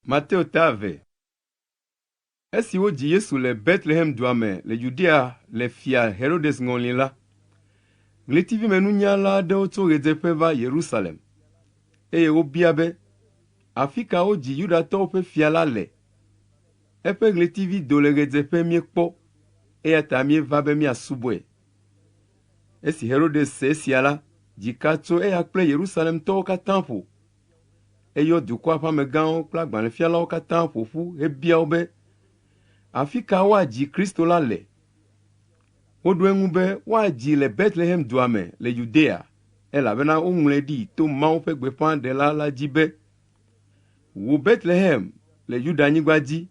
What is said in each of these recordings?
Mateo ta eve. Esi wodzi Yesu le Betlehem dua me le Yudea le Fia Herodes ŋɔli la, ɣletivimenunyala aɖewo tso ɣedzeƒe va Yerusalem, eye wobia be, “Afi ka wodzi Yudatɔwo ƒe fia la le? Eƒe ɣletivi do le ɣedzeƒe míekpɔ, eya ta míeva be míasubɔe.” Esi Herodes se esia la, dzika tso eya kple Yerusalemtɔwo katã ƒo. Eyɔ dukɔa ƒe amegãwo kple agbalẽfialawo katã ƒo ƒu hebia wo be, “Afi ka woadzi Kristo la le?” Woɖo eŋu be, “Woadzii le Betlehem dua me le Yudea, elabena woŋlɔe ɖi to Mawu ƒe gbeƒãɖela la dzi be, ‘Wò Betlehem le Yudanyigba dzi,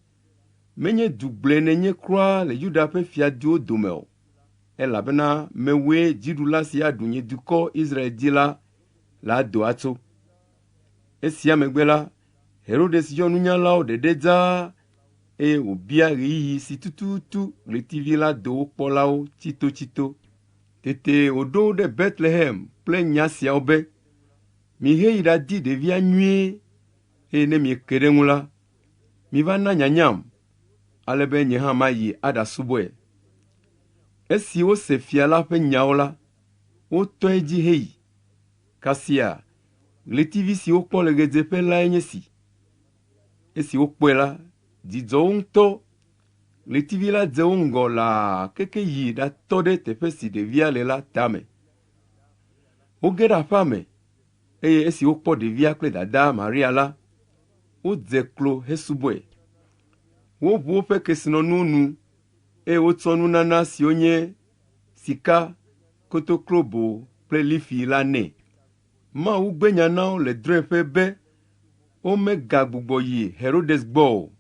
menye du gblɔe nènye kura le Yuda ƒe fiaduwo dome o, elabena mewòe dziɖula si aɖu nye dukɔ Israel dzi la la do atso.’ Esia megbe la, Herodes yɔ nunyalawo ɖeɖe dzaa eye wòbia ɣeyiɣi si tututu ɣletivi la do wokpɔ la wo tsitotsito. Tete wòɖo wo ɖe Betlehem kple nya siawo be, “Miheyi ɖadi ɖevia nyuie, eye ne mieke ɖe eŋu la, miva na nyanyam, ale be nye hã mayi aɖasubɔe.” Esi wose fia la ƒe nyawo la, wotɔ edzi heyi. Kasia, ɣletivi si wokpɔ le ɣedzeƒe lae nye esi. Esi wokpɔe la, dzi dzɔ wo ŋutɔ. Ɣletivi la dze wo ŋgɔ laa keke yi ɖatɔ ɖe teƒe si ɖevia le la tame. Woge ɖe aƒea me, eye esi wokpɔ ɖevia kple dadaa Maria la, wodze klo hesubɔe. Woʋu woƒe kesinɔnuwo nu, eye wotsɔ nunana siwo nye sika, kotoklobo kple lifi la nɛ. Mawu gbe nya na wo le drɔ̃eƒe be womegagbugbɔ yi Herodes gbɔ o,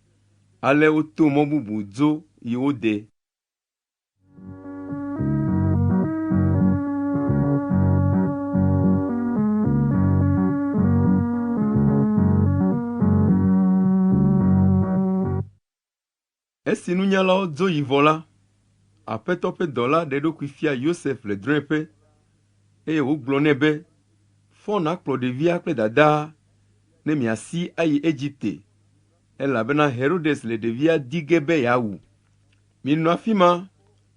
ale woto mɔ bubu dzo yi wo de. Esi nunyalawo dzo yi vɔ la, Aƒetɔ ƒe dɔla ɖe eɖokui fia Yosef le drɔ̃eƒe, eye wògblɔ nɛ be, “Fɔ nàkplɔ ɖevia kple dadaa, ne miasi ayi Egipte, elabena Herodes le ɖevia di ge be yeawu. Minɔ afi ma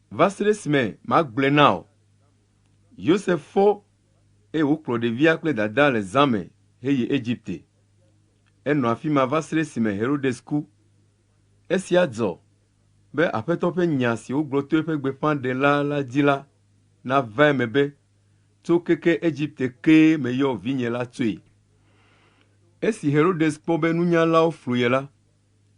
va se ɖe esime magblɔe na wò.” Yosef fɔ, eye wòkplɔ ɖevia kple dadaa le zã me heyi Egipte. Enɔ afi ma va se ɖe esime Herodes ku. Esia dzɔ be Aƒetɔ ƒe nya si wogblɔ to eƒe gbeƒãɖela la dzi la nava eme be, “Tso keke Egipte kee meyɔ vinye la tsoe.” Esi Herodes kpɔ be nunyalawo flu ye la,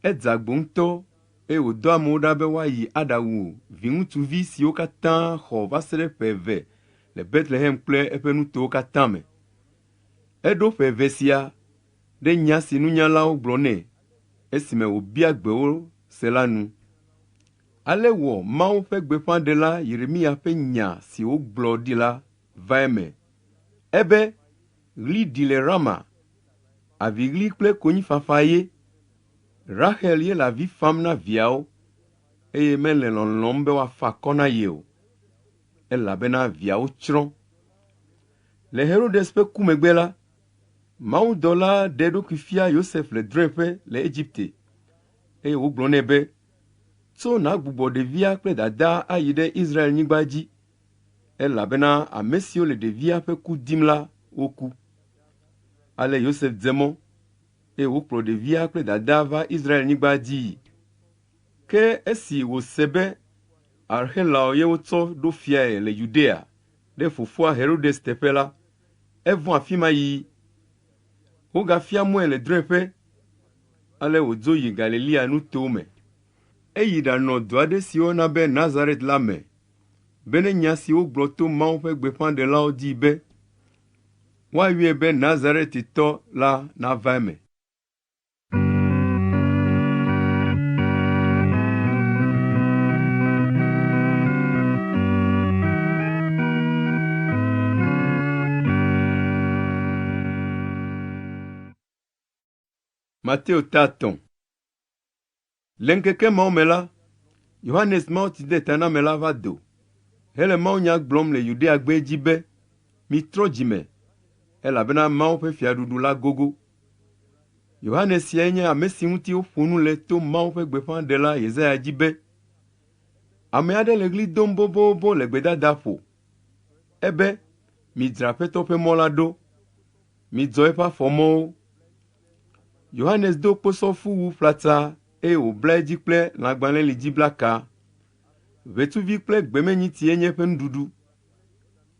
edze agbo ŋutɔ eye wòdɔ amewo ɖa be woayi aɖawu viŋutsuvi siwo katã xɔ va se ɖe ƒe eve le Betlehem kple eƒe nutowo katã me. Eɖo ƒe eve sia ɖe nya si nunyalawo gblɔ nɛ esime wòbia gbe wo se la nu. Ale wɔ Mawu ƒe gbeƒãɖela Yeremiya ƒe nya si wògblɔ ɖi la va eme. Ebe, Ɣli ɖi le Rama, aviɣli kple konyifafa ye. Rahel ye le avi fam na viawo, eye mele lɔlɔ̃m be woafa akɔ na ye o, elabena viawo tsrɔ̃. Le Herodes ƒe ku megbe la, Mawudɔla ɖe eɖokui fia Yosef le drɔ̃eƒe le Egipte, eye wògblɔ nɛ be, “Tso nàgbugbɔ ɖevia kple dadaa ayi ɖe Israelnyigba dzi, elabena ame siwo le ɖevia ƒe ku dim la, woku.” Ale Yosef dze mɔ, eye wòkplɔ ɖevia kple dadaa va Israelnyigba dzii. Ke esi wòse be Arxelao ye wotsɔ ɖo fiae le Yudea ɖe fofoa Herodes teƒe la, Evɔ̃ afi ma yiyi. Wogafia mɔe le drɔ̃eƒe, ale wòdzo yi Galilea nutowo me. Eyi ɖanɔ du aɖe si woyɔna be Nazaret la me, bene nya si wogblɔ to Mawu ƒe gbeƒãɖelawo dzi be, woayɔe be Nazaretitɔ la nava eme. Mateo ta etɔ̃. Le ŋkeke mawo me la, Yohanes Mawutsidetanamela va do hele mawunya gblɔm le Yudea gbedzi be, “Mitrɔ dzi me, elabena Mawu ƒe fiaɖuɖu la gogo.” Yohanes siae nye ame si ŋuti woƒo nu le to Mawu ƒe gbeƒãɖela Yesaya dzi be, “Ame aɖe le ɣli dom bobobo le gbedadaƒo. Ebe, ‘Midzra Aƒetɔ ƒe mɔ la ɖo, midzɔ eƒe afɔmɔwo.’ ” Yohanes do kposɔfuwu ƒlatsa eye wòbla edzi kple lãgbalẽlidziblaka. Ʋetsuvi kple gbemenyitsie nye eƒe nuɖuɖu.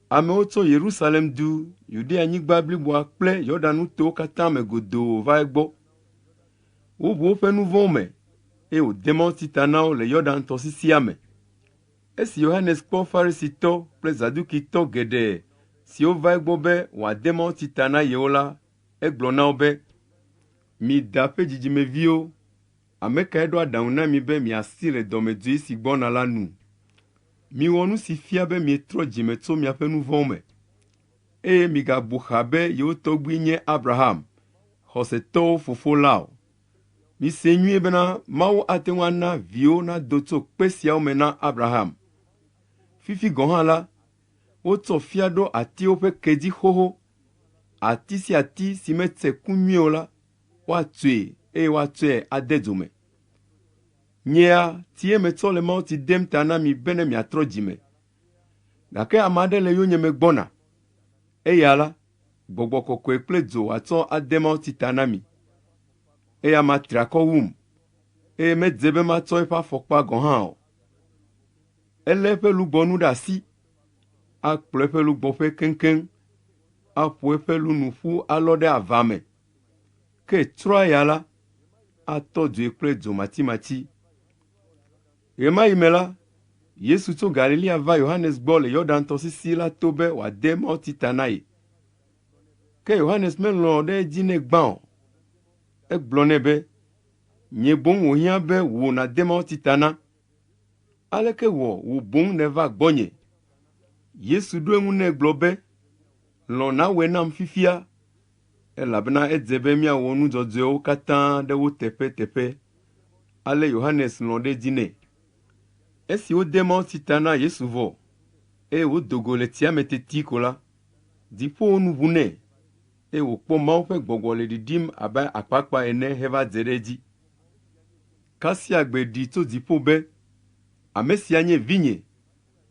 Amewo tso Yerusalem du, Yudeanyigba bliboa kple Yɔdan nutowo katã me godoo va egbɔ. Woʋu woƒe nu vɔ̃wo me, eye wòde mawutsi ta na wo le Yɔdan tɔsisia me. Esi Yohanes kpɔ Farisitɔ kple Zadukitɔ geɖe siwo va egbɔ be wòade mawutsi ta na yewo la, egblɔ na wo be, “Mi da ƒe dzidzimeviwo, ame kae ɖo aɖaŋu na mi be miasi le dɔmedzoe si gbɔna la nu? Miwɔ nu si fia be mietrɔ dzime tso miaƒe nu vɔ̃wo me, eye migabu xa be yewo tɔgbui nye Abraham, xɔsetɔwo fofo la o. Mise nyuie bena Mawu ate ŋu ana viwo nado tso kpe siawo me na Abraham. Fifi gɔ̃ hã la, wotsɔ fia ɖo atiwo ƒe ke dzi xoxo. Ati sia ati si metse ku nyuie o la, woatsoe eye woatsɔe ade dzo me. Nyea tsie metsɔ le mawutsi dem ta na mi bene miatrɔ dzime. Gake ame aɖe le yonyeme gbɔna. Eya la, Gbɔgbɔ Kɔkɔe kple dzo wòatsɔ ade mawutsi ta na mi. Eya ma tri akɔ wum, eye medze be matsɔ eƒe afɔkpa gɔ̃ hã o. Elé eƒe lugbɔnu ɖe asi, akplɔ eƒe lugbɔƒe keŋkeŋ, aƒo eƒe lu nu ƒu alɔ ɖe ava me. Ke tsroa ya la, atɔ dzoe kple dzo matsimatsi. Ɣemaɣi me la, Yesu tso Galilea va Yohanes gbɔ le Yɔdan tɔsisi la to be wòade mawutsi ta na ye. Ke Yohanes melɔ̃ ɖe edzi nɛ gbã o. Egblɔ nɛ be, “Nye boŋ wòhiã be wò nàde mawutsi ta na. Aleke wɔ wò boŋ nèva gbɔnye?” Yesu ɖo eŋu nɛ gblɔ be, “Lɔ̃ nàwɔe nam fifia, elabena edze be míawɔ nu dzɔdzɔewo katã ɖe wo teƒeteƒe.” Ale Yohanes lɔ̃ ɖe edzi nɛ. Esi wode mawutsi ta na Yesu vɔ, eye wòdo go le tsia me teti ko la, dziƒowo nu ʋu nɛ, eye wòkpɔ Mawu ƒe Gbɔgbɔ le ɖiɖim abe akpakpa ene heva dze ɖe edzi. Kasia gbe ɖi tso dziƒo be, “Ame sia nye vinye,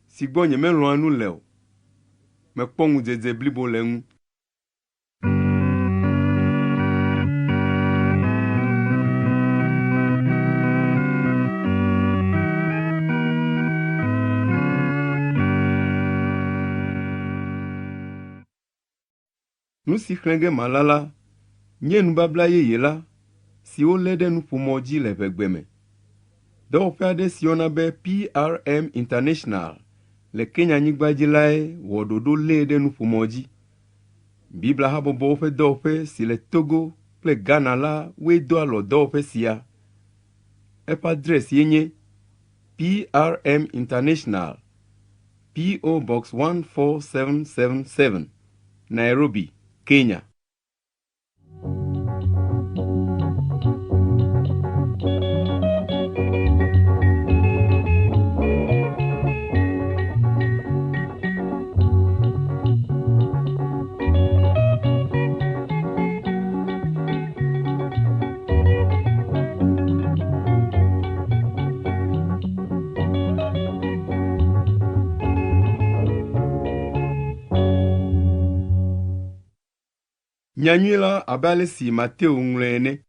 si gbɔ nyemelɔ̃a nu le o. Mekpɔ ŋudzedze blibo le eŋu.” Nu si xlẽ ge mala la nye nubabla yeye la si wolé ɖe nuƒomɔ dzi le ʋegbe me. Dɔwɔƒe aɖe si woyɔna be PRM International le Kenyanyigba dzi lae wɔ ɖoɖo lée ɖe nuƒomɔ dzi. Biblia habɔbɔwo ƒe dɔwɔƒe si le Togo kple Ghana la woe do alɔ dɔwɔƒe sia. Eƒe adrɛs ye nye PRM International, P.O. Box 14777, Nairobi, Kenya. Nyanyui la abe ale si Mateo ŋlɔe ene.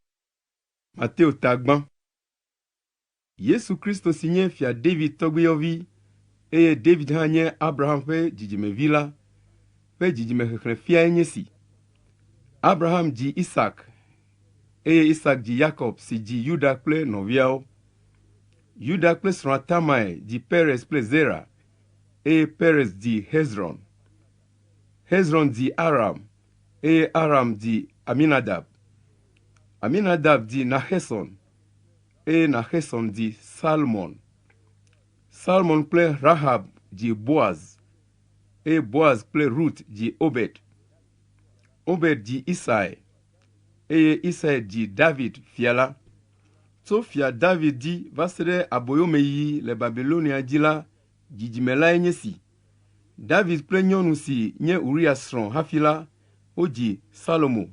Mateo ta gbã. Yesu Kristo si nye Fia David tɔgbuiyɔvi eye David hã nye Abraham ƒe dzidzimevi la ƒe dzidzimexexlẽfiae nye esi. Abraham dzi Isak eye Isak dzi Yakob si dzi Yuda kple nɔviawo. Yuda kple srɔ̃a Tamar dzi Perez kple Zera eye Perez dzi Hezron. Hezron dzi Aram eye Aram dzi Aminadab. Aminadab dzi Naxeson eye Naxeson dzi Salmon. Salmon kple Rahab dzi Boaz eye Boaz kple Rut dzi Obed. Obed dzi Isai eye Isai dzi David fia la. Tso fia David dzi va se ɖe aboyomeyiyi le Babilonia dzi la dzidzime lae nye esi. David kple nyɔnu si nye Uria srɔ̃ hafi la, wodzi Salomo.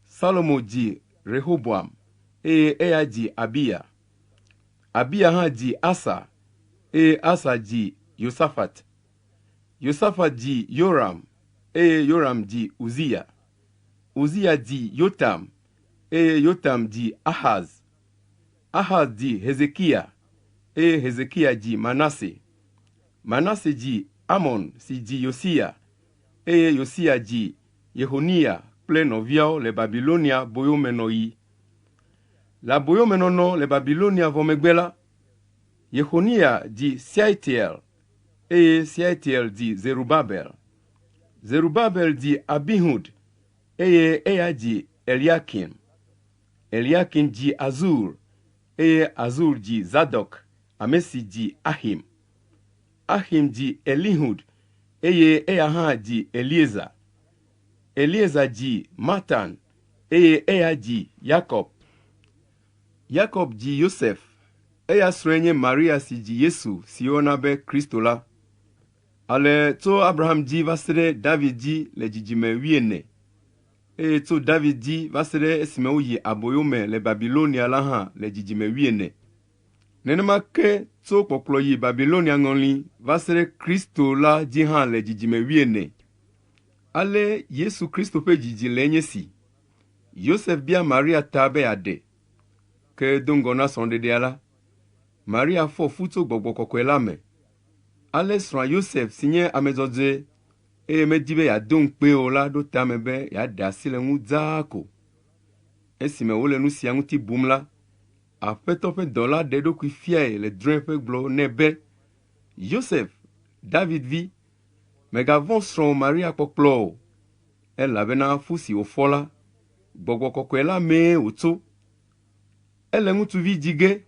Salomo dzi Rehoboam eye eya dzi Abiya. Abiya hã dzi Asa eye Asa dzi Yosafat. Yosafat dzi Yoram eye Yoram dzi Uziya. Uziya dzi Yotam eye Yotam dzi Ahaz. Ahaz dzi Hezekiya eye Hezekiya dzi Manase. Manase dzi Amon si dzi Yosiya eye Yosiya dzi Yehoniya kple nɔviawo le Babilonia boyomenɔɣi. Le aboyomenɔnɔ le Babilonia vɔ megbe la, Yehoniya dzi Sealtiel eye Sealtiel dzi Zerubabel. Zerubabel dzi Abihud eye eya dzi Eliakim. Eliakim dzi Azur eye Azur dzi Zadok, ame si dzi Axim. Axim dzi Elihud eye eya hã dzi Eliezer. Eliezer dzi Matan eye eya dzi Yakob. Yakob dzi Yosef, eya srɔ̃e nye Maria si dzi Yesu si woyɔna be Kristo la. Ale tso Abraham dzi va se ɖe David dzi le dzidzime wuiene, eye tso David dzi va se ɖe esime woyi aboyo me le Babilonia la hã le dzidzime wuiene. Nenema ke tso kpɔkplɔ yi Babilonia ŋɔli va se ɖe Kristo la dzi hã le dzidzime wuiene. Ale Yesu Kristo ƒe dzidzi le enye si. Yosef bia Maria ta be yeaɖe. Ke do ŋgɔ na srɔ̃ɖeɖea la, Maria fɔ fu tso Gbɔgbɔ Kɔkɔe la me. Ale srɔ̃a Yosef si nye ame dzɔdzɔe eye medi be yeado ŋukpee o la ɖo tame be yeaɖe asi le eŋu dzaa ko. Esime wole nu sia ŋuti bum la, Aƒetɔ ƒe dɔla ɖe eɖokui fiae le drɔ̃eƒe gblɔ nɛ be, Yosef, David vi, mègavɔ̃ srɔ̃wò Maria kpɔkplɔ o, elabena fu si wòfɔ la, Gbɔgbɔ Kɔkɔe la mee wòtso. Ele ŋutsuvi dzi ge,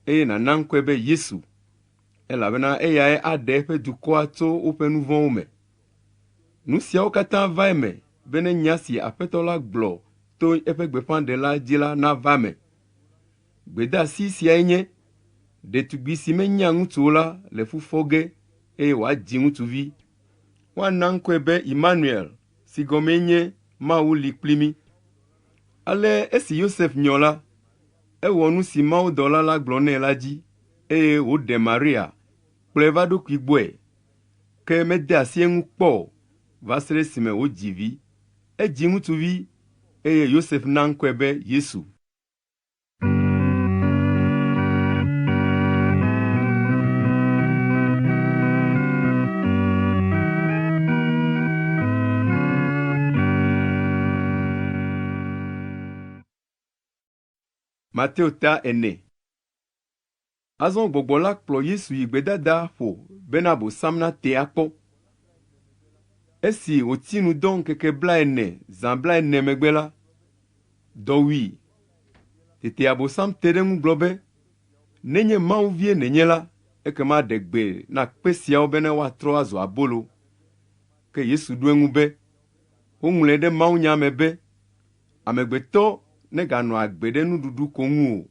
eye nàna ŋkɔe be Yesu, elabena eyae aɖe eƒe dukɔa tso woƒe nu vɔ̃wo me. Nu siawo katã va eme bene nya si Aƒetɔ la gblɔ to eƒe gbeƒãɖela dzi la nava eme. Gbedeasi siae nye, Ɖetugbi si menya ŋutsu o la le fu fɔ ge eye wòadzi ŋutsuvi. Woana ŋkɔe be Imanuel si gɔmee nye Mawu li kpli mí. Ale esi Yosef nyɔ la, ewɔ nu si mawudɔla la gblɔ nɛ la dzi eye wòɖe Maria, kplɔe va eɖokui gbɔe. Ke mede asi eŋu kpɔ o va se ɖe esime wòdzi vi. Edzi ŋutsuvi eye Yosef na ŋkɔe be Yesu. Mateo ta ene. Azɔ gbɔgbɔ la kplɔ Yesu yi gbedada ƒo bena Abosam natee akpɔ. Esi wòtsi nu dɔ ŋkeke blaene zã blaene megbe la, dɔ wui. Tete Abosam te ɖe eŋu gblɔ be, Nenye Mawu vie nènye la, ekema ɖe gbe na kpe siawo bene woatrɔ azu abolo. Ke Yesu ɖo eŋu be, Woŋlɔe ɖe mawunya me be, Amegbetɔ neganɔ agbe ɖe nuɖuɖu ko ŋu o,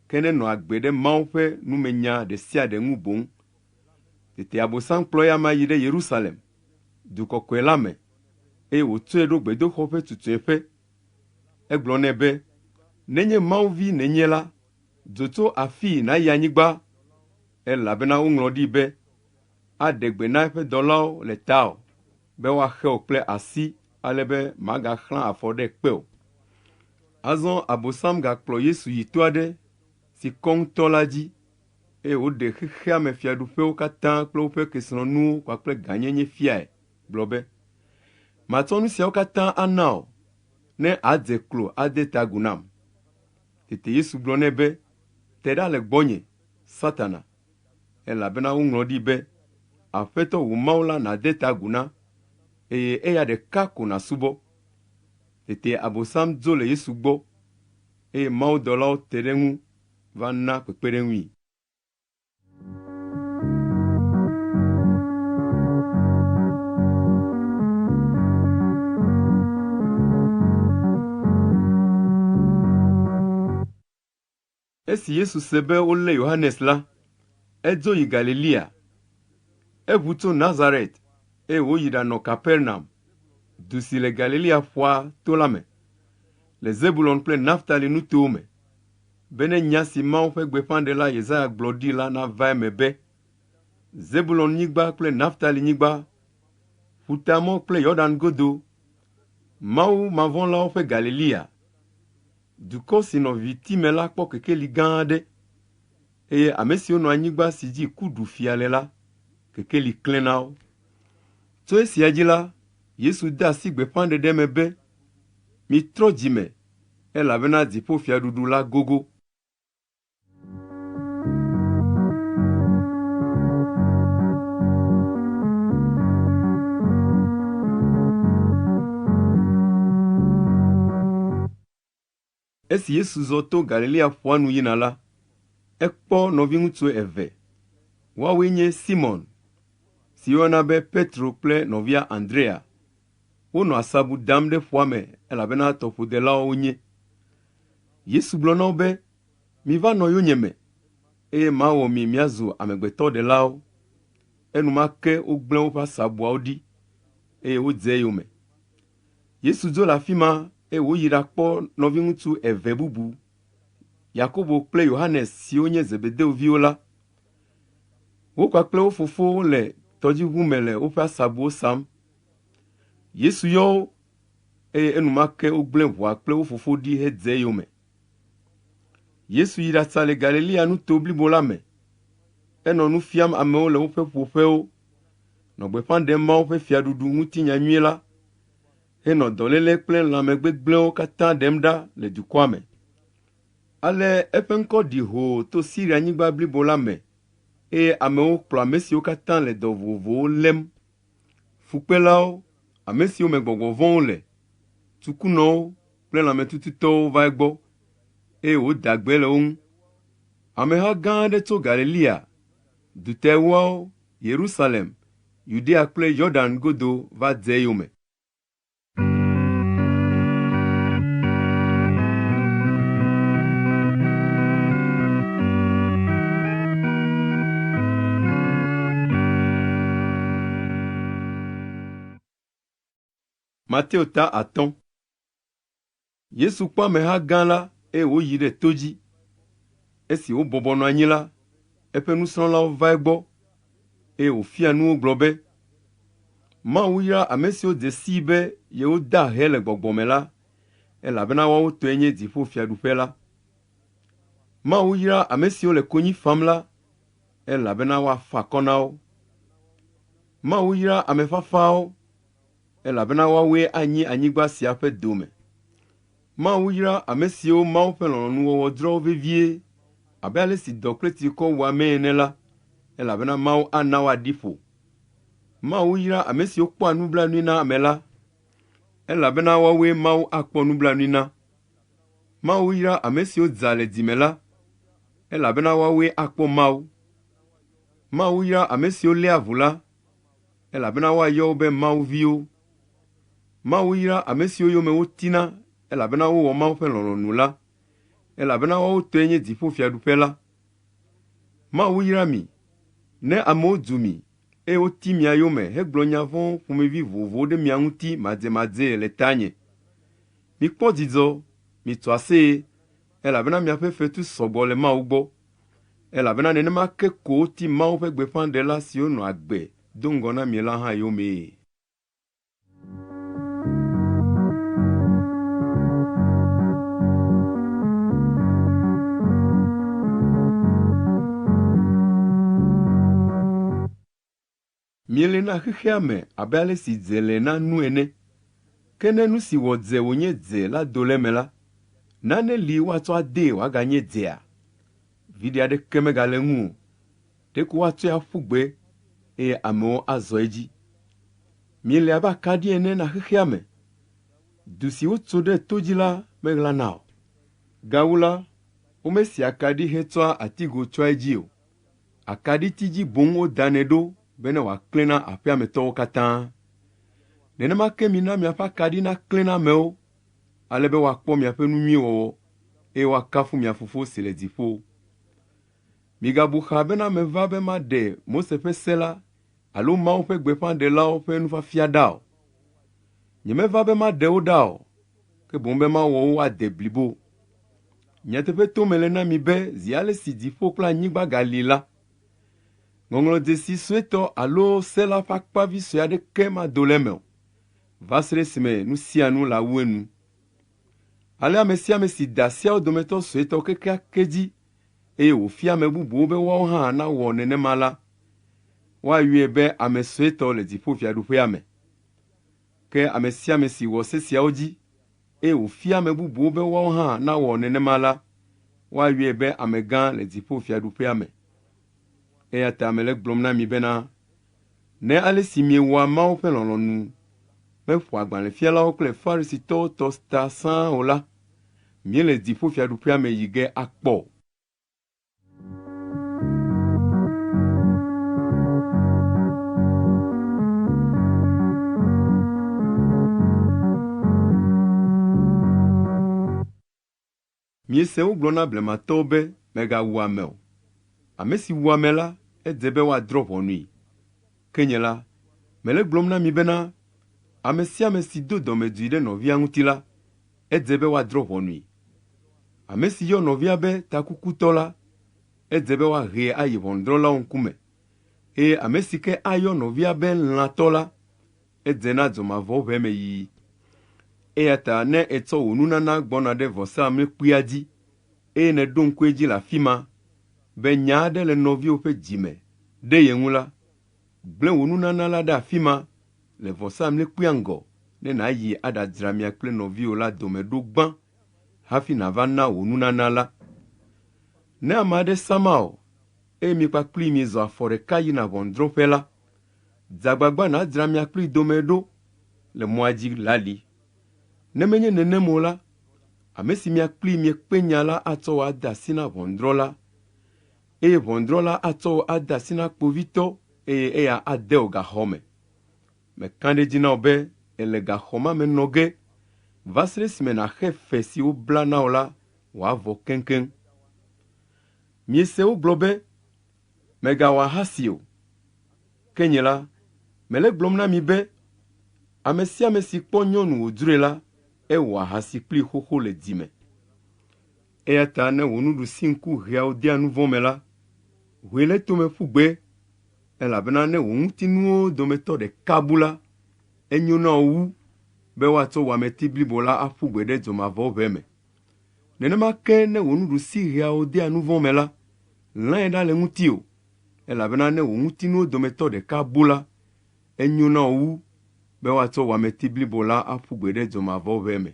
ke nenɔ agbe ɖe Mawu ƒe numenya ɖe sia ɖe ŋu boŋ. Tete Abosam kplɔ eyama yi ɖe Yerusalem, du kɔkɔe la me, eye wòtsɔe ɖo gbedoxɔ ƒe tutueƒe. Egblɔ nɛ be, Nenye Mawu vi nènye la, dzo tso afii nàyi anyigba, elabena woŋlɔ ɖi be, Aɖe gbe na eƒe dɔlawo le tawò be woaxe wò kple asi ale be màgaxlã afɔ ɖe kpe o. Azɔ Abosam gakplɔ Yesu yi to aɖe si kɔ ŋutɔ la dzi, eye wòɖe xexea me fiaɖuƒewo katã kple woƒe kesinɔnuwo kpakple gãnyenye fiae, gblɔ be, Matsɔ nu siawo katã ana wò, ne àdze klo ade ta agu nam. Tete Yesu gblɔ nɛ be, Te ɖa le gbɔnye, Satana, elabena woŋlɔ ɖi be, Aƒetɔ wò Mawu la nàde ta agu na, eye eya ɖeka ko nàsubɔ. Tete Abosam dzo le Yesu gbɔ, eye mawudɔlawo te ɖe eŋu va na kpekpeɖeŋui. Esi Yesu se be wolé Yohanes la, edzo yi Galilea. Eʋu tso Nazaret eye wòyi ɖanɔ Kapernaum, du si le Galilea ƒua to la me. le Zebulon kple Naftali nutowo me, bene nya si Mawu ƒe gbeƒãɖela Yesaya gblɔ ɖi la nava eme be, Zebulon-nyigba kple Naftali-nyigba, ƒutamɔ kple Yɔdan godo, Mawu mavɔ̃lawo ƒe Galilea, dukɔ si nɔ viviti me la kpɔ kekeli gã aɖe, eye ame siwo nɔ anyigba si dzi ku ɖu fia le la, kekeli klẽ na wo. Tso esia dzi la, Yesu de asi gbeƒãɖeɖe me be, Mitrɔ dzi me, elabena dziƒofiaɖuɖu la gogo. Esi Yesu zɔ to Galilea ƒua nu yina la, ekpɔ nɔviŋutsu eve. Woawoe nye Simɔn, si woyɔna be Petro kple nɔvia Andrea. Wonɔ asabu dam ɖe ƒua me elabena tɔƒodelawo wonye. Yesu gblɔ na wo be, “Miva nɔ yonyeme, eye mawɔ mi miazu amegbetɔɖelawo.” Enumake wogblẽ woƒe asabuawo ɖi, eye wodze eyome. Yesu dzo le afi ma eye wòyi ɖakpɔ nɔviŋutsu eve bubu, Yakobo kple Yohanes siwo nye Zebedeo viwo la. Wo kpakple wo fofo wole tɔdziʋu me le woƒe asabuwo sam. Yesu yɔ wo eye enumake wogblẽ ʋua kple wo fofo ɖi hedze eyome. Yesu yi ɖatsa le Galilea nuto blibo la me. Enɔ nu fiam amewo le woƒe ƒuƒoƒewo nɔ gbeƒã ɖem Mawu ƒe fiaɖuɖu ŋuti nyanyui la, henɔ dɔléle kple lãmegbegblẽwo katã ɖem ɖa le dukɔa me. Ale eƒe ŋkɔ ɖi hoo to Sirianyigba blibo la me eye amewo kplɔ ame siwo katã le dɔ vovovowo lém, fukpelawo, ame siwo me gbɔgbɔ vɔ̃wo le, tsukunɔwo kple lãmetututɔwo va egbɔ eye wòda gbe le wo ŋu. Ameha gã aɖe tso Galilea, Duta Ewoawo, Yerusalem, Yudea kple Yɔdan godo va dze eyome. Mateo ta 5. Yesu kpɔ ameha gã la eye wòyi ɖe to dzi. Esi wobɔbɔ nɔ anyi la, eƒe nusrɔ̃lawo va egbɔ eye wòfia nu wo gblɔ be, “Mawu yra ame siwo dze sii be yewoda ahe le gbɔgbɔ me la, elabena woawo tɔe nye dziƒofiaɖuƒe la. Mawu yra ame siwo le konyi fam la, elabena woafa akɔ na wo. Mawu yra ame fafawo, elabena woawoe anyi anyigba sia ƒe dome. Mawu yra ame siwo Mawu ƒe lɔlɔ̃nuwɔwɔ dzroa wo vevie abe ale si dɔ kple tsikɔ wua amee ene la, elabena Mawu ana woaɖi ƒo. Mawu yra ame siwo kpɔa nublanui na ame la, elabena woawoe Mawu akpɔ nublanui na. Mawu yra ame siwo dza le dzi me la, elabena woawoe akpɔ Mawu. Mawu yra ame siwo léa avu la, elabena woayɔ wo be Mawu viwo. Mawu yra ame siwo yome wotina elabena wowɔ Mawu ƒe lɔlɔ̃nu la, elabena woawo tɔe nye dziƒofiaɖuƒe la. Mawu yra mi ne amewo dzu mi eye woti mia yome hegblɔ nya vɔ̃wo ƒomevi vovovowo ɖe mia ŋuti madzemadzee le tanye. Mikpɔ dzidzɔ, mitso aseye, elabena miaƒe fetu sɔgbɔ le Mawu gbɔ. Elabena nenema ke ko woti Mawu ƒe gbeƒãɖela siwo nɔ agbe do ŋgɔ na mi la hã yomee. Miele na xexea me abe ale si dze le na nu ene. Ke ne nu si wɔ dze wònye dze la do le eme la, nane li woatsɔ adee wòaganye dzea? Viɖe aɖeke megale eŋu o, ɖeko woatsɔe aƒu gbe eye amewo azɔ edzi. Miele abe akaɖi ene na xexea me. Du si wotso ɖe to dzi la meɣlana o. Gawu la, womesia akaɖi hetsɔa atigo tsyɔa edzi o. Akaɖiti dzi boŋ wodanɛ ɖo bene wòaklẽ na aƒea me tɔwo katã. Nenema ke mina miaƒe akaɖi naklẽ na amewo, ale be woakpɔ miaƒe nu nyui wɔwɔ, eye woakafu mia Fofo si le dziƒo. Migabu xa bena meva be maɖe Mose ƒe se la alo Mawu ƒe gbeƒãɖelawo ƒe nufiafia ɖa o. Nyemeva be maɖe wo ɖa o, ke boŋ be mawɔ wo woade blibo. Nyateƒe tom mele na mi be zi ale si dziƒo kple anyigba gali la, ŋɔŋlɔdzesi suetɔ alo se la ƒe akpa vi sue aɖeke mado le eme o, va se ɖe esime nu sia nu lawu enu. Ale ame sia ame si da seawo dometɔ suetɔ kekeake dzi eye wòfia ame bubuwo be woawo hã nawɔ nenema la, woayɔe be ame suetɔ le dziƒofiaɖuƒea me. Ke ame sia ame si wɔ se siawo dzi, eye wòfia ame bubuwo be woawo hã nawɔ nenema la, woayɔe be amegã le dziƒofiaɖuƒea me. Eya ta mele egblɔm na mi bena, ne ale si miewɔa Mawu ƒe lɔlɔ̃nu meƒo agbalẽfialawo kple Farisitɔwo tɔ ta sãa o la, miele dziƒofiaɖuƒea me yi ge akpɔ o. Miese wogblɔ na blematɔwo be, ‘Mègawu ame o. Ame si wu ame la, edze be woadrɔ̃ ʋɔnui.’ Ke nye la, mele egblɔm na mi bena, ame sia ame si do dɔmedzoe ɖe nɔvia ŋuti la, edze be woadrɔ̃ ʋɔnui. Ame si yɔ nɔvia be takukutɔ la, edze be woahee ayi ʋɔnudrɔ̃lawo ŋkume. Eye ame si ke ayɔ nɔvia be lãtɔ la, edze na dzomavɔʋe me yiyi. Eya ta ne ètsɔ wò nunana gbɔna ɖe vɔsamlekpuia dzi eye nèɖo ŋku edzi le afi ma be nya aɖe le nɔviwò ƒe dzi me ɖe ye ŋu la, gblẽ wò nunana la ɖe afi ma le vɔsamlekpuia ŋgɔ ne nàyi aɖadzra mia kple nɔviwò la dome ɖo gbã hafi nàva na wò nunana la. Ne ame aɖe sama wò eye mi kpakplii miezɔ afɔ ɖeka yina ʋɔnudrɔ̃ƒe la, Dze agbagba nàdzra mia kplii dome ɖo le mɔa dzi lali. Ne menye nenem o la, ame si mia kplii miekpe nya la atsɔ wò ade asi na ʋɔnudrɔ̃la, eye ʋɔnudrɔ̃la atsɔ wò ade asi na kpovitɔ eye eya ade wò gaxɔ me. Meka ɖe edzi na wò be èle gaxɔ ma me nɔ ge va se ɖe esime nàxe fe si wobla na wò la wòavɔ keŋkeŋ. Miese wogblɔ be, Mègawɔ ahasi o. Ke nye la, mele egblɔm na mi be, ame sia ame si kpɔ nyɔnu wòdzroe la, ewɔ ahasi kplii xoxo le dzi me. Eya ta ne wò nuɖusiŋku hea wò dea nu vɔ̃ me la, hoe le tome ƒu gbe, elabena ne wò ŋutinuwo dometɔ ɖeka bu la, enyo na wò wu be woatsɔ wò ameti blibo la aƒu gbe ɖe dzomavɔʋe me. Nenema ke ne wò nuɖusi hea wò dea nu vɔ̃ me la, lãe ɖa le ŋutiwò, elabena ne wò ŋutinuwo dometɔ ɖeka bu la, enyo na wò wu be woatsɔ wò ameti blibo la aƒu gbe ɖe dzomavɔʋe me.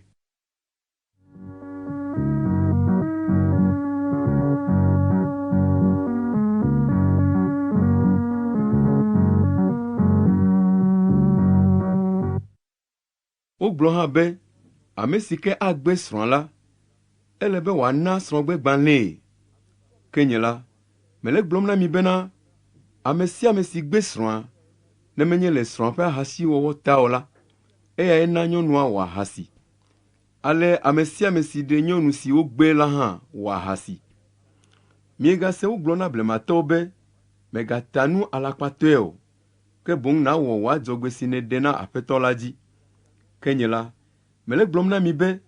Wogblɔ hã be, Ame si ke agbe srɔ̃a la, ele be wòana srɔ̃gbegbalẽe. Ke nye la, mele egblɔm na mi bena, ame sia ame si gbe srɔ̃a, ne menye le srɔ̃a ƒe ahasiwɔwɔ ta o la, eyae na nyɔnua wɔ ahasi. Ale ame sia ame si ɖe nyɔnu si wogbe la hã wɔ ahasi. Miegase wogblɔ na blematɔwo be, Mègata nu alakpatɔe o, ke boŋ nàwɔ wò adzɔgbe si nèɖe na Aƒetɔ la dzi. Ke nye la, mele egblɔm na mi be,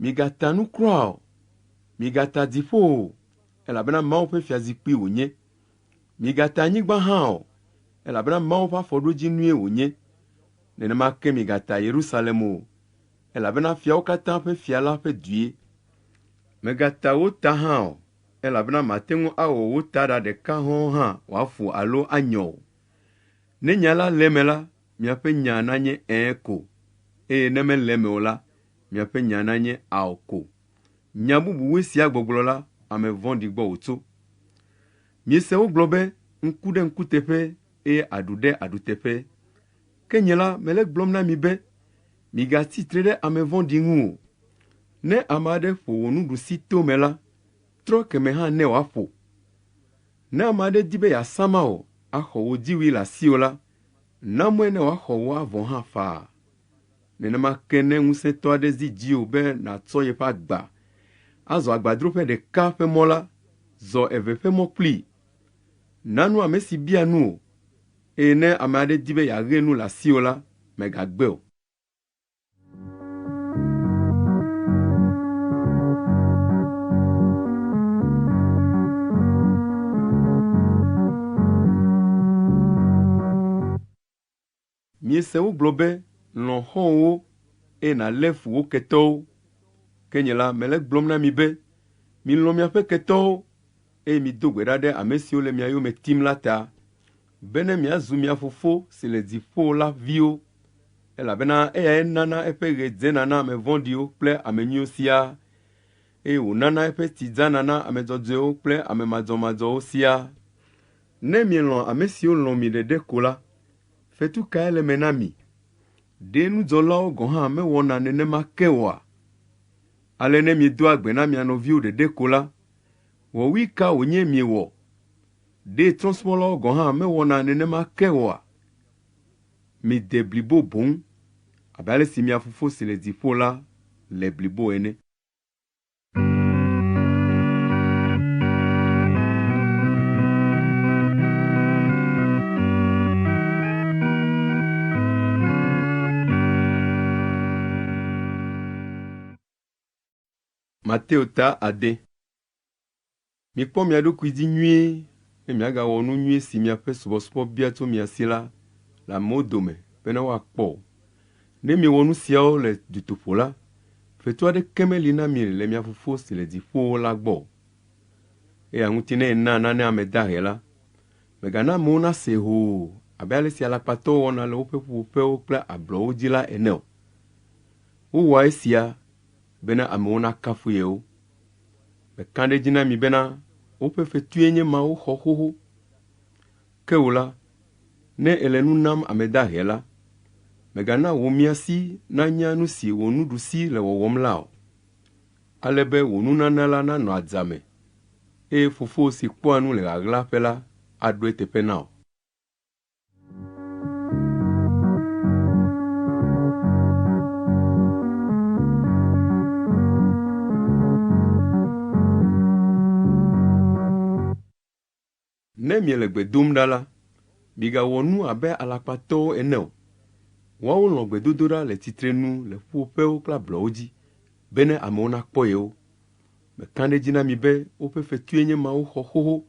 migata nu kura o, migata dziƒo o, elabena Mawu ƒe fiazikpui wònye. Migata anyigba hã o, elabena Mawu ƒe afɔɖodzinue wònye. Nenema ke migata Yerusalem o, elabena fiawo katã ƒe fia la ƒe due. Mègata wò ta hã o, elabena màte ŋu awɔ wò taɖa ɖeka hɔ̃ɔ hã wòafu alo anyɔ o. Ne nya la le eme la, miaƒe nya nanye Ɛ̃ ko, eye ne mele eme o la, miaƒe nya nanye Ao ko. Nya bubu wu esia gbɔgblɔ la, ame vɔ̃ɖi gbɔ wòtso. Miese wogblɔ be, Ŋku ɖe ŋku teƒe eye aɖu ɖe aɖu teƒe. Ke nye la, mele egblɔm na mi be, migatsi tre ɖe ame vɔ̃ɖi ŋu o. Ne ame aɖe ƒo wò nuɖusi to me la, trɔ keme hã nɛ wòaƒo. Ne ame aɖe di be yeasama wò axɔ wò dziwui le asiwò la, na mɔe ne wòaxɔ wò avɔ hã faa. Nenema ke ne ŋusẽtɔ aɖe zi dziwò be nàtsɔ yeƒe agba azɔ agbadroƒe ɖeka ƒe mɔ la, zɔ eve ƒe mɔ kplii. Na nu ame si bia nu wò, eye ne ame aɖe di be yeaɣe nu le asiwò la, mègagbe o. Miese wogblɔ be, ‘Lɔ̃ xɔ̃wòwo eye nàlé fu wò ketɔwo.’ Ke nye la, mele egblɔm na mi be, milɔ̃ miaƒe ketɔwo eye mido gbe ɖa ɖe ame siwo le mia yome tim la ta, bene miazu mia Fofo si le dziƒo la viwo, elabena eyae nana eƒe ɣe dzena na ame vɔ̃ɖiwo kple ame nyuiwo siaa, eye wònana eƒe tsi dzana na ame dzɔdzɔewo kple ame madzɔmadzɔwo siaa. Ne mielɔ̃ ame siwo lɔ̃ mi ɖeɖe ko la, fetu kae le eme na mi? Ɖe nudzɔlawo gɔ̃ hã mewɔna nenema ke oa? Ale ne miedoa gbe na mia nɔviwo ɖeɖe ko la, wɔwui ka wònye miewɔ? Ɖe trɔ̃subɔlawo gɔ̃ hã mewɔna nenema ke oa? Mide blibo boŋ, abe ale si mia Fofo si le dziƒo la le blibo ene. Mateo ta ade. Mikpɔ mia ɖokui dzi nyuie ne miagawɔ nu nyui si miaƒe subɔsubɔ bia tso mia si la le amewo dome bene woakpɔ o. Ne miewɔ nu siawo le dutoƒo la, fetu aɖeke meli na mi le mia Fofo si le dziƒowo la gbɔ o. Eya ŋuti ne èna nane ame dahe la, mègana amewo nasee hoo abe ale si alakpatɔwo wɔna le woƒe ƒuƒoƒewo kple ablɔwo dzi la ene o. Wowɔa esia bene amewo nakafu yewo. Meka ɖe edzi na mi bena woƒe fetue nye ma woxɔ xoxo. Ke wò la, ne èle nu nam ame dahe la, mègana wò miasi nanya nu si wò nuɖusi le wɔwɔm la o, ale be wò nunana la nanɔ adzame, eye Fofowò si kpɔa nu le ɣaɣlaƒe la aɖo eteƒe na wò. Ne miele gbe dom ɖa la, migawɔ nu abe alakpatɔwo ene o. Woawo lɔ̃ gbedodoɖa le tsitrenu le ƒuƒoƒewo kple ablɔwo dzi bene amewo nakpɔ yewo. Meka ɖe edzi na mi be woƒe fetue nye ma woxɔ xoxo.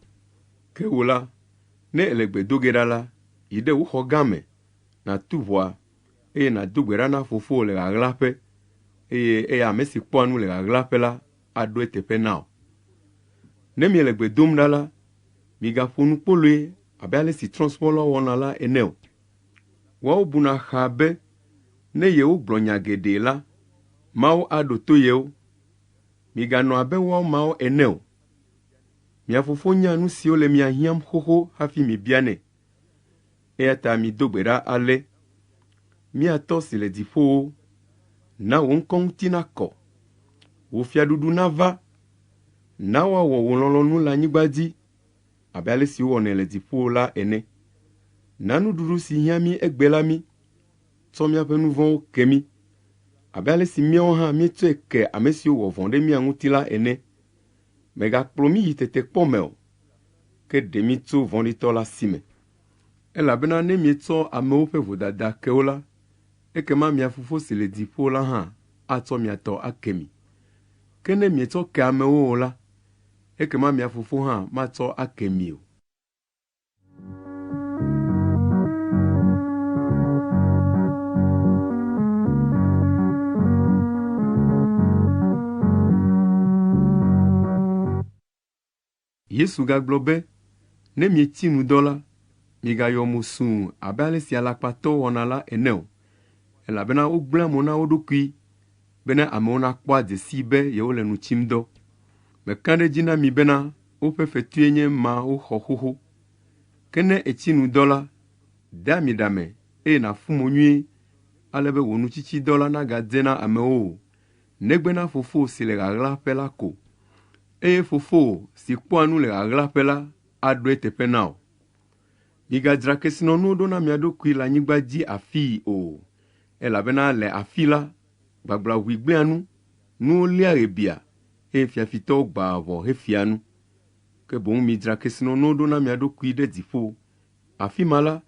Ke wò la, Ne èle gbe do ge ɖa la, yi ɖe wò xɔ gã me, nàtu ʋɔa, eye nàdo gbe ɖa na Fofowò le ɣaɣlaƒe, eye eya ame si kpɔa nu le ɣaɣlaƒe la aɖo eteƒe na wò. Ne miele gbe dom ɖa la, migaƒo nu kpoloe abe ale si trɔ̃subɔlawo wɔna la ene o. Woawo buna xaa be ne yewogblɔ nya geɖe la, Mawu aɖo to yewo. Miganɔ abe woawo mawo ene o. Mia Fofo nya nu siwo le mia hiãm xoxo hafi mibianɛ. Eya ta mido gbe ɖa ale, Mía Tɔ si le dziƒowo, na wò ŋkɔ ŋuti nakɔ. Wò fiaɖuɖu nava. Na woawɔ wò lɔlɔ̃nu le anyigba dzi abe ale si wowɔnɛ le dziƒo la ene. Na nuɖuɖu si hiã mí egbe la mí. Tsɔ míaƒe nu vɔ̃wo ke mí, abe ale si míawo hã míetsɔe ke ame siwo wɔ vɔ̃ ɖe mía ŋuti la ene. Mègakplɔ mí yi tetekpɔ me o, ke ɖe mí tso vɔ̃ɖitɔ la si me. Elabena ne mietsɔ amewo ƒe vodada ke wo la, ekema mia Fofo si le dziƒo la hã atsɔ mia tɔ ake mi. Ke ne mietsɔ ke amewo o la, ekema mia Fofo hã matsɔ ake mi o. Yesu gagblɔ be, Ne mietsi nu dɔ la, migayɔ mo sũu abe ale si alakpatɔwo wɔna la ene o, elabena wogblẽa mo na wo ɖokui bene amewo nakpɔ adze sii be yewole nu tsim dɔ. Meka ɖe edzi na mi bena woƒe fetue nye ma woxɔ xoxo. Ke ne ètsi nu dɔ la, de ami ɖa me eye nàfu mo nyuie ale be wò nutsitsidɔ la nagadze na amewo o, negbe na Fofowò si le ɣaɣlaƒe la ko. Eye Fofowò si kpɔa nu le ɣaɣlaƒe la aɖo eteƒe na wò. Migadzra kesinɔnuwo ɖo na mia ɖokui le anyigba dzi afii o, elabena le afii la, gbagblaʋui gblẽa nu, nuwo lia ɣebia, eye fiafitɔwo gbãa ʋɔ hefia nu. Ke boŋ midzra kesinɔnuwo ɖo na mia ɖokui ɖe dziƒo. Afi ma la,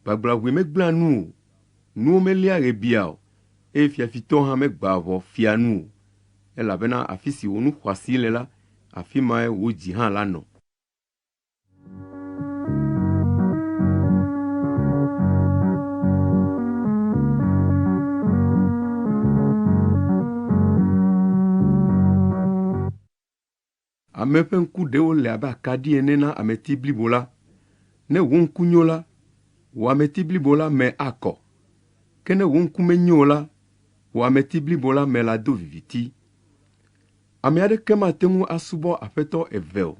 gbagblaʋui megblẽa nu o, nuwo melia ɣebia o, eye fiafitɔwo hã megbãa ʋɔ fia nu o. Elabena afi si wò nu xɔasi le la, afi mae wò dzi hã lanɔ. Ame ƒe ŋku ɖe wole abe akaɖi ene na ameti blibo la. Ne wò ŋku nyo la, wò ameti blibo la me akɔ. Ke ne wò ŋku menyo o la, wò ameti blibo la me lado viviti. Ame aɖeke mate ŋu asubɔ aƒetɔ eve o,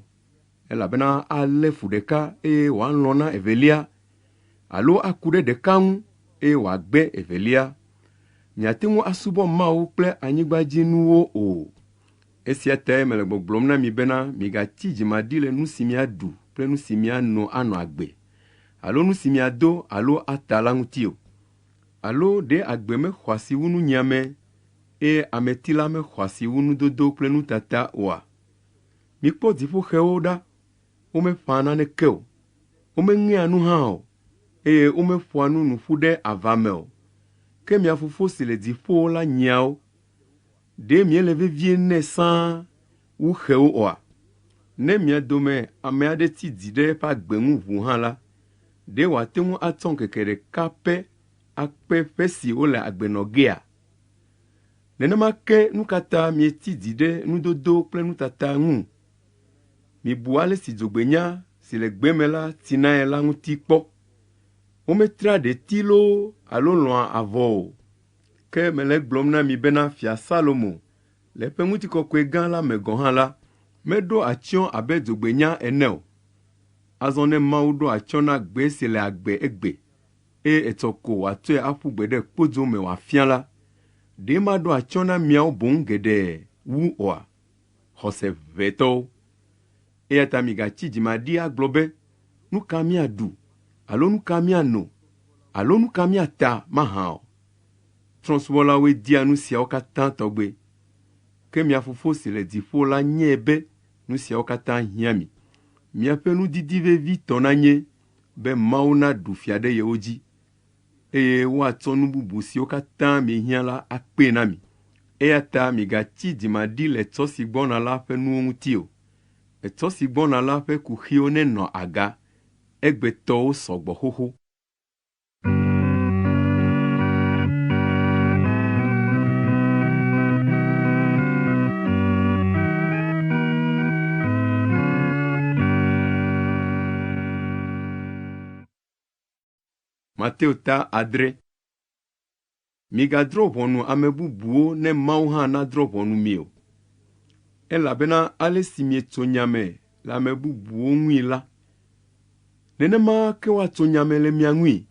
elabena alé fu ɖeka eye wòalɔ̃ na evelia, alo aku ɖe ɖeka ŋu eye wòagbe evelia. Miate ŋu asubɔ Mawu kple anyigbadzinuwo o. Esia tae mele gbɔgblɔm na mi bena migatsi dzimaɖi le nu si miaɖu kple nu si miano anɔ agbe, alo nu si miado alo ata la ŋuti o. Alo ɖe agbe mexɔ asi wu nunyiame eye ameti la mexɔ asi wu nudodo kple nutata oa? Mikpɔ dziƒoxewo ɖa, womeƒãa naneke o, womeŋea nu hã o, eye womeƒoa nu nu ƒu ɖe ava me o, ke mia Fofo si le dziƒo la nyia wo. Ɖe miele vevie nɛ sãa wu xewo oa? Ne mia dome ame aɖe tsi dzi ɖe eƒe agbe ŋu ʋuu hã la, ɖe wòate ŋu atsɔ ŋkeke ɖeka pɛ akpe ƒe si wole agbe nɔ gea? Nenema ke nu ka ta mietsi dzi ɖe nudodo kple nutata ŋu? Mibu ale si dzogbenya si le gbe me la tsinae la ŋuti kpɔ. Wometrea ɖeti loo alo lɔ̃a avɔ o. Ke mele egblɔm na mi bena Fia Salomo le eƒe ŋutikɔkɔe gã la me gɔ̃ hã la, meɖo atsyɔ̃ abe dzogbenya ene o. Azɔ ne Mawu ɖo atsyɔ̃ na gbe si le agbe egbe, eye etsɔ ko wòatsɔe aƒu gbe ɖe kpodzo me wòafiã la, ɖe maɖo atsyɔ̃ na miawo boŋ geɖe wu oa? Xɔse ʋɛtɔwo! Eya ta migatsi dzimaɖi agblɔ be, Nu ka míaɖu? Alo nu ka míano? Alo nu ka míata mahã o? Trɔ̃subɔlawoe dia nu siawo katã tɔgbe. Ke mia Fofo si le dziƒo la nyae be nu siawo katã hiã mi. Miaƒe nudidi vevitɔ nanye be Mawu naɖu fia ɖe yewo dzi, eye woatsɔ nu bubu siwo katã miehiã la akpee na mi. Eya ta migatsi dzimaɖi le etsɔ si gbɔna la ƒe nuwo ŋuti o. Etsɔ si gbɔna la ƒe kuxiwo nenɔ aga, egbetɔwo sɔ gbɔ xoxo. Mateo ta adre. Migadrɔ̃ ʋɔnu ame bubuwo ne Mawu hã nadrɔ̃ ʋɔnu mi o. Elabena ale si mietso nya me le ame bubuwo ŋui la, nenema ke woatso nya me le mia ŋui.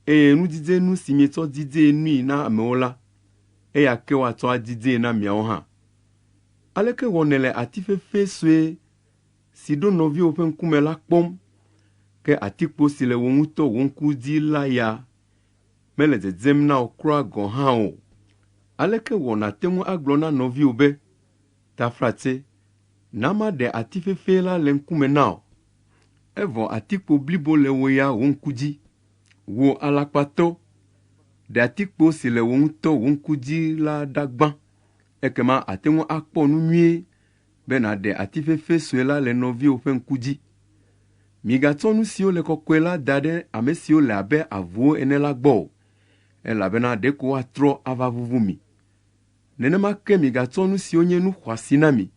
Eye nudzidzenu si mietsɔ dzidzee nui na amewo la, eya ke woatsɔ adzidzee na miawo hã. Aleke wɔ nèle ati fefee sue si ɖo nɔviwò ƒe ŋkume la kpɔm, ke atikpo si le wò ŋutɔ wò ŋku dzi la ya mele dzedzem na wò kura gɔ̃ hã o? Aleke wɔ nàte ŋu agblɔ na nɔviwò be, Taflatse, na maɖe ati fefee la le ŋkume na wò, evɔ atikpo blibo le wò ya wò ŋku dzi? Wò alakpatɔ, ɖe atikpo si le wò ŋutɔ wò ŋku dzi la ɖa gbã, ekema àte ŋu akpɔ nu nyuie be nàɖe ati fefe sue la le nɔviwò ƒe ŋku dzi. Migatsɔ nu siwo le kɔkɔe la da ɖe ame siwo le abe avuwo ene la gbɔ o, elabena ɖeko woatrɔ ava vuvu mi. Nenema ke migatsɔ nu siwo nye nu xɔasi na mi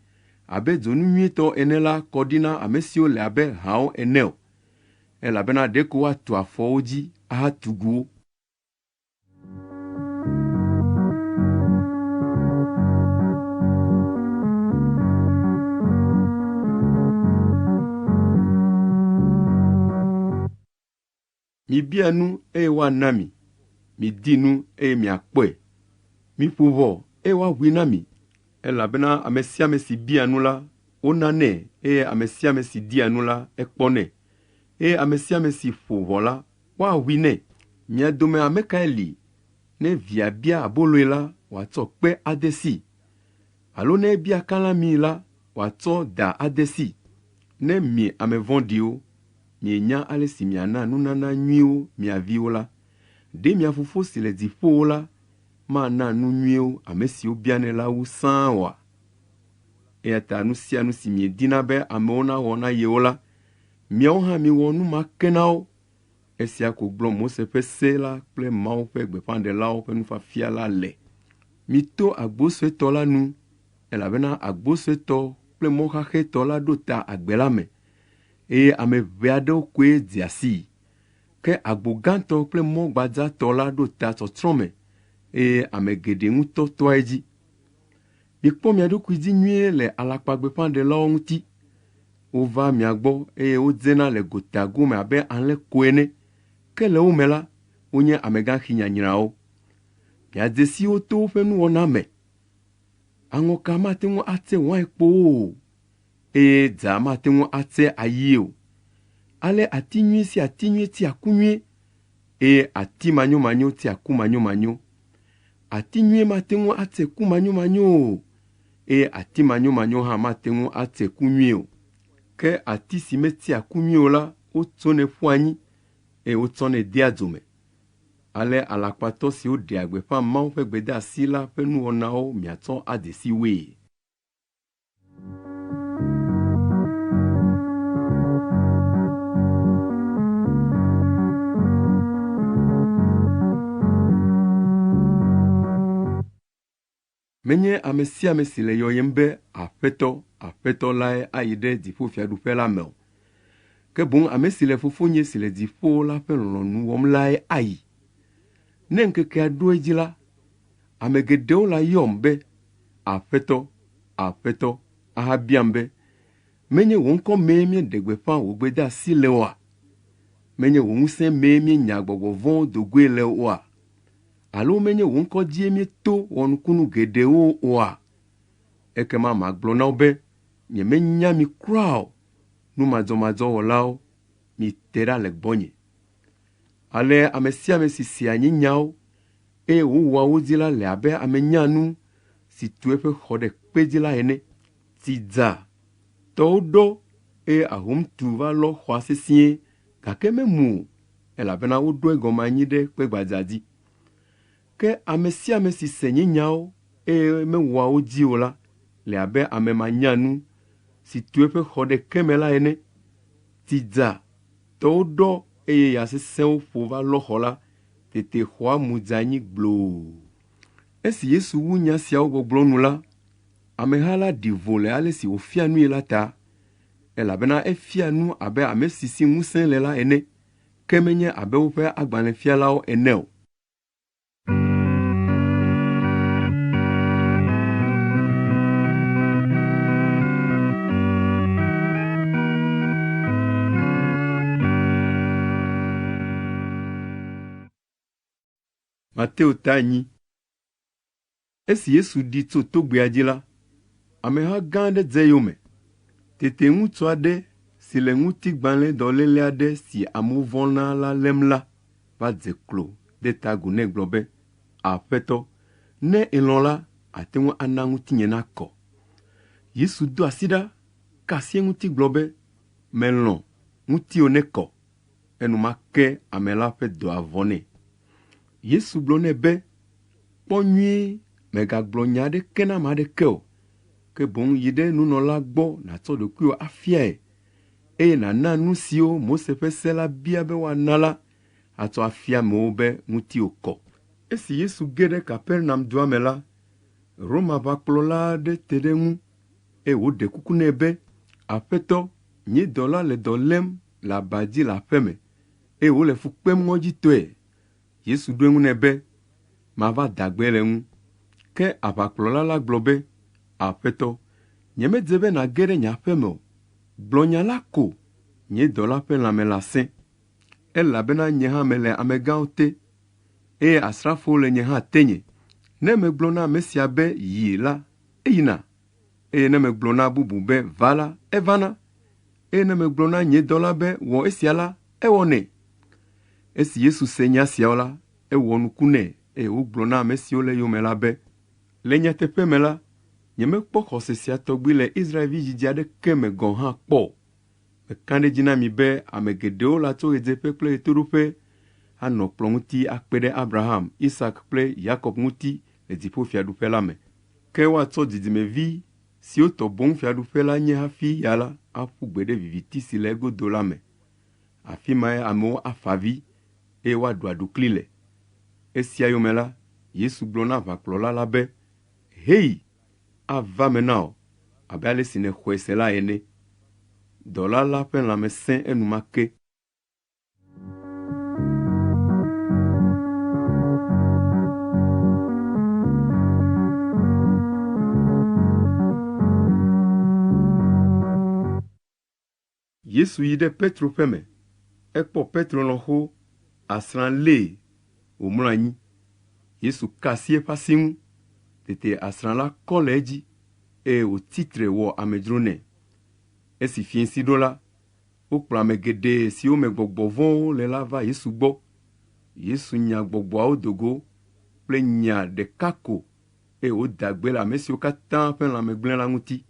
abe dzonu nyuitɔ ene la kɔ ɖi na ame siwo le abe hãwo ene o, elabena ɖeko woatu afɔ wo dzi ahatugu wo. Mibia nu eye woana mi, midi nu eye miakpɔe, miƒo ʋɔ eye woaʋui na mi. Elabena ame sia ame si bia nu la, wonanɛ, eye ame sia ame si dia nu la, ekpɔnɛ, eye ame sia ame si ƒo ʋɔ la, woaʋui nɛ. Mia dome ame kae li ne via bia aboloe la, wòatsɔ kpe ade sii? Alo ne ebia kalãmii la, wòatsɔ da ade sii? Ne mi ame vɔ̃ɖiwo, mienya ale si miana nunana nyuiwo mia viwo la, ɖe mia Fofo si le dziƒowo la mana nu nyuiwo ame siwo bianɛ la wu sãa oa? Eya ta nu sia nu si miedina be amewo nawɔ na yewo la, miawo hã miwɔ nu ma ke na wo. Esia ko gblɔm Mose ƒe Se la kple Mawu ƒe gbeƒãɖelawo ƒe nufiafia la le. Mito agbo suetɔ la nu, elabena agbo suetɔ kple mɔ xaxɛtɔ la ɖo ta agbe la me, eye ame ʋɛ aɖewo koe dzea sii. Ke agbo gãtɔ kple mɔ gbadzatɔ la ɖo ta tsɔtsrɔ̃ me, eye ame geɖe ŋutɔ toa edzi. Mikpɔ mia ɖokui dzi nyuie le alakpagbeƒãɖelawo ŋuti. Wovaa mia gbɔ eye wodzena le gota gome abe alẽko ene, ke le wo me la, wonye amegãxi nyanyrawo. Miadze si wo to woƒe nuwɔna me. Aŋɔka mate ŋu atse wainkpowo o, eye dza mate ŋu atse ayi o. Ale ati nyui sia ati nyui tsea ku nyui, eye ati manyomanyo tsea ku manyomanyo. Ati nyui mate ŋu atse ku manyomanyo o, eye ati manyomanyo hã mate ŋu atse ku nyui o. Ke ati si metsea ku nyui o la, wotsonɛ ƒua anyi, eye wotsɔnɛ dea dzo me. Ale alakpatɔ siwo ɖea gbeƒã Mawu ƒe gbedeasi la ƒe nuwɔnawo miatsɔ adze si woe. Menye ame sia ame si le yɔyem be Aƒetɔ, Aƒetɔ lae ayi ɖe dziƒofiaɖuƒe la me o. Ke boŋ ame si le Fofonye si le dziƒo la ƒe lɔlɔ̃nu wɔm lae ayi. Ne ŋkekea ɖo edzi la, ame geɖewo layɔm be Aƒetɔ, Aƒetɔ ahabiam be, Menye wò ŋkɔ mee míeɖe gbeƒã wò gbedeasi le oa? Menye wò ŋusẽ mee míenya gbɔgbɔ vɔ̃wo do goe le oa? Alo menye wò ŋkɔ dzie míeto wɔ nukunu geɖewo oa? Ekema magblɔ na wo be, Nyemenya mi kura o, nu madzɔmadzɔ wɔlawo, mite ɖa le gbɔnye. Ale ame sia ame si sea nye nyawo, eye wòwɔa wo dzi la le abe ame nyanu si tu eƒe xɔ ɖe kpe dzi la ene. Tsi dza, tɔwo ɖɔ, eye ahom tu va lɔ xɔa sesĩe, gake memu o, elabena woɖo egɔme anyi ɖe kpe gbadza dzi. Ke ame sia ame si se nye nyawo, eye mewɔa wo dzi o la, le abe ame manyanu si tu eƒe xɔ ɖe ke me la ene. Tsi dza, tɔwo ɖɔ eye ya sesẽwo ƒo va lɔ xɔ la, tete xɔa mu dze anyi gbloo. Esi Yesu wu nya siawo gbɔgblɔ nu la, ameha la ɖi vo le ale si wòfia nui la ta, elabena efia nu abe ame si si ŋusẽ le la ene, ke menye abe woƒe agbalẽfialawo ene o. Mateo ta enyi. Esi Yesu ɖi tso togbea dzi la, ameha gã aɖe dze eyome. Tete ŋutsu aɖe si le ŋutigbalẽdɔléle aɖe si amewo vɔ̃na la lém la va dze klo de ta agu nɛ gblɔ be, Aƒetɔ, ne èlɔ̃ la, àte ŋu ana ŋutinye nakɔ. Yesu do asi ɖa, ka asi eŋuti gblɔ be, Melɔ̃, ŋutiwò nekɔ. Enumake ame la ƒe dɔa vɔ nɛ. Yesu gblɔ nɛ be, Kpɔ nyuie, mègagblɔ nya aɖeke na ame aɖeke o, ke boŋ yi ɖe nunɔla gbɔ nàtsɔ ɖokuiwò afiae, eye nàna nu siwo Mose ƒe se la bia be woana la atsɔ afia amewo be ŋutiwò kɔ. Esi Yesu ge ɖe Kapernaum dua me la, Roma-ʋakplɔla aɖe te ɖe eŋu, eye wòɖe kuku nɛ be, Aƒetɔ, nye dɔla le dɔ lém le aba dzi le aƒe me, eye wòle fu kpem ŋɔdzitɔe. Yesu ɖo eŋu nɛ be, Mava da gbe le eŋu. Ke aʋakplɔla la gblɔ be, Aƒetɔ, nyemedze be nàge ɖe nye aƒe me o. Gblɔ nya la ko, nye dɔla ƒe lãme lasẽ. Elabena nye hã mele amegãwo te, eye asrafowo le nye hã tenye. Ne megblɔ na ame sia be, Yi la, eyina, eye ne megblɔ na bubu be, Va la, evana, eye ne megblɔ na nye dɔla be, Wɔ esia la, ewɔnɛ. Esi Yesu se nya siawo la, ewɔ nuku nɛ eye wògblɔ na ame siwo le eyome la be, Le nyateƒe me la, nyemekpɔ xɔse sia tɔgbi le Israelvi dzidzi aɖeke me gɔ̃ hã kpɔ o. Meka ɖe edzi na mi be ame geɖewo latso ɣedzeƒe kple ɣetoɖoƒe anɔ kplɔ̃ ŋuti akpe ɖe Abraham, Isak kple Yakob ŋuti le dziƒofiaɖuƒe la me. Ke woatsɔ dzidzimevi siwo tɔ boŋ fiaɖuƒe la nye hafi ya la aƒu gbe ɖe viviti si le egodo la me. Afi mae amewo afa avi, eye woaɖu aɖukli le. Esia yome la, Yesu gblɔ na aʋakplɔla la be, Heyi, ava eme na wò, abe ale si nèxɔe se la ene. Dɔla la ƒe lãme sẽ enumake. Yesu yi ɖe Petro ƒe me. Ekpɔ Petro lɔ̃xo asrã lée wòmlɔ anyi. Yesu ka asi eƒe asi ŋu. Tete asrã la kɔ le edzi eye wòtsi tre wɔ amedzro nɛ. Esi fiẽsi ɖo la, wokplɔ ame geɖe siwo me gbɔgbɔ vɔ̃wo le la va Yesu gbɔ. Yesu nya gbɔgbɔawo do go kple nya ɖeka ko eye wòda gbe le ame siwo katã ƒe lãme gblẽ la ŋuti.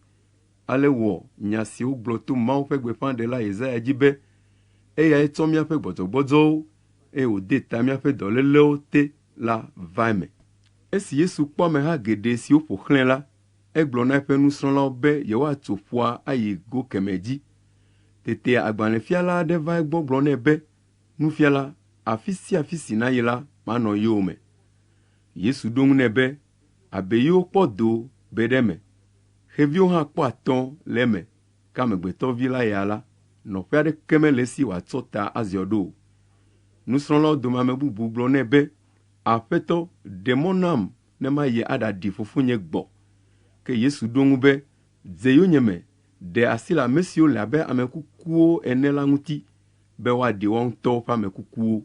Ale wɔ nya si wogblɔ to Mawu ƒe gbeƒãɖela Yesaya dzi be, Eyae tsɔ míaƒe gbɔdzɔgbɔdzɔwo, eye wòde ta míaƒe dɔlélewo te la va eme. Esi Yesu kpɔ ameha geɖe siwo ƒo xlãe la, egblɔ na eƒe nusrɔ̃lawo be yewoatso ƒua ayi go kemɛ dzi. Tete agbalẽfiala aɖe va egbɔ gblɔ nɛ be, Nufiala, afi sia afi si nàyi la, manɔ yowòme. Yesu ɖo eŋu nɛ be, Abeiwo kpɔ do be ɖe eme, xeviwo hã kpɔ atɔ le eme, ke Amegbetɔvi la ya la, nɔƒe aɖeke mele esi wòatsɔ ta aziɔ ɖo o. Nusrɔ̃lawo dome ame bubu gblɔ nɛ be, Aƒetɔ, ɖe mɔ nam ne mayi aɖaɖi fofonye gbɔ. Ke Yesu ɖo eŋu be, Dze yonyeme, ɖe asi le ame siwo le abe ame kukuwo ene la ŋuti, be woaɖi woawo ŋutɔwo ƒe ame kukuwo.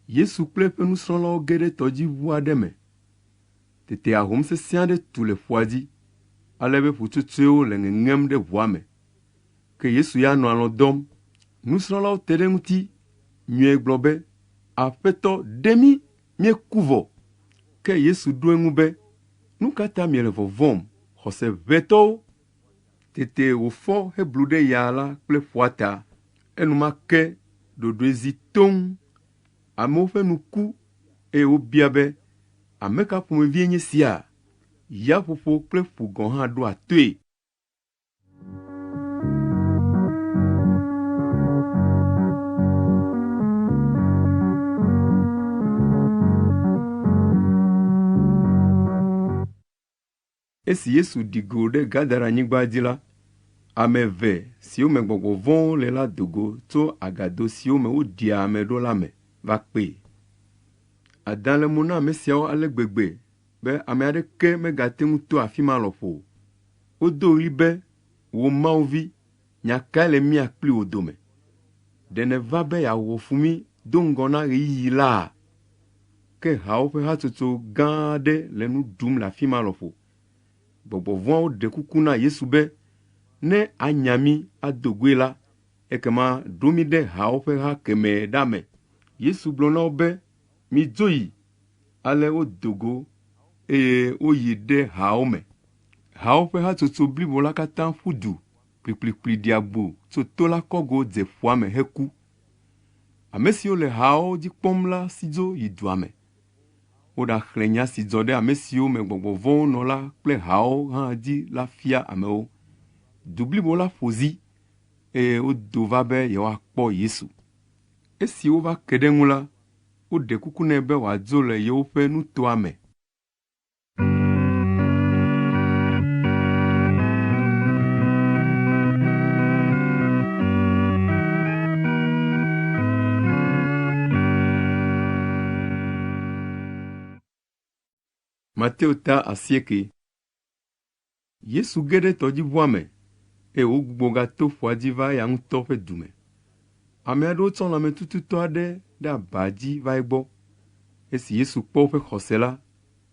Yesu kple eƒe nusrɔ̃lawo ge ɖe tɔdziʋu aɖe me. Tete ahom sesẽ aɖe tu le ƒua dzi, ale be ƒutsotsoewo le ŋeŋem ɖe ʋua me. Ke Yesu ya nɔ alɔ̃ dɔm. Nusrɔ̃lawo te ɖe eŋuti nyuie gblɔ be, Aƒetɔ, ɖe mí, míeku vɔ! Ke Yesu ɖo eŋu be, Nu ka ta miele vɔvɔ̃m, xɔse ʋɛ tɔwo? Tete wòfɔ heblu ɖe ya la kple ƒua ta. Enumake ɖoɖoe zi toŋ. Amewo ƒe nu ku eye wobia be, Ame ka ƒomevie nye sia? Yaƒoƒo kple ƒu gɔ̃ hã ɖoa toe. Esi Yesu ɖi go ɖe Gadaranyigba dzi la, ame eve siwo me gbɔgbɔ vɔ̃wo le la do go tso agado siwo me woɖia ame ɖo la me va kpee. Adã le mo na ame siawo ale gbegbe be ame aɖeke megate ŋu to afi ma lɔƒo o. Wodo ɣli be, Wò Mawu Vi, nya kae le mía kpli wò dome? Ɖe nèva be yeawɔ fu mí do ŋgɔ na ɣeyiɣi laa? Ke hawo ƒe hatsotso gã aɖe le nu ɖum le afi ma lɔƒo. Gbɔgbɔ vɔ̃awo ɖe kuku na Yesu be, Ne anya mí ado goe la, ekema ɖo mí ɖe hawo ƒe ha kemɛ ɖa me. Yesu gblɔ na wo be, Midzo yi! Ale wodo go eye woyi ɖe haawo me. Hawo ƒe hatsotso blibo la katã ƒu du kplikplikpli ɖi agbo tso to la kɔgo dze ƒua me heku. Ame siwo le haawo dzi kpɔm la si dzo yi dua me. Woɖaxlẽ nya si dzɔ ɖe ame siwo me gbɔgbɔ vɔ̃wo nɔ la kple haawo hã dzi la fia amewo. Du blibo la ƒo zi eye wodo va be yewoakpɔ Yesu. Esi wova ke ɖe eŋu la, woɖe kuku nɛ be wòadzo le yewoƒe nutoa me. Mateo ta asieke. Yesu ge ɖe tɔdziʋua me eye wògbugbɔ gato ƒua dzi va eya ŋutɔ ƒe du me. Ame aɖewo tsɔ lãmetututɔ aɖe ɖe aba dzi va egbɔ. Esi Yesu kpɔ woƒe xɔse la,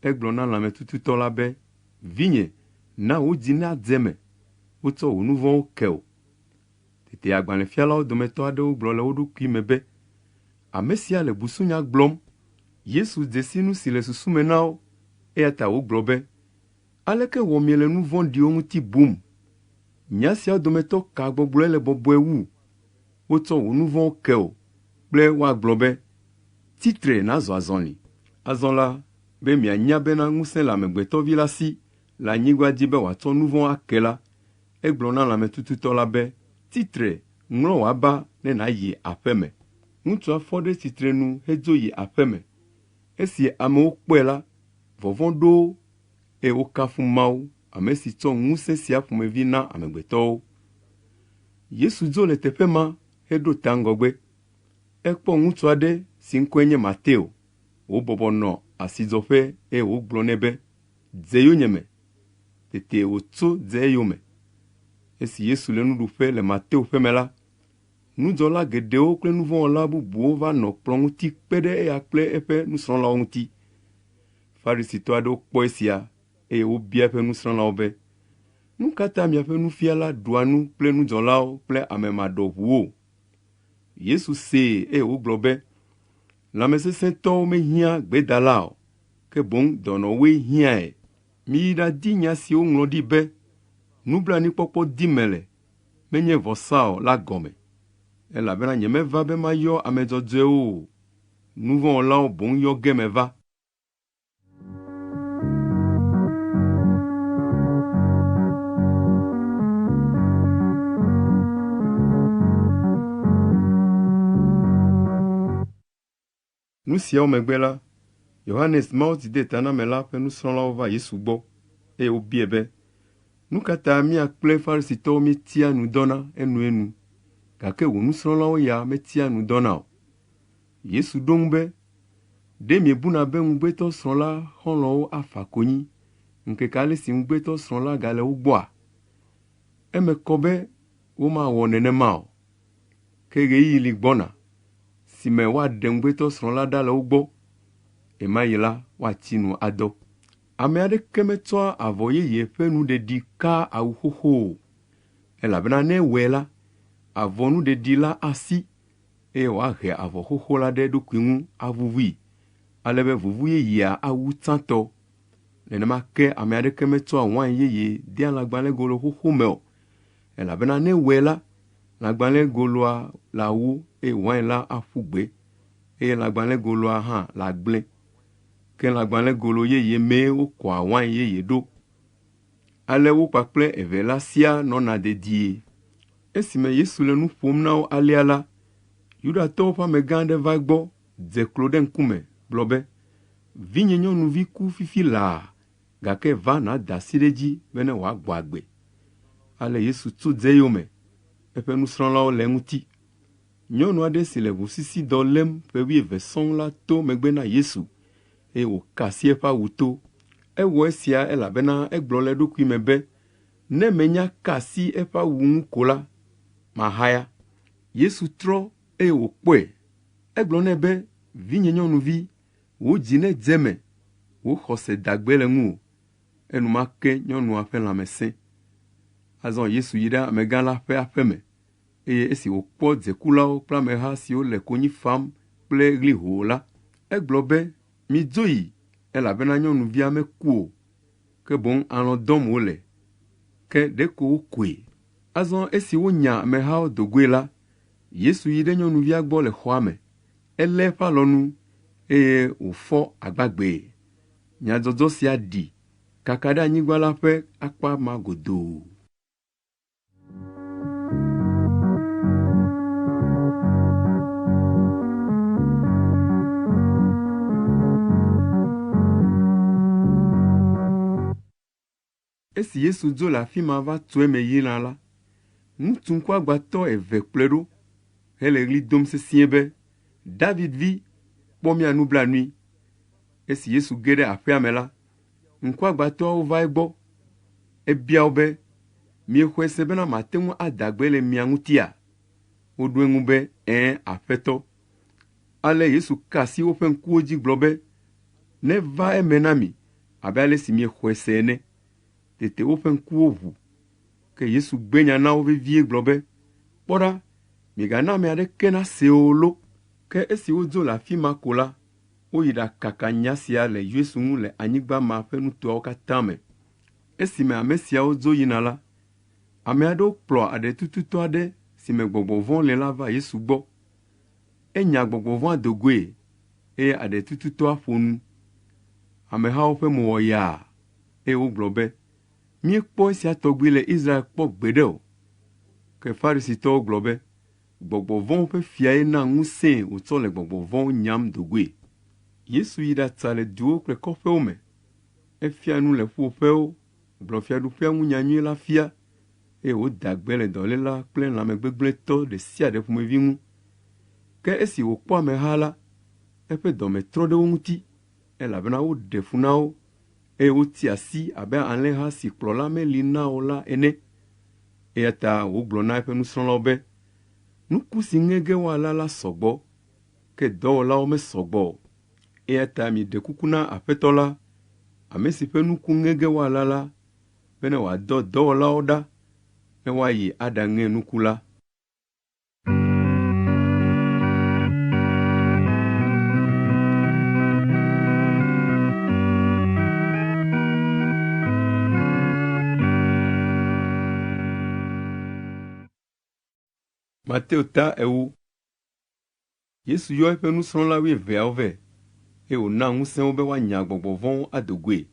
egblɔ na lãmetututɔ la be, Vinye, na wò dzi nadze eme, wotsɔ wò nu vɔ̃wo ke wò. Tete agbalẽfialawo dometɔ aɖewo gblɔ le wo ɖokui me be, Ame sia le busunya gblɔm. Yesu dze si nu si le susu me na wo, eya ta wògblɔ be, Aleke wɔ miele nu vɔ̃ɖiwo ŋuti bum? Nya siawo dometɔ ka gbɔgblɔe le bɔbɔe wu, Wotsɔ wò nu vɔ̃wo ke wò, kple woagblɔ be, Tsi tre nàzɔ azɔli? Azɔ la, be mianya bena ŋusẽ le Amegbetɔvi la si le anyigba dzi be wòatsɔ nu vɔ̃ ake la, egblɔ na lãmetututɔ la be, Tsi tre, ŋlɔ wò aba ne nàyi aƒe me. Ŋutsua fɔ ɖe tsitrenu hedzo yi aƒe me. Esi amewo kpɔe la, vɔvɔ̃ ɖo wo eye wokafu Mawu. ame si tsɔ ŋusẽ sia ƒomevi na amegbetɔwo. Yesu dzo le teƒe ma heɖo ta ŋgɔgbe. Ekpɔ ŋutsu aɖe si ŋkɔe nye Mateo wòbɔbɔ nɔ asidzɔƒe eye wògblɔ nɛ be, “Dze yonyeme.” Tete wòtso dze eyome. Esi Yesu le nuɖuƒe le Mateo ƒeme la, nudzɔla geɖewo kple nu vɔ̃ wɔla bubuwo va nɔ kplɔ̃ ŋuti kpe ɖe eya kple eƒe nusrɔ̃lawo ŋuti. Farisitɔ aɖewo kpɔ esia eye wobia eƒe nusrɔ̃lawo be, “Nu ka ta miaƒe nufiala ɖua nu kple nudzɔlawo kple ame maɖɔʋuwo?” Yesu see eye wògblɔ be, “Lãmesesẽtɔwo mehiã gbedala o, ke boŋ dɔnɔwoe hiãe. Miyi ɖadi nya si woŋlɔ ɖi be, ‘Nublanuikpɔkpɔ dim mele, menye vɔsa o’ la gɔme. Elabena nyemeva be mayɔ ame dzɔdzɔewo o, nu vɔ̃ wɔlawo boŋ yɔ ge meva.” Nu siawo megbe la, Yohanes Mawutsidetanamela ƒe nusrɔ̃lawo va Yesu gbɔ eye wobiae be, “Nu ka ta mía kple Farisitɔwo míetia nu dɔna enuenu, gake wò nusrɔ̃lawo ya metia nu dɔna o?” Yesu ɖo eŋu be, “Ɖe miebuna be ŋugbetɔsrɔ̃ la xɔlɔ̃wo afa konyi ŋkeke ale si ŋugbetɔsrɔ̃ la gale wo gbɔa? Eme kɔ be womawɔ nenema o. Ke ɣeyiɣi li gbɔna si me woaɖe ŋugbetɔsrɔ̃ la ɖa le wo gbɔ. Ɣemaɣi la, woatsi nu adɔ. Ame aɖeke metsɔa avɔ yeye ƒe nuɖeɖi kaa awu xoxo o, elabena ne ewɔe la, avɔ nuɖeɖi la asi eye wòahe avɔ xoxo la ɖe eɖokui ŋu avuvui, ale be vuvu yeyea awu tsãtɔ. Nenema ke ame aɖeke metsɔa wain yeye dea lãgbalẽgolo xoxo me o, elabena ne ewɔe la, lãgbalẽgoloa lawu eye wain la aƒu gbe, eye lãgbalẽgoloa hã lagblẽ. Ke lãgbalẽgolo yeye mee wokɔa wain yeye ɖo. Ale wo kpakple eve la siaa nɔna dedie. Esime Yesu le nu ƒom na wo alea la, Yudatɔwo ƒe amegã aɖe va egbɔ, dze klo ɖe eŋkume gblɔ be, “Vinye nyɔnuvi ku fifi laa, gake va nàda asi ɖe edzi bene wòagbɔ agbe.” Ale Yesu tso dze eyome, eƒe nusrɔ̃lawo le eŋuti. Nyɔnu aɖe si le ʋusisidɔ lém ƒe wuieve sɔŋ la to megbe na Yesu eye wòka asi eƒe awu to. Ewɔ esia elabena egblɔ le eɖokui me be, “Ne menya ka asi eƒe awu ŋu ko la, mahaya.” Yesu trɔ eye wòkpɔe. Egblɔ nɛ be, “Vinyenyɔnuvi, wò dzi nedze eme, wò xɔse da gbe le ŋuwò.” Enumake nyɔnua ƒe lãme sẽ. Azɔ Yesu yi ɖe amegã la ƒe aƒe me eye esi wòkpɔ dzekulawo kple ameha siwo le konyi fam kple ɣli hoo la, egblɔ be, “Midzo yi, elabena nyɔnuvia meku o, ke boŋ alɔ̃ dɔm wòle.” Ke ɖeko wokoe. Azɔ esi wonya amehawo do goe la, Yesu yi ɖe nyɔnuvia gbɔ le xɔa me. Elé eƒe alɔnu eye wòfɔ agbagbee. Nyadzɔdzɔ sia ɖi kaka ɖe anyigba la ƒe akpa ma godoo. Esi Yesu dzo le afi ma va tu eme yina la, ŋutsu ŋkuagbãtɔ eve kplɔe ɖo hele ɣli dom sesĩe be, “David vi, kpɔ mía nublanui!” Esi Yesu ge ɖe aƒea me la, ŋkuagbãtɔawo va egbɔ. Ebia wo be, “Miexɔe se bena mate ŋu ada gbe le mia ŋutia?” Woɖo eŋu be, “Ɛ̃, Aƒetɔ.” Ale Yesu ka asi woƒe ŋkuwo dzi gblɔ be, “Neva eme na mi abe ale si miexɔe se ene.” Tete woƒe ŋkuwo ʋu. Ke Yesu gbe nya na wo vevie gblɔ be, “Kpɔ ɖa, migana ame aɖeke nasee o lo!” Ke esi wodzo le afi ma ko la, woyi ɖakaka nya sia le Yesu ŋu le anyigba ma ƒe nutoawo katã me. Esime ame siawo dzo yina la, ame aɖewo kplɔ aɖetututɔ aɖe si me gbɔgbɔ vɔ̃ le la va Yesu gbɔ. Enya gbɔgbɔ vɔ̃a do goe eye aɖetututɔa ƒo nu. Amehawo ƒe mo wɔ yaa eye wogblɔ be, “Míekpɔ esia tɔgbi le Israel kpɔ gbeɖe o.” Ke Farisitɔwo gblɔ be, “Gbɔgbɔ vɔ̃wo ƒe fiae na ŋusẽe wòtsɔ le gbɔgbɔ vɔ̃wo nyam do goe.” Yesu yi ɖatsa le duwo kple kɔƒewo me. Efia nu le ƒuƒoƒewo, gblɔ fiaɖuƒea ŋu nyanyui la fia, eye wòda gbe le dɔléla kple lãmegbegblẽtɔ ɖe sia ɖe ƒomevi ŋu. Ke esi wòkpɔ ameha la, eƒe dɔme trɔ ɖe wo ŋuti, elabena woɖe fu na wo, eye wotsi asi abe alẽha si kplɔla meli na o la ene. Eya ta wògblɔ na eƒe nusrɔ̃lawo be, Nuku si ŋe ge woala la sɔ gbɔ, ke dɔwɔlawo mesɔ gbɔ o. Eya ta miɖe kuku na Aƒetɔ la, ame si ƒe nuku ŋe ge woala la, bene wòadɔ dɔwɔlawo ɖa ne woayi aɖaŋe nuku la. Mateo ta 4. Yesu yɔ eƒe nusrɔ̃la wuieveawo vɛ, eye wòna ŋusẽ wo be woanya gbɔgbɔ vɔ̃wo ado goe,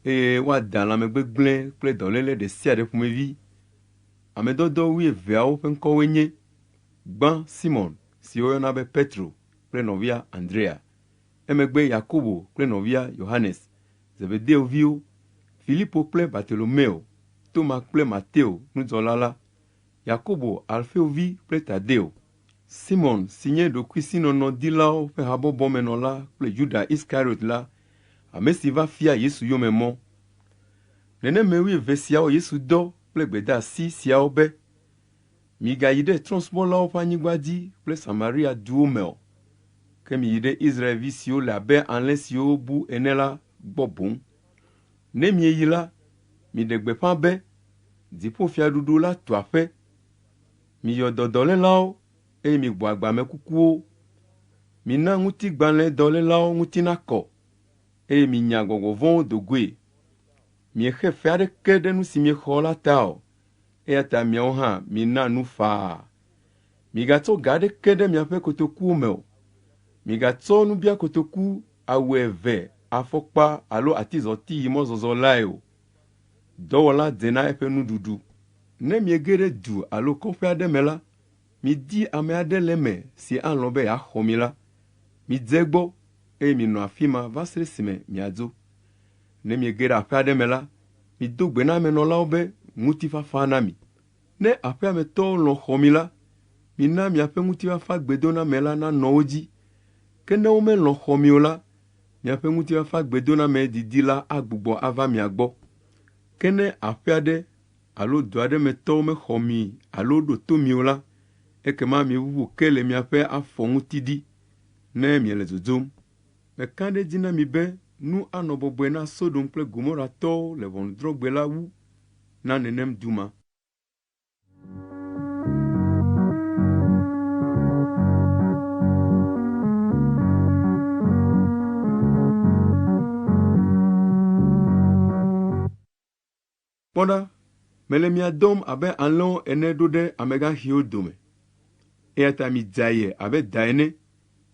eye woada lãmegbegblẽ kple dɔléle ɖe sia ɖe ƒomevi. Ame dɔdɔ wuieveawo ƒe ŋkɔwoe nye, Gbã, Simon, si woyɔna be Petro, kple nɔvia Andrea, emegbe Yakobo kple nɔvia Yohanes, Zebedeo viwo, Filipo kple Bartolomeo, Toma kple Mateo nudzɔla la, Yakobo, Alfeo vi kple Tadeo, Simon si nye ɖokuisinɔnɔdilawo ƒe habɔbɔmenɔla kple Yuda Iskariot la, ame si va fia Yesu yome mɔ. Nenem me wuieve siawo Yesu dɔ kple gbedeasi siawo be, Migayi ɖe trɔ̃subɔlawo ƒe anyigba dzi kple Samaria duwo me o, ke miyi ɖe Israelvi siwo le abe alẽ siwo bu ene la gbɔ boŋ. Ne mieyi la, miɖe gbeƒã be, Dziƒofiaɖuɖu la tu aƒe. Miyɔ dɔ dɔlélawo, eye migbɔ agbe ame kukuwo. Mina ŋutigbalẽdɔlélawo ŋuti nakɔ, eye minya gbɔgbɔ vɔ̃wo do goe. Miexe fe aɖeke ɖe nu si miexɔ la ta o, eya ta miawo hã mina nu faa. Migatsɔ ga aɖeke ɖe miaƒe kotokuwo me o. Migatsɔ nubiakotoku, awu eve, afɔkpa alo atizɔti yi mɔzɔzɔ lae o. Dɔwɔla dze na eƒe nuɖuɖu. Ne miege ɖe du alo kɔƒe aɖe me la, midi ame aɖe le eme si alɔ̃ be yeaxɔ mi la, midze egbɔ eye minɔ afi ma va se ɖe esime miadzo. Ne miege ɖe aƒe aɖe me la, mido gbe na emenɔlawo be, Ŋutifafa na mi. Ne aƒea me tɔwo lɔ̃ xɔ mi la, mina miaƒe ŋutifafa gbedoname la nanɔ wo dzi. Ke ne womelɔ̃ xɔ mi o la, miaƒe ŋutifafa gbedoname didi la agbugbɔ ava mia gbɔ. Ke ne aƒe aɖe alo du aɖe me tɔwo mexɔ mi alo ɖo to mi o la, ekema miʋuʋu ke le miaƒe afɔ ŋuti ɖi ne miele dzodzom. Meka ɖe edzi na mi be nu anɔ bɔbɔe na Sodom kple Gomoratɔwo le ʋɔnudrɔ̃gbe la wu na nenem du ma. Kpɔ ɖa, mele mia dɔm abe alẽwo ene ɖo ɖe amegãxiwo dome. Eya ta midze aye abe da ene,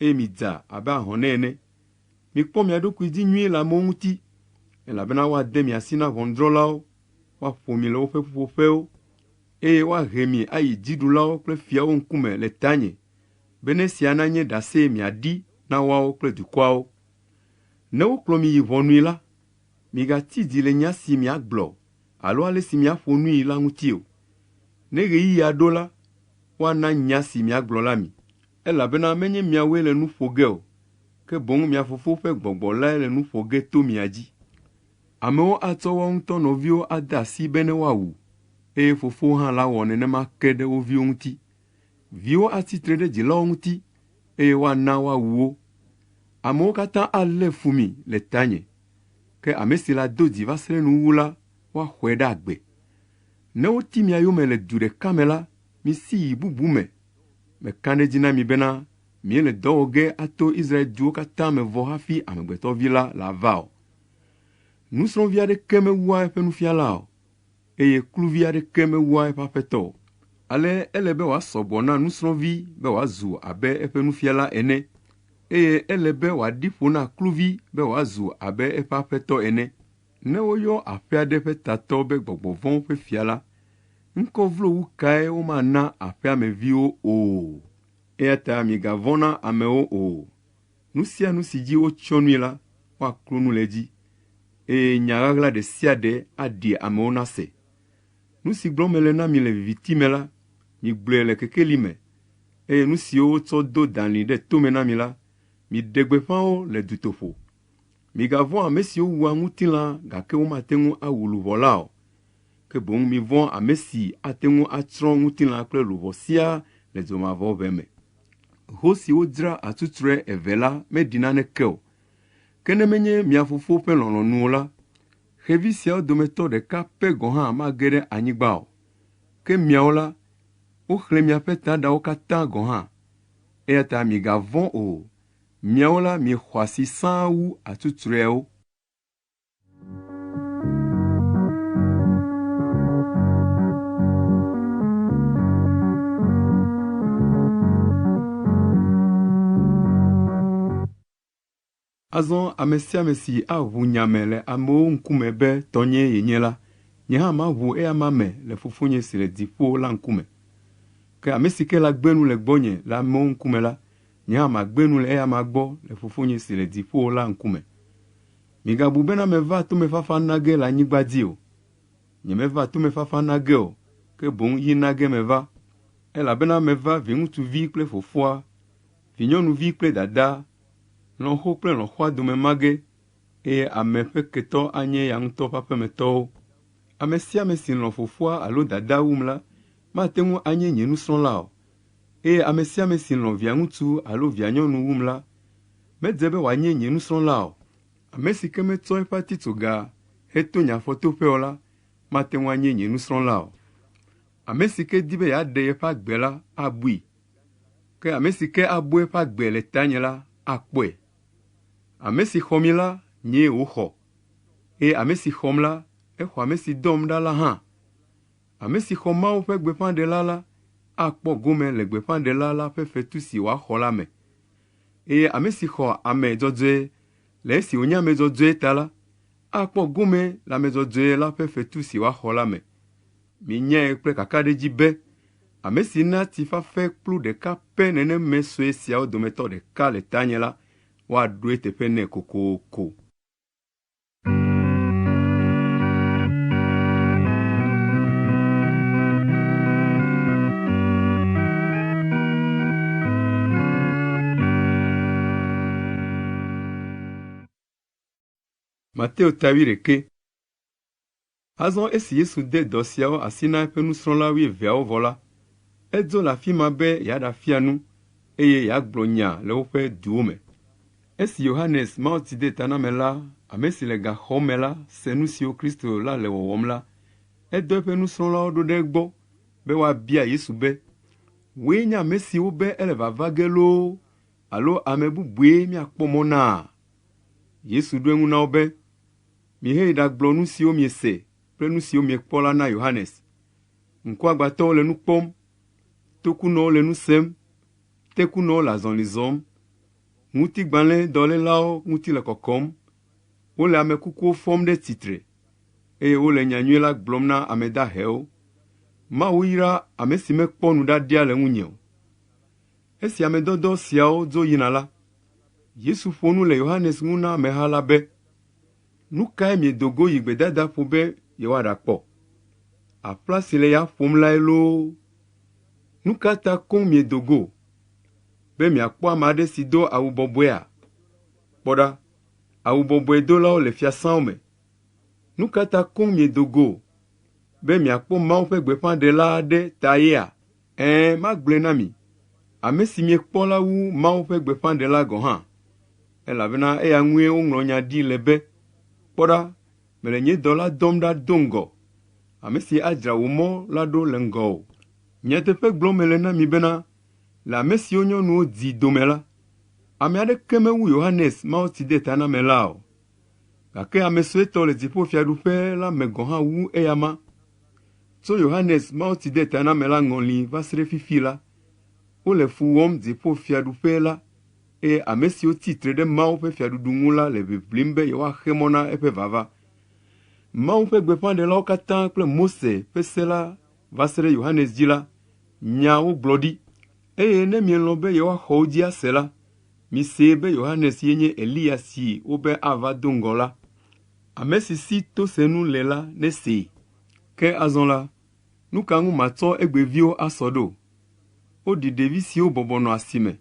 eye midza abe ahɔnɛ ene. Mikpɔ mia ɖokui dzi nyuie le amewo ŋuti, elabena woade mi asi na ʋɔnudrɔ̃lawo, woaƒo mi le woƒe ƒuƒoƒewo, eye woahe mi ayi dziɖulawo kple fiawo ŋkume le tanye, bene esia nanye ɖase miaɖi na woawo kple dukɔawo. Ne wokplɔ mi yi ʋɔnui la, Migatsi dzi le nya si miagblɔ alo ale si miaƒo nui la ŋuti o. Ne ɣeyiɣia ɖo la, woana nya si miagblɔ la mi, elabena menye miawoe le nu ƒo ge o, ke boŋ mia Fofo ƒe Gbɔgbɔ lae le nu ƒo ge to mia dzi. Amewo atsɔ woawo ŋutɔ nɔviwo ade asi bene woawu, eye fofowo hã lawɔ nenema ke ɖe wo viwo ŋuti. Viwo atsi tre ɖe dzilawo ŋuti, eye woana woawu wo. Amewo katã alé fu mi le tanye, ke ame si lado dzi va se ɖe nuwuwu la, woaxɔe ɖe agbe. Ne woti mia yome le du ɖeka me la, misi yi bubu me. Meka ɖe edzi na mi bena, miele dɔ wɔ ge ato Israel duwo katã me vɔ hafi Amegbetɔvi la lava o. Nusrɔ̃vi aɖeke mewua eƒe nufiala o, eye kluvi aɖeke mewua eƒe aƒetɔ o. Ale ele be wòasɔ gbɔ na nusrɔ̃vi be wòazu abe eƒe nufiala ene, eye ele be wòaɖi ƒo na kluvi be wòazu abe eƒe aƒetɔ ene. Ne woyɔ aƒe aɖe ƒe tatɔ be gbɔgbɔ vɔ̃wo ƒe fia la, ŋkɔ vlo wu kae womana aƒea me viwo o? Eya ta migavɔ̃ na amewo o. Nu sia nu si dzi wotsyɔ nui la, woaklo nu le edzi. eye nya ɣaɣla ɖe sia ɖe aɖi amewo nase. Nu si gblɔm mele na mi le viviti me la, migblɔe le kekeli me, eye nu siwo wotsɔ do dalĩ ɖe tome na mi la, miɖe gbeƒã wo le dutoƒo. Migavɔ̃ ame siwo wua ŋutilã gake womate ŋu awu luʋɔ la o. Ke boŋ mivɔ̃ ame si ate ŋu atsrɔ̃ ŋutilã kple luʋɔ siaa le dzomavɔʋe me. Ho si wodzra atsutsrɔe eve la meɖi naneke o. Ke ne menye mia Fofo ƒe lɔlɔ̃nu o la, xevi siawo dometɔ ɖeka pɛ gɔ̃ hã mage ɖe anyigba o. Ke miawo la, woxlẽ miaƒe taɖawo katã gɔ̃ hã. Eya ta migavɔ̃ o, miawo la miexɔ asi sãa wu atsutsrɔeawo. Azɔ ame sia ame si aʋu nya me le amewo ŋkume be tɔnyee yenye la, nye hã maʋu eyama me le Fofonye si le dziƒo la ŋkume. Ke ame si ke lagbe nu le gbɔnye le amewo ŋkume la, nye hã magbe nu le eyama gbɔ le Fofonye si le dziƒo la ŋkume. Migabu bena meva tomefafa na ge le anyigba dzi o. Nyemeva tomefafa na ge o, ke boŋ yi na ge meva. Elabena meva viŋutsuvi kple fofoa, vinyɔnuvi kple dadaa, lɔ̃xo kple lɔ̃xoa dome ma ge, eye ame ƒe ketɔ anye eya ŋutɔ ƒe aƒemetɔwo. Ame sia ame si lɔ̃ fofoa alo dadaa wum la, mate ŋu anye nye nusrɔ̃la o. Eye ame sia ame si lɔ̃ via ŋutsu alo via nyɔnu wum la, medze be wòanye nye nusrɔ̃la o. Ame si ke metsɔ eƒe atitsoga heto nye afɔtoƒe o la, mate ŋu anye nye nusrɔ̃la o. Ame si ke di be yeaɖe yeƒe agbe la, abui. Ke ame si ke abu eƒe agbe le tanye la, akpɔe. Ame si xɔ mi la, nyee wòxɔ, eye ame si xɔm la, exɔ ame si dɔm ɖa la hã. Ame si xɔ Mawu ƒe gbeƒãɖela la, akpɔ gome le gbeƒãɖela la ƒe fetu si wòaxɔ la me. Eye ame si xɔ ame dzɔdzɔe le esi wònye ame dzɔdzɔe ta la, akpɔ gome le ame dzɔdzɔe la ƒe fetu si wòaxɔ la me. Minyae kple kakaɖedzi be ame si na tsi fafɛ kplu ɖeka pɛ neneme sue siawo dometɔ ɖeka le tanye la, woaɖo eteƒe nɛ kokoko. Mateo ta wuiɖekɛ. Azɔ esi Yesu de dɔ siawo asi na eƒe nusrɔ̃la wuieveawo vɔ la, edzo le afi ma be yeaɖafia nu eye yeagblɔ nya le woƒe duwo me. Esi Yohanes Mawutsidetanamela, ame si le gaxɔ me la se nu siwo Kristo la le wɔwɔm la, edɔ eƒe nusrɔ̃lawo ɖo ɖe egbɔ be woabia Yesu be, Wòe nye ame si wobe ele vava ge loo alo ame bubue míakpɔ mɔ naa? Yesu ɖo eŋu na wo be, Miheyi ɖagblɔ nu siwo miese kple nu siwo miekpɔ la na Yohanes. Ŋkuagbãtɔwo le nu kpɔm, tokunɔwo le nu sem, tekunɔwo le azɔli zɔm, ŋutigbalẽdɔlélawo ŋuti le kɔkɔm, wole ame kukuwo fɔm ɖe tsitre, eye wole nyanyui la gblɔm na ame dahewo. Mawu yra ame si mekpɔ nuɖaɖia le ŋunye o. Esi ame dɔdɔ siawo dzo yina la, Yesu ƒo nu le Yohanes ŋu na ameha la be, Nu kae miedo go yi gbedadaƒo be yewoaɖakpɔ? Aƒla si le ya ƒom lae loo? Nu ka ta koŋ miedo go? Be miakpɔ ame aɖe si do awu bɔbɔea? Kpɔ ɖa, awu bɔbɔe dolawo le fiasãwo me. Nu ka ta koŋ miedo go? Be miakpɔ Mawu ƒe gbeƒãɖela aɖe ta yea? Ɛ̃, magblɔe na mi, ame si miekpɔ la wu Mawu ƒe gbeƒãɖela gɔ̃ hã, elabena eya ŋue woŋlɔ nya ɖi le be, ‘Kpɔ ɖa, mele nye dɔla dɔm ɖa do ŋgɔ, ame si adzra wò mɔ la ɖo le ŋgɔwò.’ Nyateƒe gblɔm mele na mi bena, le ame siwo nyɔnuwo dzi dome la, ame aɖeke mewu Yohanes Mawutsidetanamela o, gake ame suetɔ le dziƒofiaɖuƒe la me gɔ̃ hã wu eyama. Tso Yohanes Mawutsidetanamela ŋɔli va se ɖe fifi la, wole fu wɔm dziƒofiaɖuƒe la, eye ame siwo tsi tre ɖe Mawu ƒe fiaɖuɖu ŋu la le ʋiʋlim be yewoaxe mɔ na eƒe vava. Mawu ƒe gbeƒãɖelawo katã kple Mose ƒe se la va se ɖe Yohanes dzi la, nya wogblɔ ɖi. Eye ne mielɔ̃ be yewoaxɔ wo dzi ase la, misee be Yohanes ye nye Eliya si wobe ava do ŋgɔ la. Ame si si tosenu le la nesee. Ke azɔ la, nu ka ŋu matsɔ egbeviwo asɔ ɖo? Woɖi ɖevi siwo bɔbɔ nɔ asime.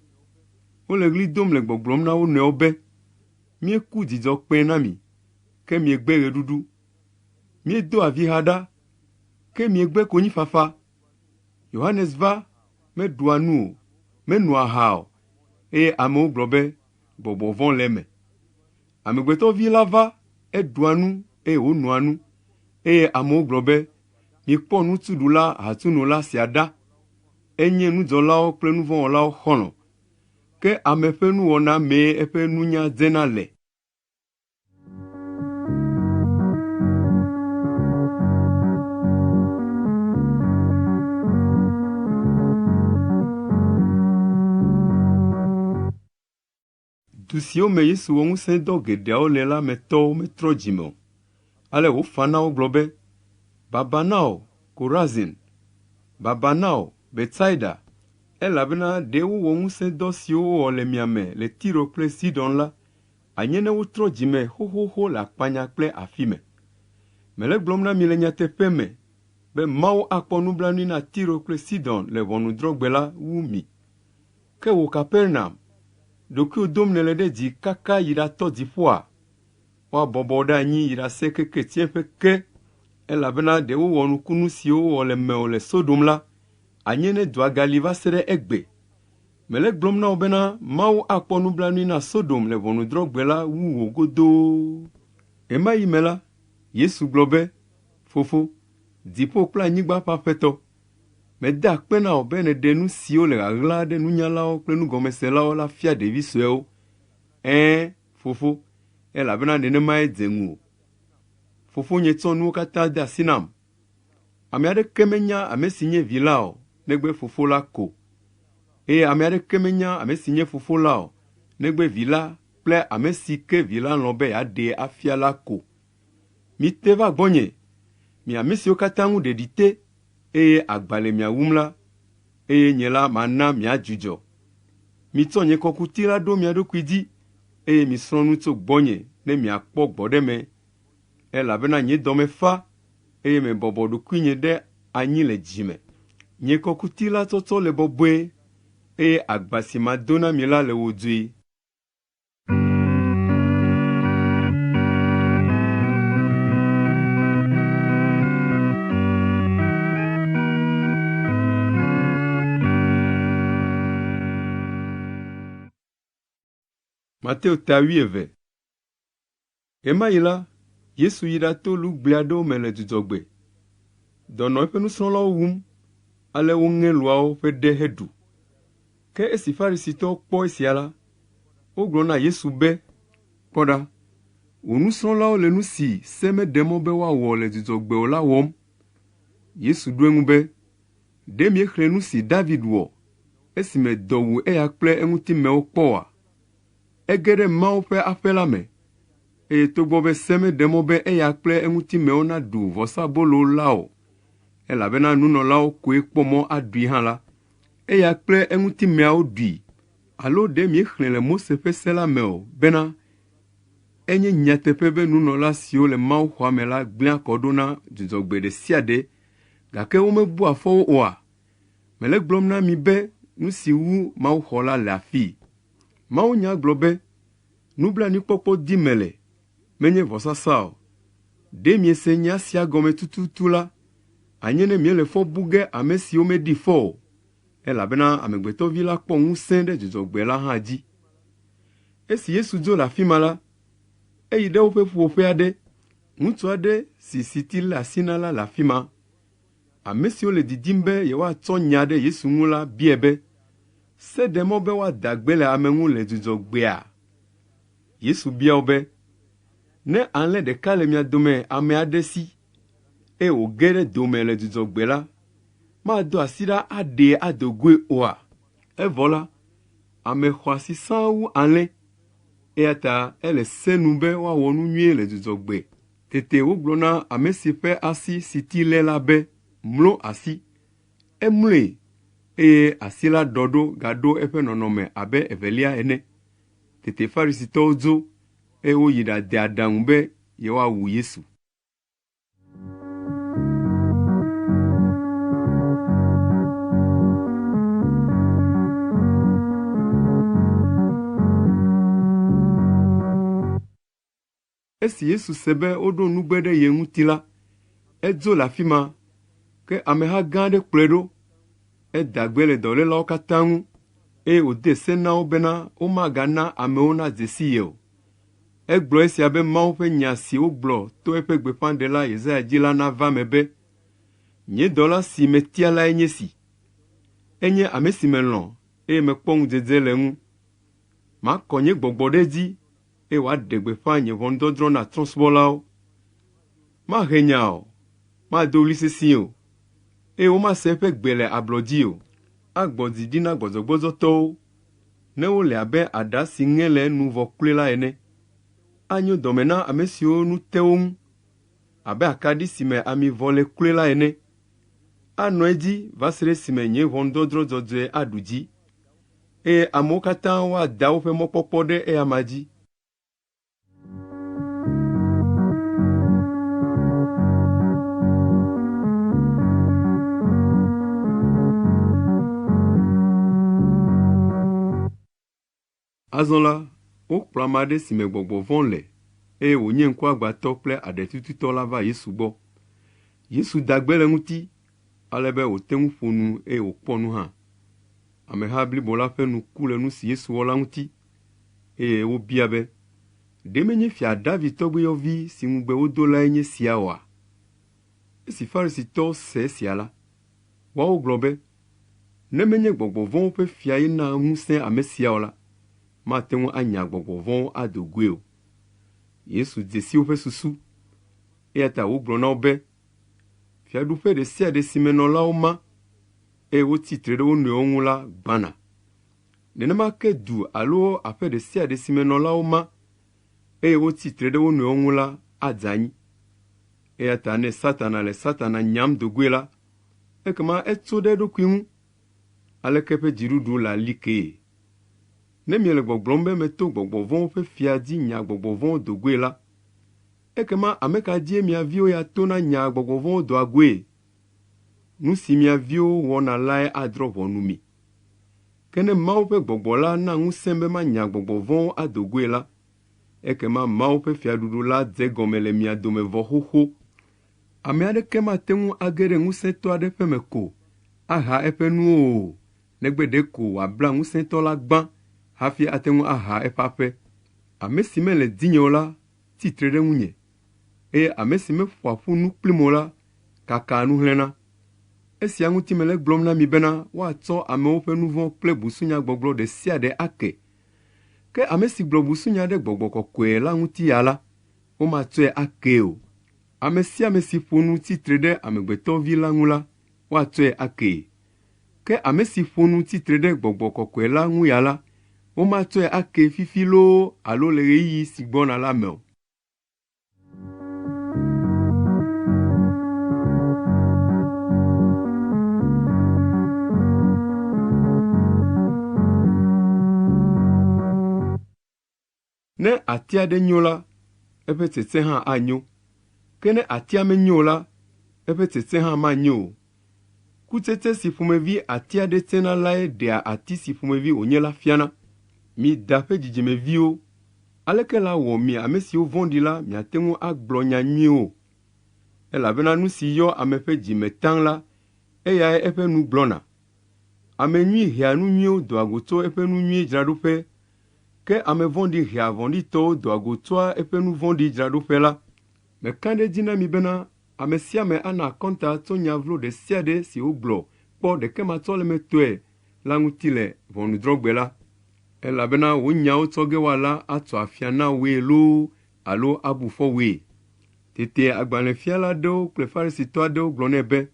Wole ɣli dom le gbɔgblɔm na wo nɔewo be, ‘Míeku dzidzɔkpẽ na mi, ke miegbe ɣeɖuɖu. Míedo aviha ɖa, ke miegbe konyifafa.’ Yohanes va, meɖua nu o, menoa aha o, eye amewo gblɔ be, ‘Gbɔgbɔ vɔ̃ le eme.’ Amegbetɔ Vi la va, eɖua nu eye wònoa nu, eye amewo gblɔ be, ‘Mikpɔ nutsuɖula ahatsunola sia ɖa! Enye nudzɔlawo kple nuvɔ̃wɔlawo xɔlɔ̃.’ Ke ame ƒe nuwɔna mee eƒe nunya dzena le.” Du siwo me Yesu wɔ ŋusẽdɔ geɖeawo le la me tɔwo metrɔ dzime o. Ale wòfa na wo gblɔ be, Baba na wò, Korazin! Baba na wò, Betsaida! Elabena ɖe wowɔ ŋusẽdɔ siwo wowɔ le mia me le Tiro kple Sidon la, anye ne wotrɔ dzime xoxoxo le akpanya kple afi me. Mele egblɔm na mi le nyateƒe me be Mawu akpɔ nublanui na Tiro kple Sidon le ʋɔnudrɔ̃gbe la wu mi. Ke wò Kapernaum, ɖokuiwò dom nèle ɖe dzi kaka yi ɖatɔ dziƒoa? Woabɔbɔ wò ɖe anyi yi ɖase keke tsiẽƒe ke, elabena ɖe wowɔ nukunu siwo wowɔ le mewò le Sodom la, anye ne dua gali va se ɖe egbe. Mele egblɔm na wò bena Mawu akpɔ nublanui na Sodom le ʋɔnudrɔ̃gbe la wu wò godoo. Ɣemaɣi me la, Yesu gblɔ be, Fofo, dziƒo kple anyigba ƒe Aƒetɔ, Meda akpe na wò be nèɖe nu siwo le ɣaɣla ɖe nunyalawo kple nugɔmeselawo la fia ɖevi suewo. Ɛ̃, Fofo, elabena nenemae dze ŋuwò. Fofonye tsɔ nuwo katã de asi nam. Ame aɖeke menya ame si nye Vi la o, negbe Fofo la ko. Eye ame aɖeke menya ame si nye Fofo la o, negbe Vi la kple ame si ke Vi la lɔ̃ be yeaɖee afia la ko. Mite va gbɔnye, mi ame siwo katã ŋu ɖeɖi te eye agba le mia wum la, eye nye la mana miadzudzɔ. Mitsɔ nye kɔkuti la ɖo mia ɖokui dzi, eye misrɔ̃ nu tso gbɔnye ne miakpɔ gbɔɖeme, elabena nye dɔme fa, eye mebɔbɔ ɖokuinye ɖe anyi le dzi me. Nye kɔkuti la tsɔtsɔ le bɔbɔe, eye agba si mado na mi la le wodzoe. Mateo ta wuieve. Ɣemaɣi la, Yesu yi ɖato lugble aɖewo me le dzudzɔgbe. Dɔ nɔ eƒe nusrɔ̃lawo wum, ale woŋe luawo ƒe ɖe heɖu. Ke esi Farisitɔwo kpɔ esia la, wogblɔ na Yesu be, Kpɔ ɖa, wò nusrɔ̃lawo le nu si se meɖe mɔ be woawɔ le dzudzɔgbe o la wɔm. Yesu ɖo eŋu be, Ɖe miexlẽ nu si David wɔ esime dɔ wu eya kple eŋutimewo kpɔ oa? Ege ɖe Mawu ƒe aƒe la me, eye togbɔ be se meɖe mɔ be eya kple eŋutimewo naɖu vɔsabolo la o, elabena nunɔlawo koe kpɔ mɔ aɖui hã la, eya kple eŋutimeawo ɖui. Alo ɖe miexlẽ le Mose ƒe se la me o bena, enye nyateƒe be nunɔla siwo le mawuxɔa me la gblẽa kɔ ɖo na dzudzɔgbe ɖe sia ɖe, gake womebua fɔ wo oa? Mele egblɔm na mi be nu si wu mawuxɔ la le afii. Mawunya gblɔ be, Nublanuikpɔkpɔ dim mele, menye vɔsasa o. Ɖe miese nya sia gɔme tututu la, anye ne miele fɔ bu ge ame siwo meɖi fɔ o, elabena Amegbetɔ Vi la kpɔ ŋusẽ ɖe dzudzɔgbe la hã dzi. Esi Yesu dzo le afi ma la, eyi ɖe woƒe ƒuƒoƒe aɖe. Ŋutsu aɖe si siti lé asi na la le afi ma. Ame siwo le didim be yewoatsɔ nya ɖe Yesu ŋu la biae be, Se ɖe mɔ be woada gbe le ame ŋu le dzudzɔgbea? Yesu bia wo be, Ne alẽ ɖeka le mia dome ame aɖe si, eye wòge ɖe do me le dzudzɔgbe la, mado asi ɖa aɖee ado goe oa? Evɔ la, ame xɔasi sãa wu alẽ, eya ta ele se nu be woawɔ nu nyui le dzudzɔgbe. Tete wogblɔ na ame si ƒe asi siti lé la be, Mlo asi. Emloe, eye asi la ɖɔ ɖo gaɖo eƒe nɔnɔme abe evelia ene. Tete Farisitɔwo dzo, eye woyi ɖade aɖaŋu be yewoawu Yesu. Esi Yesu se be woɖo nugbe ɖe ye ŋuti la, edzo le afi ma, ke ameha gã aɖe kplɔe ɖo. Eda gbe le dɔlélawo katã ŋu eye wòde se na wo bena womagana amewo nadze si ye o. Egblɔ esia be Mawu ƒe nya si wogblɔ to eƒe gbeƒãɖela Yesaya dzi la nava eme be, “Nye dɔla si metia lae nye esi. Enye ame si melɔ̃ eye mekpɔ ŋudzedze le eŋu. Makɔ nye gbɔgbɔ ɖe edzi eye wòaɖe gbeƒã nye ʋɔnudɔdrɔ̃ na trɔ̃subɔlawo. Mahe nya o, mado ɣli sesĩe o, eye womase eƒe gbe le ablɔ dzi o. Agbɔ dzi ɖi na gbɔdzɔgbɔdzɔtɔwo ne wole abe aɖa si ŋe le enu vɔ kloe la ene. Anyo dɔme na ame siwo nu te wo ŋu abe akaɖi si me ami vɔ le kloe la ene. Anɔ edzi va se ɖe esime nye ʋɔnudɔdrɔ̃ dzɔdzɔe aɖu dzi eye amewo katã woada woƒe mɔkpɔkpɔ ɖe eyama dzi. Azɔ la, wokplɔ ame aɖe si me gbɔgbɔ vɔ̃ le eye wònye ŋkuagbãtɔ kple aɖetututɔ la va Yesu gbɔ. Yesu da gbe le eŋuti ale be wòte ŋu ƒo nu eye wòkpɔ nu hã. Ameha blibo la ƒe nu ku le nu si Yesu wɔ la ŋuti eye wobia be, “Ɖe menye Fia David tɔgbuiyɔvi si ŋugbe wodo lae nye sia oa?” Esi Farisitɔwo se esia la, woawo gblɔ be, “Ne menye gbɔgbɔ vɔ̃wo ƒe fiae na ŋusẽ ame sia o la, mate ŋu anya gbɔgbɔ vɔ̃wo ado goe o.” Yesu dze si woƒe susu, eya ta wògblɔ na wo be, “Fiaɖuƒe ɖe sia ɖe si me nɔlawo ma eye wotsi tre ɖe wo nɔewo ŋu la gbãna. Nenema ke du alo aƒe ɖe sia ɖe si me nɔlawo ma eye wotsi tre ɖe wo nɔewo ŋu la adze anyi. Eya ta ne Satana le Satana nyam do goe la, ekema etso ɖe eɖokui ŋu. Aleke eƒe dziɖuɖu le ali kee? Ne miele gbɔgblɔm be meto gbɔgbɔ vɔ̃wo ƒe fia dzi nya gbɔgbɔ vɔ̃wo do goe la, Ekema ame ka dzie mia viwo ya tona nyaa gbɔgbɔ vɔ̃wo doa goe? Nu si mia viwo wɔna lae adrɔ̃ ʋɔnu mi. Ke ne Mawu ƒe gbɔgbɔ la na ŋusẽm be manya gbɔgbɔ vɔ̃wo ado goe la, ekema Mawu ƒe fiaɖuɖu la dze egɔme le mia dome vɔ xoxo. Ame aɖeke mate ŋu age ɖe ŋusẽtɔ aɖe ƒeme ko aha eƒe nuwo o, negbe ɖeko wòabla ŋusẽtɔ la gbã hafi ate ŋu aha eƒe aƒe. Ame si mele dinye o la, tsi tre ɖe ŋunye, eye ame si meƒoa ƒu nu kplim o la kakaa nu hlẽna. Esia ŋuti mele egblɔm na mi bena woatsɔ amewo ƒe nu vɔ̃ kple busunyagbɔgblɔ ɖe sia ɖe ake. Ke ame si gblɔ busunya ɖe Gbɔgbɔ Kɔkɔe la ŋuti ya la, womatsɔe akee o. Ame sia ame si ƒo nu tsi tre ɖe Amegbetɔ Vi la ŋu la, woatsɔe akee. Ke ame si ƒo nu tsi tre ɖe Gbɔgbɔ Kɔkɔe la ŋu ya la, womatsɔe akee fifi loo alo le ɣeyiɣi si gbɔna la me o. Ne ati aɖe nyo la, eƒe tsetse hã anyo, ke ne atia menyo o la, eƒe tsetse hã manyo o. Kutsetse si ƒomevi ati aɖe tsena lae ɖea ati si ƒomevi wònye la fiana. Mi da ƒe dzidzimeviwo, aleke lawɔ mi ame siwo vɔ̃ɖi la miate ŋu agblɔ nya nyuiwo? Elabena nu si yɔ ame ƒe dzi me taŋ la, eyae eƒe nu gblɔna. Ame nyui hea nu nyuiwo doa go tso eƒe nu nyui dzraɖoƒe Ke ame vɔ̃ɖi hea vɔ̃ɖitɔwo doa go tsoa eƒe nu vɔ̃ɖi dzraɖoƒe la. Meka ɖe edzi na mi bena, ame sia ame ana akɔnta tso nya vlo ɖe sia ɖe si wògblɔ kpɔ ɖekematsɔlemetɔe la ŋuti le ʋɔnudrɔ̃gbe la. Elabena wò nyawo tsɔ ge woala atso afia na wòe loo alo abu fɔ wòe. Tete agbalẽfiala aɖewo kple Farisitɔ aɖewo gblɔ nɛ be,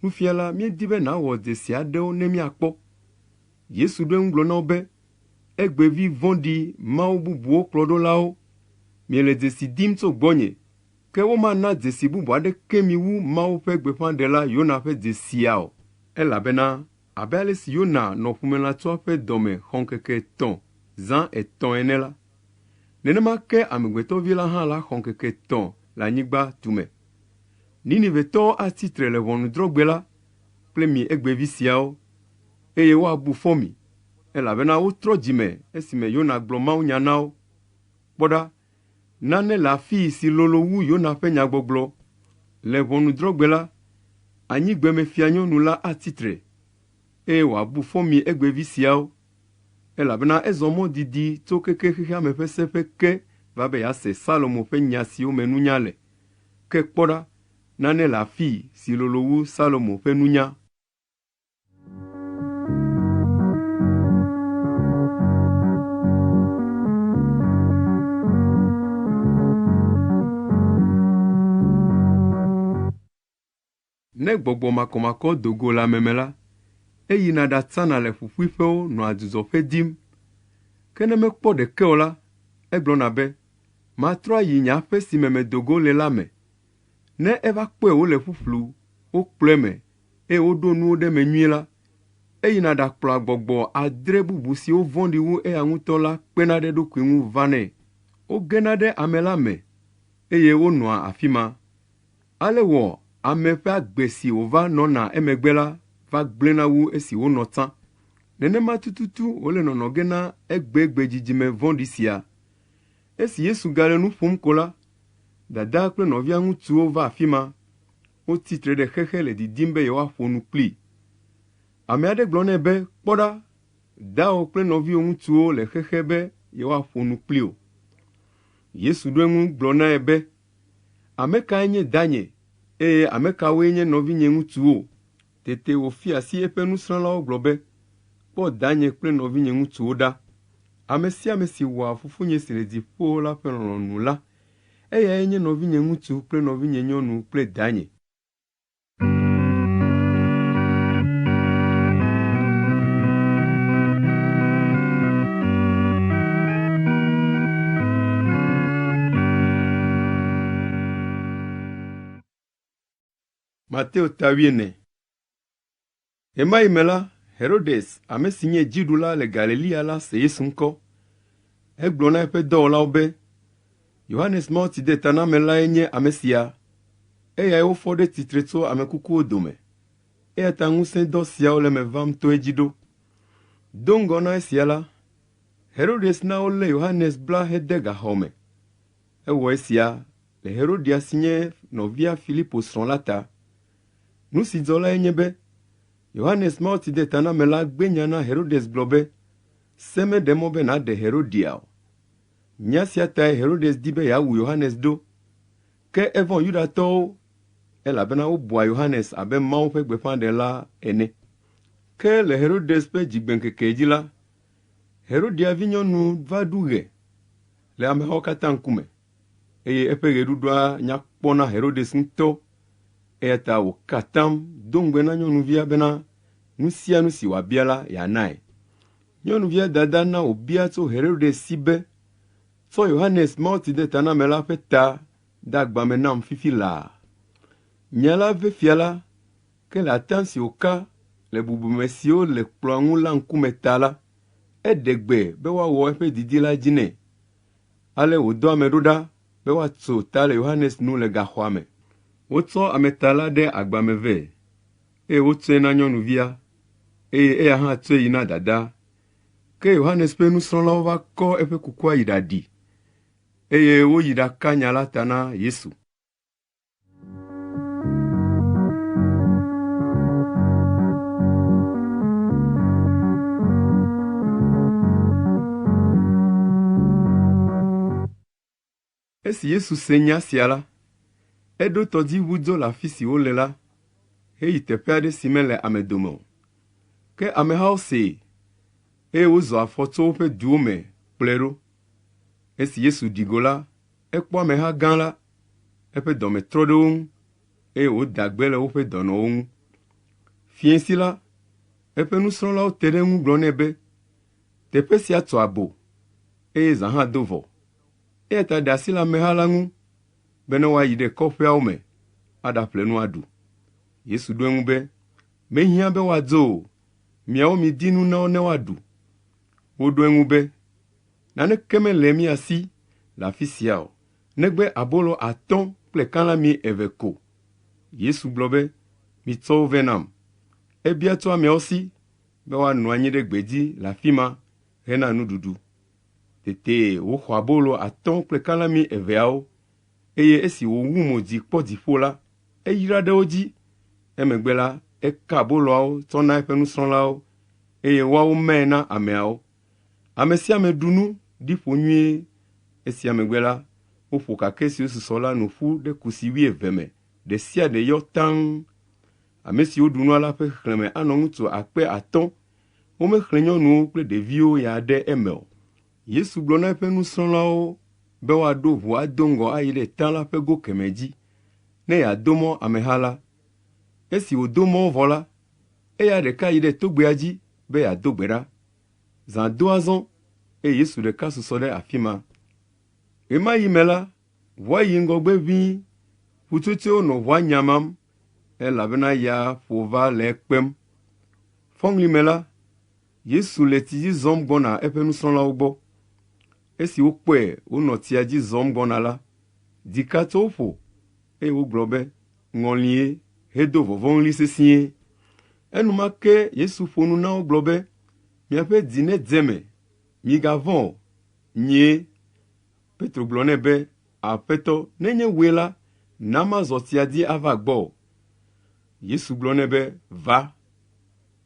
Nufiala, míedi be nàwɔ dzesi aɖewo ne míakpɔ. Yesu ɖo eŋu gblɔ na wo be, Egbevi vɔ̃ɖi mawu bubuwo kplɔɖolawo, miele dzesi dim tso gbɔnye, ke womana dzesi bubu aɖeke mi wu Mawu ƒe gbeƒãɖela Yona ƒe dzesia o. Elabena abe ale si Yona nɔ ƒumelãtsoa ƒe dɔme xɔ ŋkeke etɔ̃ zã etɔ̃ ene la, Nenema ke Amegbetɔvi la hã laxɔ ŋkeke etɔ̃ le anyigba tume. Ninivetɔwo atsi tre le ʋɔnudrɔ̃gbe la kple mi egbevi siawo, eye woabu fɔ mi, elabena wotrɔ dzime esime Yona gblɔ mawunya na wo. Kpɔ ɖa, nane le afii si lolo wu Yona ƒe nyagbɔgblɔ. Le ʋɔnudrɔ̃gbe la, anyigbemefianyɔnu la atsi tre, eye wòabu fɔ mi egbevi siawo, elabena ezɔ mɔ didi tso keke xexea me ƒe seƒe ke va be yease Salomo ƒe nya siwo me nunya le. Ke kpɔ ɖa, nane le afii si lolo wu Salomo ƒe nunya. Ne gbɔgbɔ makɔmakɔ do go le ame me la, eyina ɖatsana le ƒuƒuiƒewo nɔa dzudzɔƒe dim. Ke ne mekpɔ ɖeke o la, egblɔna be, ‘Matrɔ ayi nye aƒe si me medo go le la me.’ Ne eva kpɔe wòle ƒuƒlu, wokplɔe me, eye woɖo nuwo ɖe eme nyuie la, eyina ɖakplɔa gbɔgbɔ adre bubu siwo vɔ̃ɖi wu eya ŋutɔ la kpena ɖe eɖokui ŋu vanɛ. Wogena ɖe ame la me, eye wonɔa afi ma. Ale wɔ ame ƒe agbe si wòva nɔna emegbe la va gblẽna wu esi wònɔ tsã. Nenema tututu wòle nɔnɔ ge na egbegbe dzidzime vɔ̃ɖi sia. Esi Yesu gale nu ƒom ko la, dadaa kple nɔvia ŋutsuwo va afi ma. Wotsi tre ɖe xexe le didim be yewoaƒo nu kplii. Ame aɖe gblɔ nɛ be, Kpɔ ɖa, dawò kple nɔviwò ŋutsuwo le xexe be yewoaƒo nu kpli wò. Yesu ɖo eŋu gblɔ nɛ be, Ame kae nye danye, eye ame kawoe nye nɔvinye ŋutsuwo? Tete wòfia asi eƒe nusrɔ̃lawo gblɔ be, Kpɔ danye kple nɔvinye ŋutsuwo ɖa. Ame sia ame si wɔa Fofonye si le dziƒo la ƒe lɔlɔ̃nu la, eyae nye nɔvinye ŋutsu kple nɔvinye nyɔnu kple danye. Mateo ta wuiene. Ɣemaɣi me la, Herodes, ame si nye dziɖula le Galilea la se Yesu ŋkɔ. Egblɔ na eƒe dɔwɔlawo be, Yohanes Mawutsidetanamelae nye ame sia. Eyae wofɔ ɖe tsitre tso ame kukuwo dome. Eya ta ŋusẽdɔ siawo le eme vam to edzi ɖo. Do ŋgɔ na esia la, Herodes na wolé Yohanes bla hede gaxɔ me. Ewɔ esia le Herodia si nye nɔvia Filipo srɔ̃ la ta. Nu si dzɔ lae nye be, Yohanes Mawutsidetanamela gbe nya na Herodes gblɔ be, Se meɖe mɔ be nàɖe Herodia o. Nya sia tae Herodes di be yeawu Yohanes ɖo. Ke evɔ̃ Yudatɔwo, elabena wobua Yohanes abe Mawu ƒe gbeƒãɖela ene. Ke le Herodes ƒe dzigbeŋkeke dzi la, Herodia vinyɔnu va ɖu ɣe le amehawo katã ŋkume, eye eƒe ɣeɖuɖua nya kpɔ na Herodes ŋutɔ. Eya ta wòka atam do ŋugbe na nyɔnuvia bena nu sia nu si wòabia la, yeanae. Nyɔnuvia dada na wòbia tso Herodes si be, Tsɔ Yohanes Mawutsidetanamela ƒe ta de agba me nam fifi laa. Nya la ve fia la, ke le atam si wòka le bubume siwo le kplɔ̃a ŋu la ŋkume ta la, eɖe gbe be woawɔ eƒe didi la dzi nɛ. Ale wòdɔ ame ɖo ɖa be woatso ta le Yohanes nu le gaxɔa me. Wotsɔ ameta la ɖe agba me vɛ, eye wotsɔe na nyɔnuvia, eye eya hã tsɔe yi na dadaa. Ke Yohanes ƒe nusrɔ̃lawo va kɔ eƒe kukua yi ɖaɖi, eye woyi ɖaka nya la ta na Yesu. Esi Yesu se nya sia la, eɖo tɔdziʋu dzo le afi si wole la heyi teƒe aɖe si mele ame dome o. Ke amehawo see, eye wozɔ afɔ tso woƒe duwo me kplɔe ɖo. Esi Yesu ɖi go la, ekpɔ ameha gã la, eƒe dɔme trɔ ɖe wo ŋu, eye wòda gbe le woƒe dɔnɔwo ŋu. Fiẽsi la, eƒe nusrɔ̃lawo te ɖe eŋu gblɔ nɛ be, Teƒe sia tso abo, eye zã hã do vɔ. Eya ta ɖe asi le ameha la ŋu bene woayi ɖe kɔƒeawo me aɖaƒle nu aɖu. Yesu ɖo eŋu be, Mehiã be woadzo o, miawo midi nu na wo ne woaɖu. Woɖo eŋu be, Naneke mele mía si le afi sia o, negbe abolo atɔ̃ kple kalãmi eve ko. Yesu gblɔ be, Mitsɔ wo vɛ nam. Ebia tso ameawo si be woanɔ anyi ɖe gbedzi le afi ma hena nuɖuɖu. Tete wòxɔ abolo atɔ̃ kple kalãmi eveawo, eye esi wòwu mo dzi kpɔ dziƒo la, eyra ɖe wo dzi. Emegbe la, eka aboloawo tsɔ na eƒe nusrɔ̃lawo, eye woawo mae na ameawo. Ame sia ame ɖu nu, ɖi ƒo nyuie. Esia megbe la, woƒo kakɛ siwo susɔ la nu ƒu ɖe kusi wuieve me, ɖe sia ɖe yɔ taŋ. Ame siwo ɖu nua la ƒe xexlẽme anɔ ŋutsu 5,000. Womexlẽ nyɔnuwo kple ɖeviwo ya ɖe eme o. Yesu gblɔ na eƒe nusrɔ̃lawo be woaɖo ʋu ado ŋgɔ ayi ɖe ta la ƒe go kemɛ dzi ne yeado mɔ ameha la. Esi wòdo mɔ wo vɔ la, eya ɖeka yi ɖe togbea dzi be yeado gbe ɖa. Zã do azɔ eye Yesu ɖeka susɔ ɖe afi ma. Ɣemaɣi me la, ʋua yi ŋgɔgbe ʋĩi, ƒutsotsoewo nɔ ʋua nyamam elabena ya ƒo va le ekpem. Fɔŋli me la, Yesu le tsi dzi zɔm gbɔna eƒe nusrɔ̃lawo gbɔ. Esi wokpɔe wònɔ tsia dzi zɔm gbɔna la, dzika tso wo ƒo eye wogblɔ be, Ŋɔlie hedo vɔvɔ̃ɣli sesĩe. Enumake Yesu ƒo nu na wo gblɔ be, Miaƒe dzi nedze eme, migavɔ̃ o, nyee. Petro gblɔ nɛ be, Aƒetɔ, nenye wòe la, na mazɔ tsia dzi ava gbɔwò. Yesu gblɔ nɛ be, Va.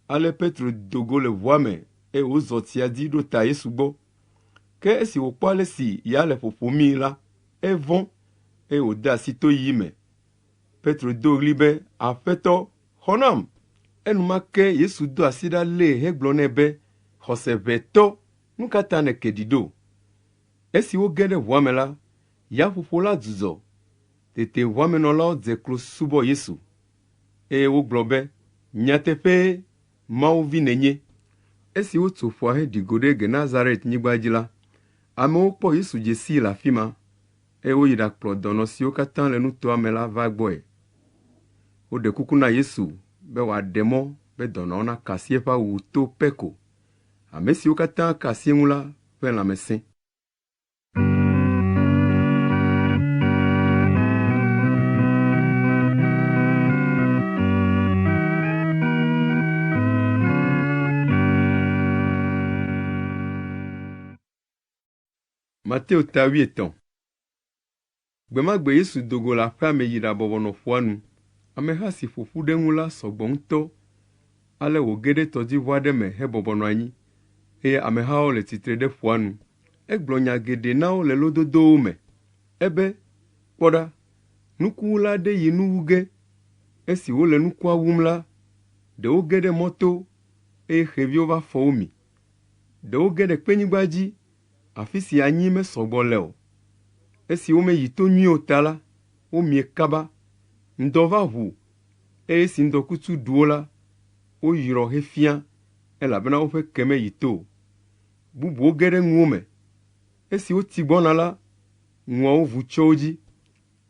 Ale Petro do go le ʋua me eye wòzɔ tsia dzi ɖo ta Yesu gbɔ. Ke esi wòkpɔ ale si ya le ƒoƒomii la, evɔ̃ eye wòde asi toyiyi me. Petro do ɣli be, Aƒetɔ, xɔ nam! Enumake Yesu do asi ɖa lée hegblɔ nɛ be, Xɔseʋɛtɔ, nu ka ta nèke ɖi ɖo? Esi woge ɖe ʋua me la, yaƒoƒo la dzudzɔ. Tete ʋua me nɔlawo dze klo subɔ Yesu, eye wogblɔ be, Nyateƒee, Mawu Vi nènye. Esi wotso ƒua heɖi go ɖe Genezaret-nyigba dzi la, amewo kpɔ Yesu dze sii le afi ma, eye woyi ɖakplɔ dɔnɔ siwo katã le nutoa me la va egbɔe. Woɖe kuku na Yesu be wòaɖe mɔ be dɔnɔawo naka asi eƒe awu to pɛ ko. Ame siwo katã ka asi eŋu la ƒe lãme sẽ. Mateo ta wuietɔ̃. Gbe ma gbe Yesu do go le aƒea me yi ɖabɔbɔ nɔ ƒua nu. Ameha si ƒo ƒu ɖe eŋu la sɔ gbɔ ŋutɔ ale wòge ɖe tɔdziʋu aɖe me hebɔbɔ nɔ anyi, eye amehawo le tsitre ɖe ƒua nu. Egblɔ nya geɖe na wo le lododowo me. Ebe, Kpɔ ɖa, nukuwula aɖe yi nu wu ge. Esi wole nukua wum la, ɖewo ge ɖe mɔ to, eye xeviwo va fɔ wo mi. Ɖewo ge ɖe kpenyigba dzi, afi si anyi mesɔ gbɔ le o. Esi womeyi to nyuie o ta la, womie kaba. Ŋdɔ va ʋu, eye esi ŋdɔkutsu ɖu wo la, woyrɔ hefia, elabena woƒe ke meyi to o. Bubuwo ge ɖe ŋuwo me. Esi wotsi gbɔna la, ŋuawo vu tsyɔ wo dzi.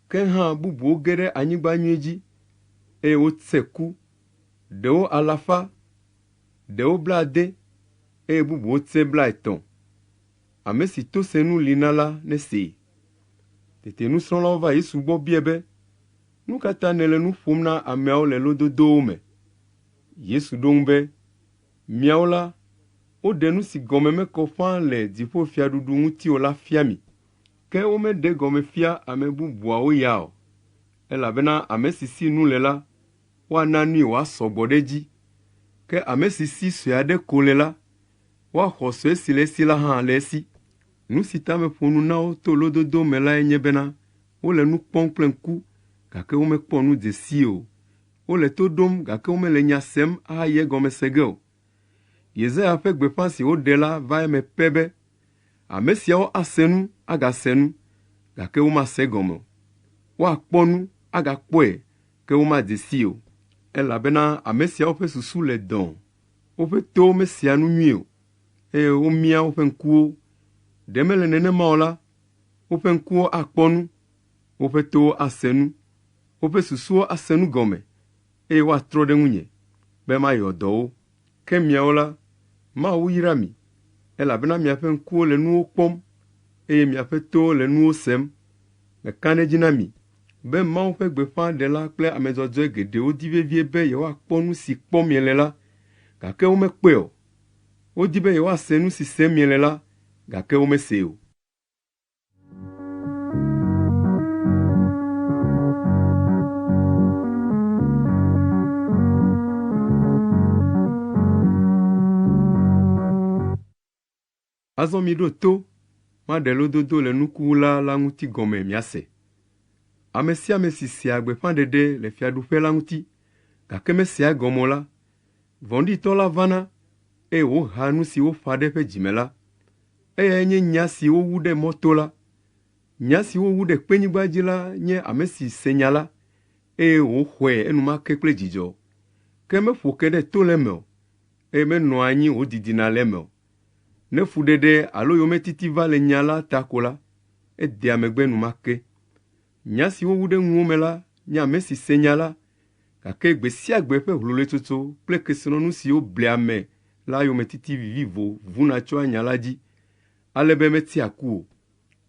Ke hã bubuwo ge ɖe anyigba nyui dzi, eye wotse ku, ɖewo alafa, ɖewo blaade, eye bubuwo tse blaetɔ̃. Ame si to senu li na la nesee. Tete nusrɔ̃lawo va Yesu gbɔ biae be, Nu ka ta nèle nu ƒom na ameawo le lododowo me? Yesu ɖo eŋu be, Miawo la, woɖe nu si gɔme mekɔ ƒãa le dziƒofiaɖuɖu ŋuti o la fia mi, ke womeɖe egɔme fia ame bubuawo ya o, elabena ame si si nu le la, woana nui wòasɔ gbɔ ɖe edzi, ke ame si si sue aɖe ko le la, woaxɔ sue si le esi la hã le esi. Nu si ta meƒo nu na wo to lododo me lae nye bena, wole nu kpɔm kple ŋku, gake womekpɔ nu dze sii o. Wole to ɖom, gake womele nya sem ahayi egɔme se ge o. Yesaya ƒe gbeƒã si woɖe la va eme pɛ be, Ame siawo ase nu agase nu, gake womase egɔme o. Woakpɔ nu agakpɔe, ke womadze sii o. Elabena ame siawo ƒe susu le dɔ̃, woƒe towo mesea nu nyuie o, eye womia woƒe ŋkuwo. Ɖe mele nenema o la, woƒe ŋkuwo akpɔ nu, woƒe towo ase nu, woƒe susuwo ase nu gɔme, eye woatrɔ ɖe ŋunye, be mayɔ dɔ wo. Ke miawo la, Mawu yra mi, elabena miaƒe ŋkuwo le nuwo kpɔm, eye miaƒe towo le nuwo sem. Meka ɖe edzi na mi be Mawu ƒe gbeƒãɖela kple ame dzɔdzɔe geɖewo di vevie be yewoakpɔ nu si kpɔm miele la, gake womekpɔe o. Wodi be yewoase nu si sem miele la, gake womesee o. Azɔ miɖo to, maɖe lododo le nukuwula la ŋuti gɔme miase. Ame sia ame si sea gbeƒãɖeɖe le fiaɖuƒe la ŋuti, gake mesea egɔme o la, vɔ̃ɖitɔ la vana, eye wòhaa nu si woƒã ɖe eƒe dzi me la. Eyae nye nya si wowu ɖe mɔ to la. Nya si wowu ɖe kpenyigba dzi la nye ame si se nya la, eye wòxɔe enumake kple dzidzɔ. Ke meƒo ke ɖe to le eme o, eye menɔa anyi wòdidina le eme o. Ne fuɖeɖe alo yometiti va le nya la ta ko la, edea megbe enumake. Nya si wowu ɖe ŋuwò me la nye ame si se nya la, gake gbe sia gbe ƒe hloloetsotso kple kesinɔnu siwo blea ame la yometiti vivivo vuna tsoa nya la dzi ale be metea ku o.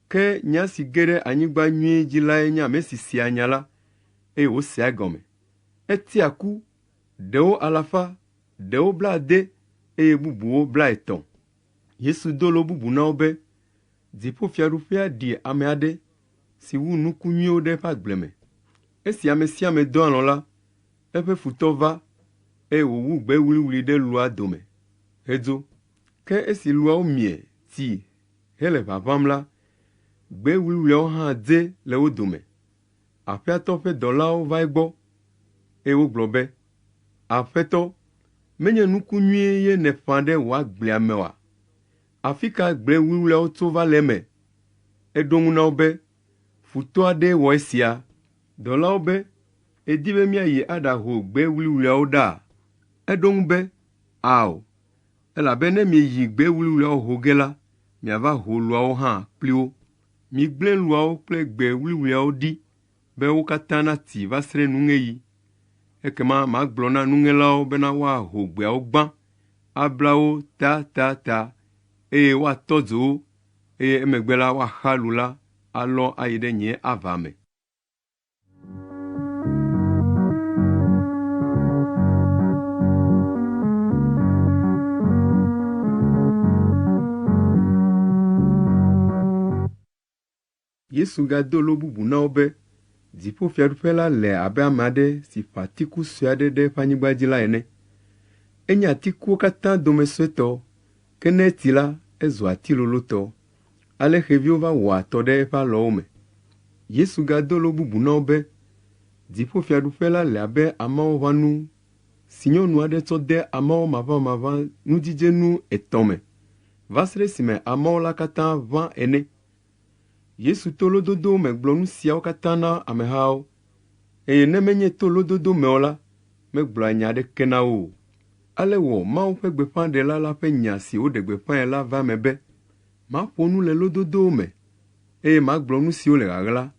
Ke nya si ge ɖe anyigba nyui dzi lae nye ame si sea nya la, eye wòsea egɔme. Etea ku, ɖewo alafa, ɖewo blaade eye bubuwo blaetɔ̃. Yesu do lo bubu na wo be, Dziƒofiaɖuƒea ɖi ame aɖe si wu nuku nyuiwo ɖe eƒe agble me. Esi ame sia ame dɔ alɔ̃ la, eƒe futɔ va, eye wòwu gbe wluiwlui ɖe lua dome hedzo. Ke esi luawo mie ti hele ʋaʋãm la, gbe wluiwluiawo hã dze le wo dome. Aƒea tɔ ƒe dɔlawo va egbɔ, eye wogblɔ be, Aƒetɔ, menye nuku nyui ye nèƒã ɖe wò agblea me oa? Afi ka gbe wluiwluiawo tso va le eme? Eɖo eŋu na wo be, Futɔ aɖee wɔ esia. Dɔlawo be, Èdi be míayi aɖaho gbe wluiwluiawo ɖaa? Eɖo eŋu be, Ao, elabe ne mieyi gbe wluiwluiawo ho ge la, miava ho luawo hã kpli wo. Migblẽ luawo kple gbe wluiwluiawo ɖi be wo katã nati va se ɖe nuŋeɣi. Ekema magblɔ na nuŋelawo bena woaho gbeawo gbã, abla wo tatata, eye woatɔ dzo wo, eye emegbe la woaxa lu la alɔ ayi ɖe nye ava me. Yesu gado lo bubu na wo be, Dziƒofiaɖuƒe la le abe ame aɖe si ƒã atiku sue aɖe ɖe eƒe anyigba dzi la ene. Enye atikuwo katã dome suetɔ, ke ne etsi la, ezua ati lolotɔ. Ale xeviwo va wɔa atɔ ɖe eƒe alɔwo me. Yesu gado lo bubu na wo be, Dziƒofiaɖuƒe la le abe amɔwɔʋãnu si nyɔnu aɖe tsɔ de amɔwɔ maʋamaʋã nudzidzenu etɔ̃ me va se ɖe esime amɔwɔ la katã ʋã ene. Yesu to lododo me gblɔ nu siawo katã na amehawo, eye ne menye to lododo me o la, megblɔa nya aɖeke na wo o. Ale wɔ Mawu ƒe gbeƒãɖela la ƒe nya si wòɖe gbeƒãe la va eme be, Maƒo nu le lododowo me, eye magblɔ nu siwo le ɣaɣla,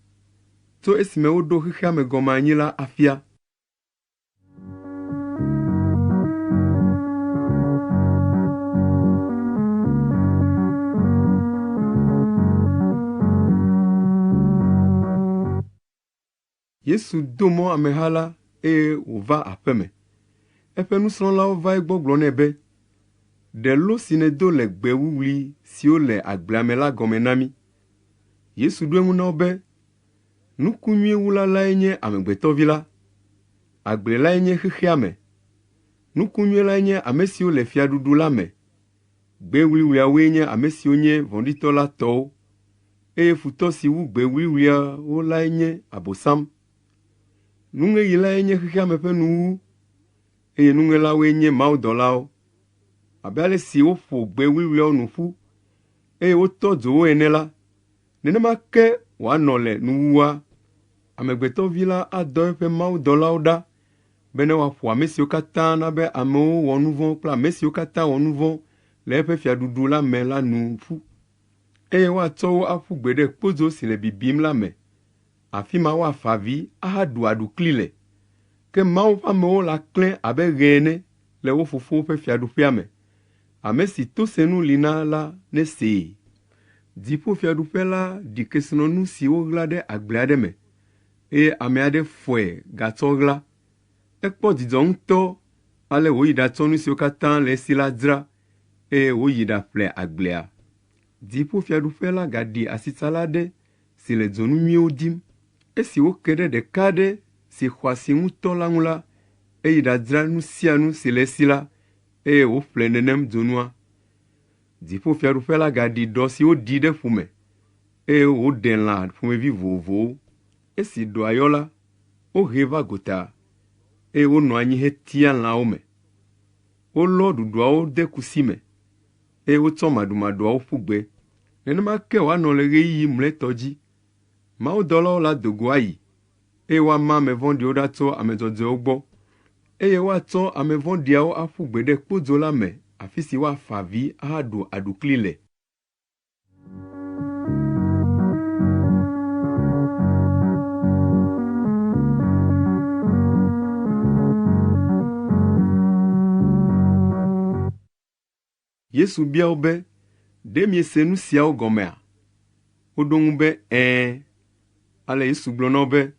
tso esime woɖo xexea me gɔme anyi la afia. Yesu do mɔ ameha la eye wòva aƒe me. Eƒe nusrɔ̃lawo va egbɔ gblɔ nɛ be, Ɖe lo si nèdo le gbe wuwlui siwo le agblea me la gɔme na mí. Yesu ɖo eŋu na wo be, Nuku nyui wula lae nye Amegbetɔvi la. Agble lae nye xexea me. Nuku nyui lae nye ame siwo le fiaɖuɖu la me. Gbe wuwluiawoe nye ame siwo nye vɔ̃ɖitɔ la tɔwo, eye futɔ si wu gbe wuwluiawo lae nye Abosam. Nuŋeɣi lae nye xexea me ƒe nuwuwu, eye nuŋelawoe nye mawudɔlawo. Abe ale si woƒo gbe wuwluiawo nu ƒu, eye wotɔ dzo wo ene la, Nenema ke wòanɔ le nuwuwua. Amegbetɔ Vi la adɔ eƒe mawudɔlawo ɖa bene woaƒo ame siwo katã na be amewo wɔ nu vɔ̃ kple ame siwo katã wɔ nu vɔ̃ le eƒe fiaɖuɖu la me la nu ƒu, eye woatsɔ wo aƒu gbe ɖe kpodzo si le bibim la me. Afi ma woafa avi ahaɖu aɖukli le. Ke Mawu ƒe amewo laklẽ abe ɣe ene le wo Fofo ƒe fiaɖuƒea me. Ame si tosenu li na la nesee. Dziƒofiaɖuƒe la ɖi kesinɔnu si woɣla ɖe agble aɖe me, eye ame aɖe fɔe gatsɔ ɣla. Ekpɔ dzidzɔ ŋutɔ ale wòyi ɖatsɔ nu siwo katã le esi la dzra eye wòyi ɖaƒle agblea. Dziƒofiaɖuƒe la gaɖi asitsala aɖe si le dzonu nyuiwo dim. Esi wòke ɖe ɖeka aɖe si xɔ asi ŋutɔ la ŋu la, eyi ɖadzra nu sia nu si le esi la eye wòƒle nenem dzonua. Dziƒofiaɖuƒe la gaɖi ɖɔ si woɖi ɖe ƒu me eye wòɖe lã ƒomevi vovovowo. Esi ɖɔa yɔ la, wohee va gota eye wonɔ anyi hetia lãwo me. Wolɔ ɖuɖɔawo de kusi me eye wotsɔ maɖumaɖuawo ƒu gbe. Nenema ke wòanɔ le ɣeyiɣi mlɔetɔ dzi. Mawudɔlawo lado go ayi eye woama ame vɔ̃ɖiwo ɖa tso ame dzɔdzɔewo gbɔ eye woatsɔ ame vɔ̃ɖiawo aƒu gbe ɖe kpodzo la me afi si woafa avi ahaɖu aɖukli le. Yesu bia wo be, “Ɖe miese nu siawo gɔmea?” Woɖo eŋu be, “Ɛ̃.” Ale Yesu gblɔ na wo be,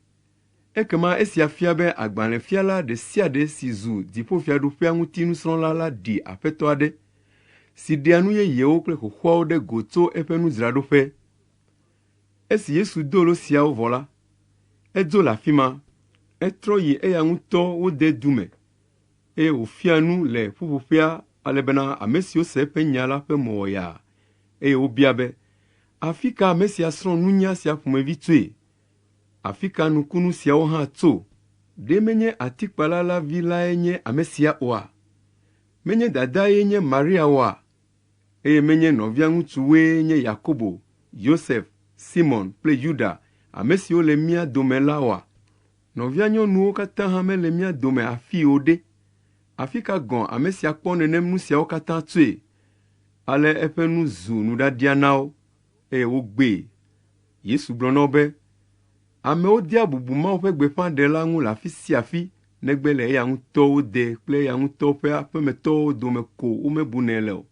“Ekema esia fia be agbalẽfiala ɖe sia ɖe si zu dziƒofiaɖuƒea ŋuti nusrɔ̃la la ɖi aƒetɔ aɖe si ɖea nu yeyewo kple xoxoawo ɖe go tso eƒe nudzraɖoƒe.” Esi Yesu do lo siawo vɔ la, edzo le afi ma. Etrɔ yi eya ŋutɔ wo dedu me eye wòfia nu le ƒuƒoƒea ale bena ame siwo se eƒe nya la ƒe mo wɔ yaa eye wobia be, “Afi ka ame sia srɔ̃ nunya sia ƒomevi tsoe? Afi ka nukunu siawo hã tso? Ɖe menye atikpala la vi lae nye ame sia oa? Menye dadae nye Maria oa? Eye menye nɔvia ŋutsuwoe nye Yakobo, Yosef, Simɔn kple Yuda, ame siwo le mía dome la oa? Nɔvia nyɔnuwo katã hã mele mía dome afii o ɖe? Afi ka gɔ̃ ame sia kpɔ nenem nu siawo katã tsoe?” Ale eƒe nu zu nuɖaɖia na wo, eye wogbee. Yesu gblɔ na wo be, “Amewo dea bubu Mawu ƒe gbeƒãɖela ŋu le afi sia afi negbe le eya ŋutɔ wo de kple eya ŋutɔ ƒe aƒemetɔwo dome ko womebunɛ le o.”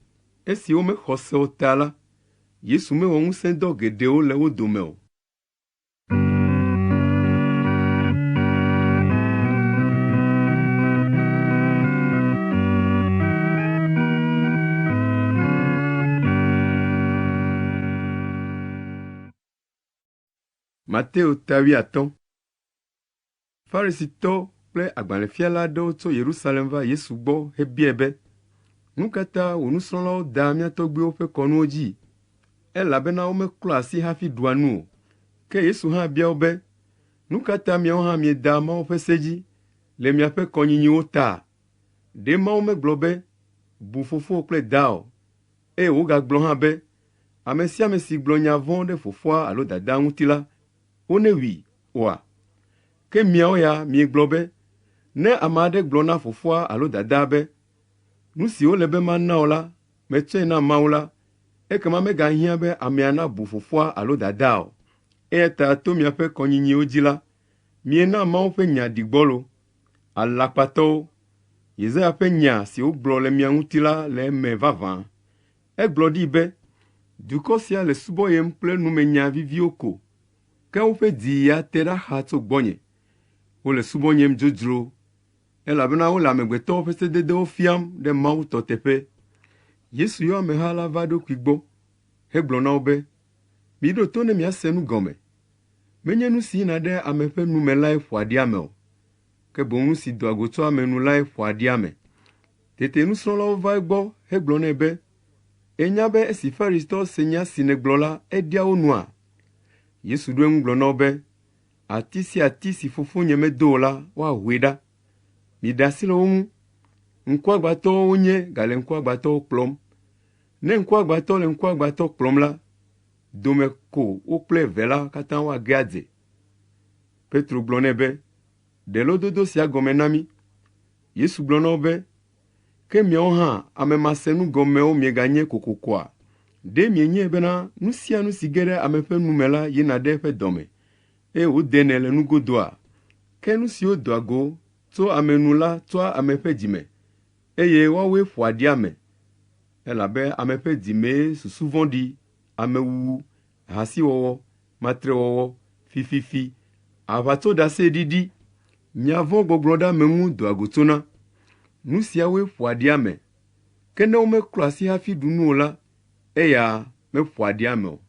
Esi womexɔ se o ta la, Yesu mewɔ ŋusẽdɔ geɖewo le wo dome o. Mateo ta wuiatɔ̃. Farisitɔ kple agbalẽfiala aɖewo tso Yerusalem va Yesu gbɔ hebiae be, “Nu ka ta wò nusrɔ̃lawo daa mía tɔgbuiwo ƒe kɔnuwo dzi? Elabena womeklɔa asi hafi ɖua nu o.” Ke Yesu hã bia wo be, “Nu ka ta miawo hã miedaa Mawu ƒe se dzi le miaƒe kɔnyinyiwo ta? Ɖe Mawu megblɔ be, ‘Bu fofowò kple dawò,’ eye wògagblɔ hã be, ‘Ame sia ame si gblɔ nya vɔ̃ ɖe fofoa alo dadaa ŋuti la, wonewui’ oa? Ke miawo ya miegblɔ be, ‘Ne ame aɖe gblɔ na fofoa alo dadaa be, Nu si wòle be mana wò la, metsɔe na Mawu la, ekema megahiã be amea nabu fofoa alo dadaa o. Eya ta to miaƒe kɔnyinyiwo dzi la, miena Mawu ƒe nya ɖi gbɔlo. Alakpatɔwo! Yesaya ƒe nya si wògblɔ le mia ŋuti la le eme vavã. Egblɔ ɖi be, Dukɔ sia le subɔyem kple numenya viviwo ko, ke woƒe dzi ya te ɖa xaa tso gbɔnye. Wole subɔnyem dzodzro, elabena wole amegbetɔwo ƒe sededewo fiam ɖe Mawu tɔ teƒe. Yesu yɔ ameha la va eɖokui gbɔ hegblɔ na wo be, Miɖo to ne miase nu gɔme. Menye nu si yina ɖe ame ƒe nu me lae ƒoa ɖi ame o, ke boŋ nu si doa go tso ame nu lae ƒoa ɖi ame. Tete nusrɔ̃lawo va egbɔ hegblɔ nɛ be, Ènya be esi Farisitɔwo se nya si nègblɔ la, eɖia wo nua? Yesu ɖo eŋu gblɔ na wo be, Ati sia ati si Fofonye medo o la, woahoe ɖa. Miɖe asi le wo ŋu. Ŋkuagbãtɔwo wonye gale ŋkuagbãtɔwo kplɔm. Ne ŋkuagbãtɔ le ŋkuagbãtɔ kplɔm la, dome ko wo kple eve la katã woage adze. Petro gblɔ nɛ be, Ɖe lododo sia gɔme na mí. Yesu gblɔ na wo be, Ke miawo hã ame masenugɔmewo mieganye kokokoa? Ɖe mienyae bena nu sia nu si ge ɖe ame ƒe nu me la yina ɖe eƒe dɔ me, eye wòdenɛ le nugodoa? Ke nu siwo doa go tso ame nu la tsoa ame ƒe dzi me, eye woawoe ƒoa ɖi ame. Elabe ame ƒe dzi mee susu vɔ̃ɖi, amewuwu, ahasiwɔwɔ, matrewɔwɔ, fififi, aʋatsoɖaseɖiɖi, nya vɔ̃ gbɔgblɔ ɖe ame ŋu doa go tsona. Nu siawoe ƒoa ɖi ame. Ke ne womeklɔ asi hafi ɖu nu o la, eya meƒoa ɖi ame o.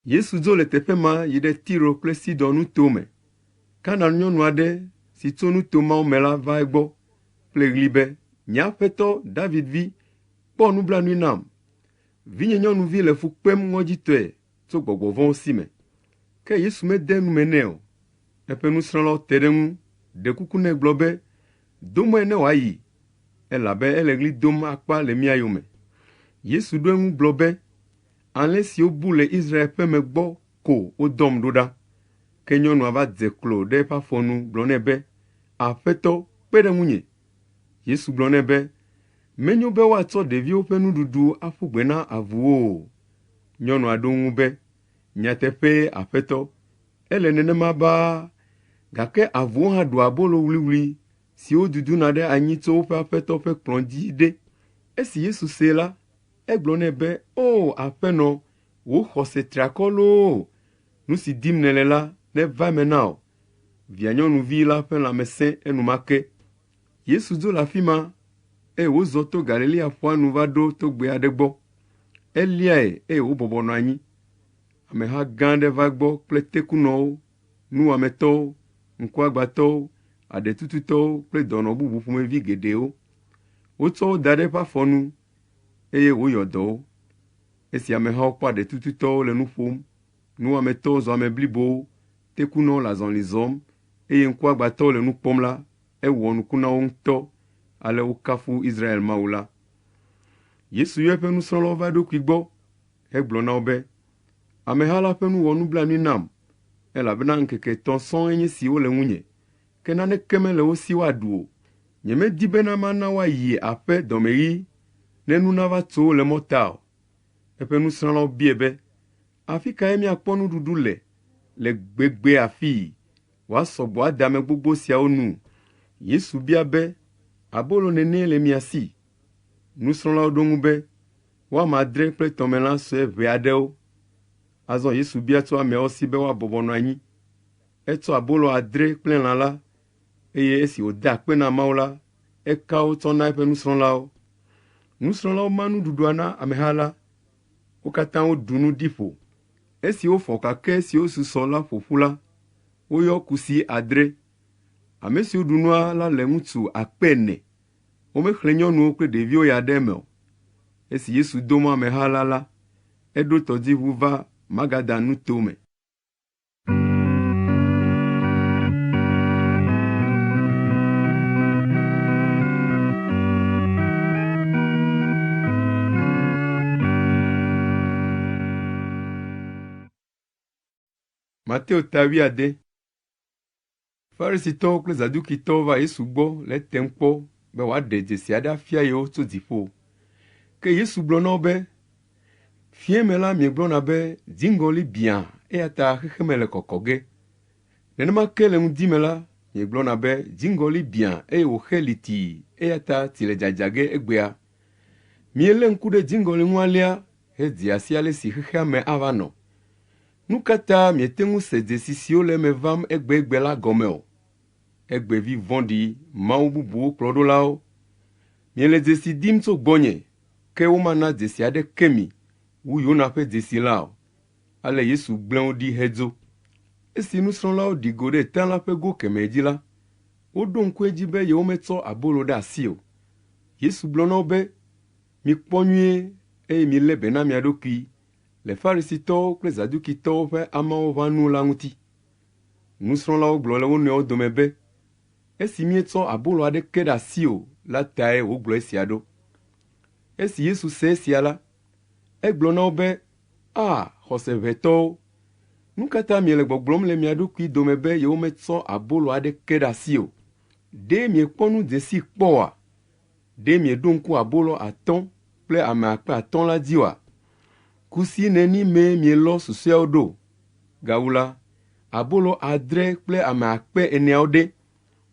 Yesu dzo le teƒe ma yi ɖe Tiro kple Sidon nuto me. Kanaan nyɔnu aɖe si tso nuto mawo me la va egbɔ kple ɣli be, “Nye aƒetɔ, David vi, kpɔ nublanui nam. Vinye nyɔnuvi le fu kpem ŋɔdzitɔe tso gbɔgbɔ vɔ̃wo si me.” Ke Yesu mede nu me nɛ o. Eƒe nusrɔ̃lawo te ɖe eŋu, ɖe kuku nɛ gblɔ be, “Do mɔe ne wòayi, elabe ele ɣli dom akpa le mía yome.” Yesu ɖo eŋu gblɔ be, “Alẽ siwo bu le Israel ƒe me gbɔ ko wodɔm ɖo ɖa.” Ke nyɔnua va dze klo ɖe eƒe afɔ nu gblɔ nɛ be, “Aƒetɔ, kpe ɖe ŋunye.” Yesu gblɔ nɛ be, “Menyo be woatsɔ ɖeviwo ƒe nuɖuɖu aƒu gbe na avuwo o.” Nyɔnua ɖo eŋu be, “Nyateƒee, Aƒetɔ, ele nenema baa, gake avuwo hã ɖua abolo wluiwlui siwo duduna ɖe anyi tso woƒe aƒetɔ ƒe kplɔ̃ dzi ɖe.” Esi Yesu see la, egblɔ nɛ be, “Oo Aƒenɔ, wò xɔse tri akɔ loo! Nu si dim nèle la neva eme na wò.” Via nyɔnuvi la ƒe lãme sẽ enumake. Yesu dzo le afi ma, eye wòzɔ to Galilea ƒua nu va ɖo togbɛ aɖe gbɔ. Eliae eye wòbɔbɔ nɔ anyi. Ameha gã aɖe va egbɔ kple tekunɔwo, nuwɔametɔwo, ŋkuagbãtɔwo, aɖetututɔwo kple dɔnɔ bubu ƒomevi geɖewo. Wotsɔ wo da ɖe eƒe afɔ nu eye wòyɔ dɔ wo. Esi amehawo kpɔ aɖetututɔwo le nu ƒom, nuwɔametɔwo zu ame blibowo, tekunɔwo le azɔli zɔm eye ŋkuagbãtɔwo le nu kpɔm la, ewɔ nuku na wo ŋutɔ ale wokafu Israel Mawu la. Yesu yɔ eƒe nusrɔ̃lawo va eɖokui gbɔ hegblɔ na wo be, “Ameha la ƒe nu wɔ nublanui nam, elabena ŋkeke etɔ̃ sɔŋ enye esi wole ŋunye, ke naneke mele wo si woaɖu o. Nyemedi bena mana woayi aƒe dɔmeɣi ne nu nava tso wo le mɔta o.” Eƒe nusrɔ̃lawo biae be, “Afi kae míakpɔ nuɖuɖu le le gbegbe afii wòasɔ gbɔ ade ame gbogbo siawo nu?” Yesu bia be, “Abolo nenie le mia si?” Nusrɔ̃lawo ɖo eŋu be, “Woame adre kple tɔmelã sue ʋɛ aɖewo.” Azɔ Yesu bia tso ameawo si be woabɔbɔ nɔ anyi. Etsɔ abolo adre kple lã la, eye esi wòde akpe na Mawu la, eka wo tsɔ na eƒe nusrɔ̃lawo. Nusrɔ̃lawo ma nuɖuɖua na ameha la. Wo katã woɖu nu ɖi ƒo. Esi wofɔ kakɛ siwo susɔ la ƒo ƒu la, woyɔ kusi adre. Ame siwo ɖu nua la le ŋutsu akpe ene. Womexlẽ nyɔnuwo kple ɖeviwo ya ɖe eme o. Esi Yesu do mɔ ameha la la, eɖo tɔdziʋu va Magadan nuto me. Mateo ta wuiade. Farisitɔwo kple Zadukitɔwo va Yesu gbɔ le etem kpɔ be wòaɖe dzesi aɖe afia yewo tso dziƒo. Ke Yesu gblɔ na wo be, Fiẽ me la miegblɔna be dziŋgɔli biã eya ta xexeme le kɔkɔ ge. Nenema ke le ŋdi me la, miegblɔna be dziŋgɔli biã eye wòxe litii eya ta tsi le dzadza ge egbea. Mielé ŋku ɖe dziŋgɔli ŋu alea hedzea si ale si xexea me ava nɔ. Nu ka ta miete ŋu se dzesi siwo le eme vam egbegbe la gɔme o? Egbevi vɔ̃ɖi mawu bubuwo kplɔɖolawo, miele dzesi dim tso gbɔnye, ke womana dzesi aɖeke mi wu Yona ƒe dzesi la o. Ale Yesu gblẽ wo ɖi hedzo. Esi nusrɔ̃lawo ɖi go ɖe ta la ƒe go kemɛ dzi la, woɖo ŋku edzi be yewometsɔ abolo ɖe asi o. Yesu gblɔ na wo be, Mikpɔ nyuie eye milé be na mia ɖokui le Farisitɔwo kple Zadukitɔwo ƒe amɔwɔʋãnu la ŋuti. Nusrɔ̃lawo gblɔ le wo nɔewo dome be, Esi míetsɔ abolo aɖeke ɖe asi o la tae wògblɔ esia ɖo. Esi Yesu se esia la, egblɔ na wo be, A, xɔseʋɛtɔwo! Nu ka ta miele gbɔgblɔm le mia ɖokui dome be yewometsɔ abolo aɖeke ɖe asi o? Ɖe miekpɔ nu dze sii kpɔ oa? Ɖe mieɖo ŋku abolo atɔ̃ kple ame akpe atɔ̃ la dzi oa? Kusi neni mee mielɔ susɔeawo ɖo? Gawu la, abolo adre kple ame 4000 ɖe,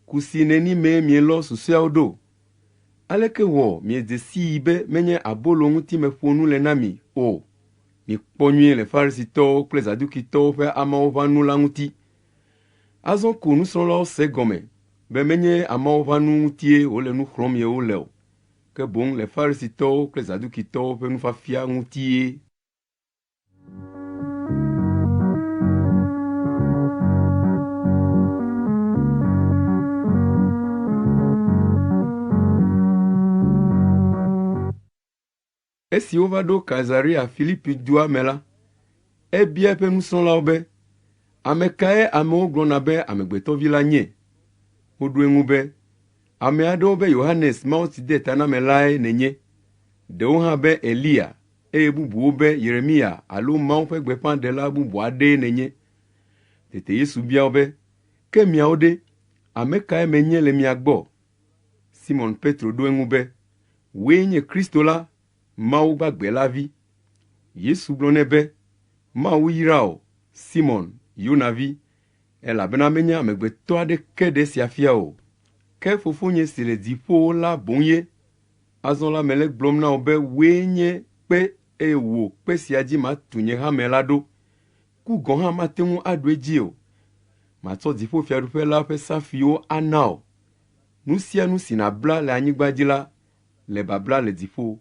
kusi neni mee mielɔ susɔeawo ɖo? Aleke wɔ miedze sii be menye abolo ŋuti meƒo nu le na mi o? Mikpɔ nyuie le Farisitɔwo kple Zadukitɔwo ƒe amɔwɔʋãnu la ŋuti. Azɔ ko nusrɔ̃lawo se egɔme be menye amɔwɔʋãnu ŋutie wòle nu xlɔ̃m yewo le o, ke boŋ le Farisitɔwo kple Zadukitɔwo ƒe nufiafia ŋutie. Esi wova ɖo Kaisarea Filipi dua me la, ebia eƒe nusrɔ̃lawo be, “Ame kae amewo gblɔna be Amegbetɔvi la nye?” Woɖo eŋu be, “Ame aɖewo be Yohanes Mawutsidetanamelae nènye, ɖewo hã be Eliya eye bubuwo be Yeremiya alo Mawu ƒe gbeƒãɖela bubu aɖee nènye.” Tete Yesu bia wo be, “Ke miawo ɖe, ame kae menye le mia gbɔ?” Simɔn Petro ɖo eŋu be, “Wòe nye Kristo la, Mawu gbagbe la Vi.” Yesu gblɔ nɛ be, “Mawu yra wò, Simɔn, Yona vi, elabena menye amegbetɔ aɖeke ɖe esia fia o, ke Fofonye si le dziƒowo la boŋ ye. Azɔ la mele egblɔm na wò be wòe nye kpe eye wò kpe sia dzi matu nye hame la ɖo. Ku gɔ̃ hã mate ŋu aɖu edzi o. Matsɔ dziƒofiaɖuƒe la ƒe safuiwo ana wò. Nu sia nu si nàbla le anyigba dzi la le babla le dziƒo,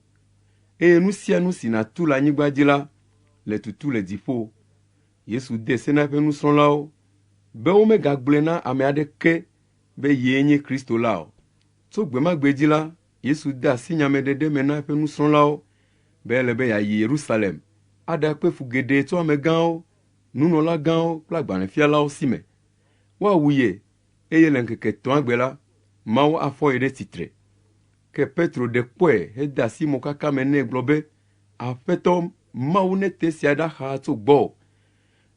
eye nu sia nu si nàtu le anyigba dzi la le tutu le dziƒo. Yesu de se na eƒe nusrɔ̃lawo be womegagblɔe na ame aɖeke be yee nye Kristo la o. Tso gbe ma gbe dzi la, Yesu de asi nyameɖeɖe me na eƒe nusrɔ̃lawo be ele be yeayi Yerusalem aɖakpe fu geɖe tso amegãwo, nunɔlagãwo kple agbalẽfialawo si me. Woawu ye, eye le ŋkeke etɔ̃a gbe la, Mawu afɔ ye ɖe tsitre. Ke Petro ɖe kpɔe hede asi mokaka me nɛ gblɔ be, Aƒetɔ, Mawu nete esia ɖa xaa tso gbɔwò.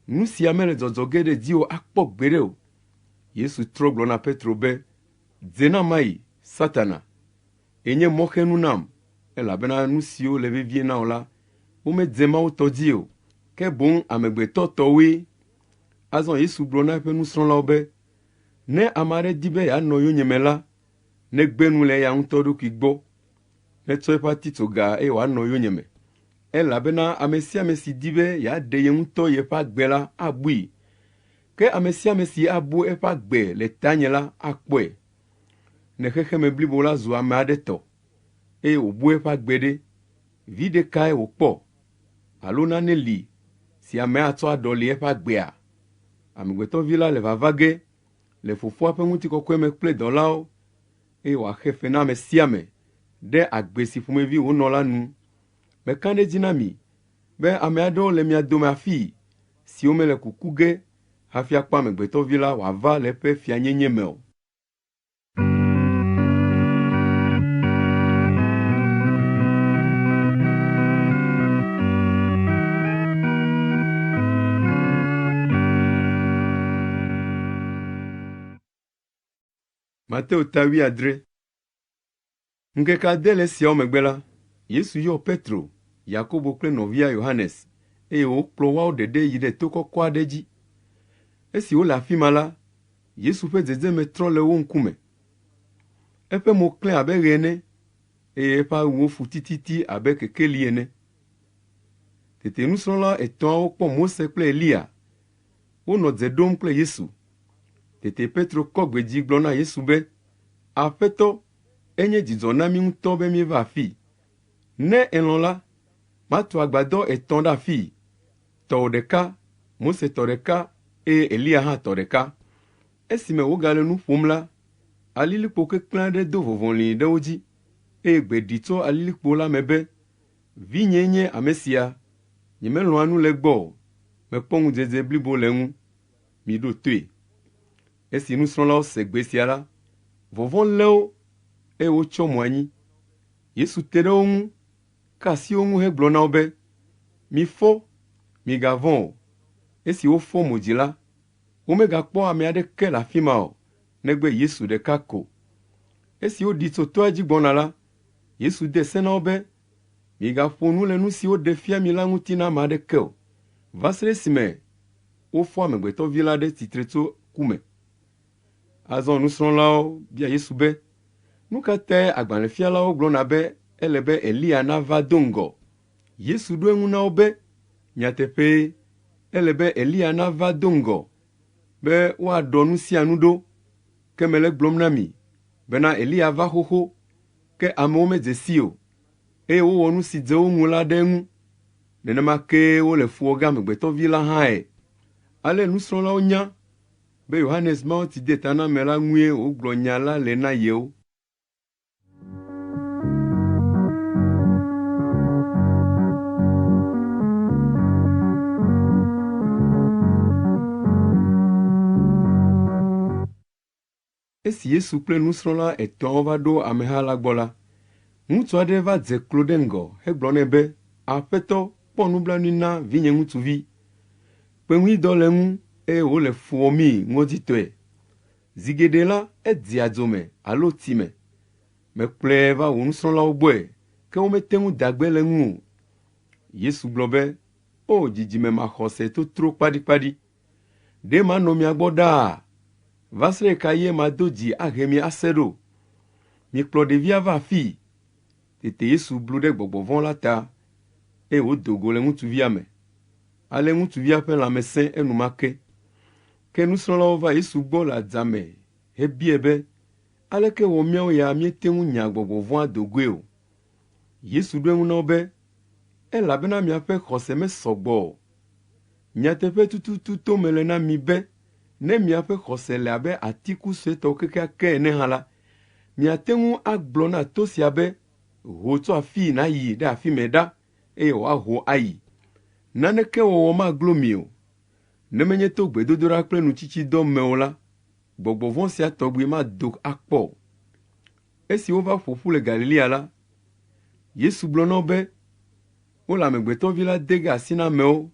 Nu sia mele dzɔdzɔ ge ɖe dziwò akpɔ gbeɖe o. Yesu trɔ gblɔ na Petro be, Dze na mayi, Satana! Ènye mɔxenu nam, elabena nu siwo le vevie na wò la, womedze Mawu tɔ dzi o, ke boŋ amegbetɔ tɔwoe. Azɔ Yesu gblɔ na eƒe nusrɔ̃lawo be, Ne ame aɖe di be yeanɔ yonyeme la, negbe nu le eya ŋutɔ ɖokui gbɔ, netsɔ eƒe atitsoga eye wòanɔ yonyeme. Elabena ame sia ame si di be yeaɖe ye ŋutɔ yeƒe agbe la abui, ke ame sia ame si abu eƒe agbe le tanye la akpɔe. Ne xexeme blibo la zu ame aɖe tɔ, eye wòbu eƒe agbe ɖe, viɖe kae wòkpɔ? Alo nane li si amea atsɔ aɖɔli eƒe agbea? Amegbetɔvi la le vava ge le Fofoa ƒe ŋutikɔkɔe me kple dɔlawo, eye wòaxe fe na ame sia ame ɖe agbe si ƒomevi wònɔ la nu. Meka ɖe edzi na mi be ame aɖewo le mia dome afii siwo mele kuku ge hafi akpɔ Amegbetɔvi la wòava le eƒe fianyenye me o. Mateo ta wuiadre. Ŋkeke ade le esiawo megbe la, Yesu yɔ Petro, Yakobo kple nɔvia Yohanes, eye wòkplɔ woawo ɖeɖe yi ɖe to kɔkɔ aɖe dzi. Esi wole afi ma la, Yesu ƒe dzedzeme trɔ le wo ŋkume. Eƒe mo klẽ abe ɣe ene, eye eƒe awuwo fu tititi abe kekeli ene. Tete nusrɔ̃la etɔ̃awo kpɔ Mose kple Eliya wonɔ dze ɖom kple Yesu. Tete Petro kɔ gbe dzi gblɔ na Yesu be, Aƒetɔ, enye dzidzɔ na mí ŋutɔ be míeva afii. Ne èlɔ̃ la, matu agbadɔ etɔ̃ ɖe afii, tɔwò ɖeka, Mose tɔ ɖeka eye Eliya hã tɔ ɖeka. Esime wògale nu ƒom la, alilikpo keklẽ aɖe do vɔvɔlĩ ɖe wo dzi, eye gbe ɖi tso alilikpo la me be, Vinyee nye ame sia, nyemelɔ̃a nu le egbɔ o, mekpɔ ŋudzedze blibo le eŋu. Miɖo toe. Esi nusrɔ̃lawo se gbe sia la, vɔvɔ̃ lé wo eye wotsyɔ mo anyi. Yesu te ɖe wo ŋu, ka asi wo ŋu hegblɔ na wo be, Mifɔ, migavɔ̃ o. Esi wofɔ mo dzi la, womegakpɔ ame aɖeke le afi ma o, negbe Yesu ɖeka ko. Esi woɖi tso toa dzi gbɔna la, Yesu de se na wo be, Migaƒo nu le nu si woɖe fia mi la ŋuti na ame aɖeke o, va se ɖe esime. wofɔ Amegbetɔvi la ɖe tsitre tso ku me. Azɔ nusrɔ̃lawo bia Yesu be, “Nu ka tae agbalẽfialawo gblɔna be ele be Eliya nava do ŋgɔ?” Yesu ɖo eŋu na wo be, “Nyateƒee, ele be Eliya nava do ŋgɔ be woaɖɔ nu sia nu ɖo. Ke mele egblɔm na mi bena Eliya va xoxo, ke amewo medze sii o, eye wowɔ nu si dze wo ŋu la ɖe eŋu. Nenema kee wole fu wɔ ge Amegbetɔvi la hãe.” Ale nusrɔ̃lawo nya be Yohanes Mawutsidetanamela ŋue wògblɔ nya la le na yewo. Esi Yesu kple nusrɔ̃la etɔ̃awo va ɖo ameha la gbɔ la, ŋutsu aɖe va dze klo ɖe ŋgɔ hegblɔ nɛ be, “Aƒetɔ, kpɔ nublanui na vinye ŋutsuvi. Kpeŋuidɔ le eŋu eye wòle fu wɔmii ŋɔdzitɔe. Zi geɖe la, edzea dzo me alo tsi me. Mekplɔe va wò nusrɔ̃lawo gbɔe, ke womete ŋu da gbe le eŋu o.” Yesu gblɔ be, “O dzidzime maxɔse totro kpaɖikpaɖi! Ɖe manɔ mia gbɔ ɖaa? Va se ɖe ɣekaɣie mado dzi ahe mi ase ɖo? Mikplɔ ɖevia va afii.” Tete Yesu blu ɖe gbɔgbɔ vɔ̃ la ta, eye wòdo go le ŋutsuvia me. Ale ŋutsuvia ƒe lãme sẽ enumake. Ke nusrɔ̃lawo va Yesu gbɔ le adzame hebiae be, Aleke wɔ míawo ya míete ŋu nya gbɔgbɔ vɔ̃a do goe o? Yesu ɖo eŋu na wo be, Elabena miaƒe xɔse mesɔ gbɔ o. Nyateƒe tututu tom mele na mi be ne miaƒe xɔse le abe atiku suetɔ kekeake ene hã la, miate ŋu agblɔ na to sia be, ‘Ho tso afii nàyi ɖe afi mɛ ɖa,’ eye wòaho ayi. Naneke wɔwɔ maglo mi o. Ne menye to gbedodoɖa kple nutsitsidɔ me o la, gbɔgbɔ vɔ̃ sia tɔgbi mado akpɔ o. Esi wova ƒo ƒu le Galilea la, Yesu gblɔ na wo be, Wole Amegbetɔvi la de ge asi na amewo.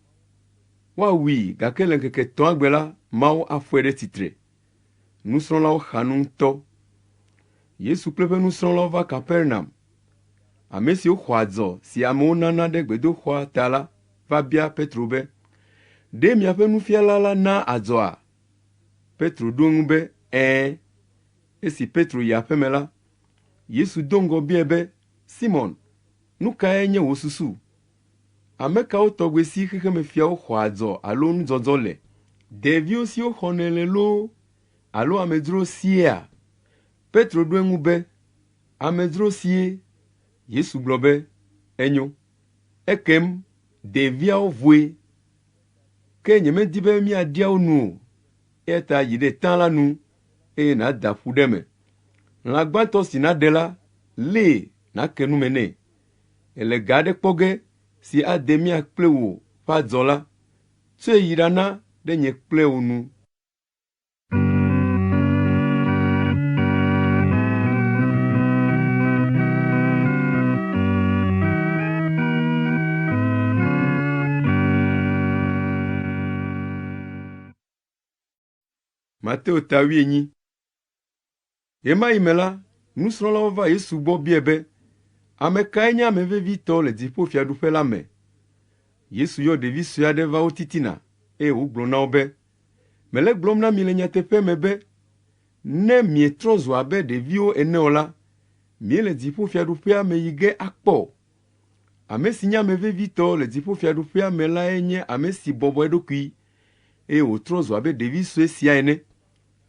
Woawui gake le ŋkeke etɔ̃a gbe la, Mawu afɔe ɖe tsitre. Nusrɔ̃lawo xa nu ŋutɔ. Yesu kple eƒe nusrɔ̃lawo va Kapernaum. Ame siwo xɔa adzɔ si amewo nana ɖe gbedoxɔa ta la va bia Petro be, “Ɖe miaƒe nufiala la naa adzɔa?” Petro ɖo eŋu be, “Ɛ̃.” Esi Petro yi aƒe me la, Yesu do ŋgɔ biae be, “Simɔn, nu kae nye wò susu? Ame kawo tɔgbi si xexemefiawo xɔa adzɔ alo nudzɔdzɔ le? Ɖeviwo si woxɔnɛ le loo alo amedzrowo siea?” Petro ɖo eŋu be, “Amedzro sie.” Yesu gblɔ be, “Enyo, ekem ɖeviawo voe. Ke nyemedi be míaɖia wo nu o, eya ta yi ɖe tã la nu eye nàda ƒu ɖe eme. Lã gbãtɔ si nàɖe la, lée nàke nu me nɛ. Èle ga aɖe kpɔ ge si ade mía kple wò ƒe adzɔ la, tsɔe yi ɖana ɖe nye kple wò nu. Mateo ta wuienyi. Ɣemaɣi me la, nusrɔ̃lawo va Yesu gbɔ biae be, “Ame kae nye ame vevitɔ le dziƒofiaɖuƒe la me?” Yesu yɔ ɖevi sue aɖe va wo titina, eye wògblɔ na wo be, “Mele egblɔm na mi le nyateƒe me be, ne mietrɔ zu abe ɖeviwo ene o la, miele dziƒofiaɖuƒea me yi ge akpɔ o. Ame si nye ame vevitɔ le dziƒofiaɖuƒea me lae nye ame si bɔbɔ eɖokui, eye wòtrɔ zu abe ɖevi sue sia ene.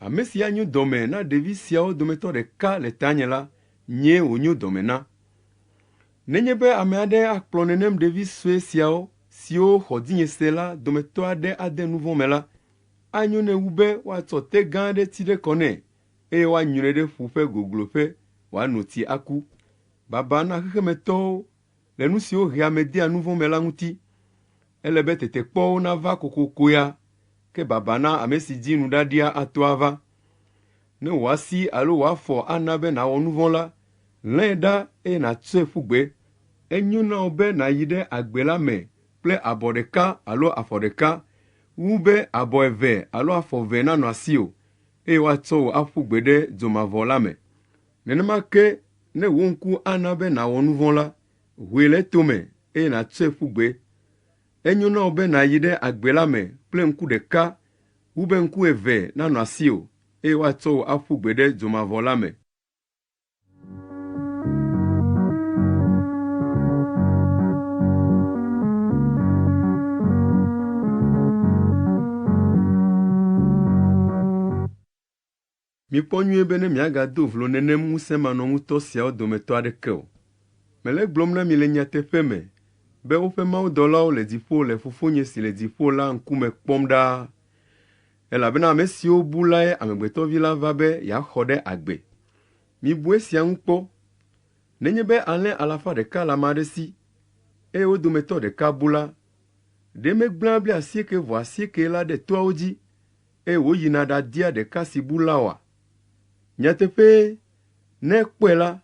Ame si anyo dɔme na ɖevi siawo dometɔ ɖeka le tanye la, nyee wònyo dɔme na. Nenye be ame aɖe akplɔ nenem ɖevi sue siawo siwo xɔ dzinye se la dometɔ aɖe ade nu vɔ̃ me la, anyo nɛ wu be woatsɔ te gã aɖe tsi ɖe kɔ nɛ eye woanyrɔe ɖe ƒu ƒe gogloƒe wòano tsi aku. Baba na xexemetɔwo le nu siwo hea ame dea nu vɔ̃ me la ŋuti. Ele be tetekpɔwo nava kokoko ya, ke baba na ame si dzi nuɖaɖia ato ava. Ne wò asi alo wò afɔ ana be nàwɔ nu vɔ̃ la, lẽe ɖa eye nàtsɔe ƒu gbe. Enyo na wò be nàyi ɖe agbe la me kple abɔ ɖeka alo afɔ ɖeka wu be abɔ eve alo afɔ eve nanɔ asiwò eye woatsɔ wò aƒu gbe ɖe dzomavɔ la me. Nenema ke ne wò ŋku ana be nàwɔ nu vɔ̃ la, hoe le etome eye nàtsɔe ƒu gbe. Enyo na wò be nàyi ɖe agbe la me kple ŋku ɖeka wu be ŋku eve nanɔ asiwò eye woatsɔ wò aƒu gbe ɖe dzomavɔ la me. Mikpɔ nyuie be ne miagado vlo nenem ŋusẽmanɔŋutɔ siawo dometɔ aɖeke o. Mele egblɔm na mi le nyateƒe me be woƒe mawudɔlawo le dziƒo le Fofonye si le dziƒo la ŋkume kpɔm ɖaa. Elabena ame siwo bu lae Amegbetɔvi la va be yeaxɔ ɖe agbe. Mibu esia ŋu kpɔ. Nenye be alẽ alafa ɖeka le ame aɖe si, eye wo dometɔ ɖeka bu la, ɖe megblẽa blaasieke vɔ asieke la ɖe toawo dzi eye wòyina ɖadia ɖeka si bu la oa? Nyateƒee, ne ekpɔe la,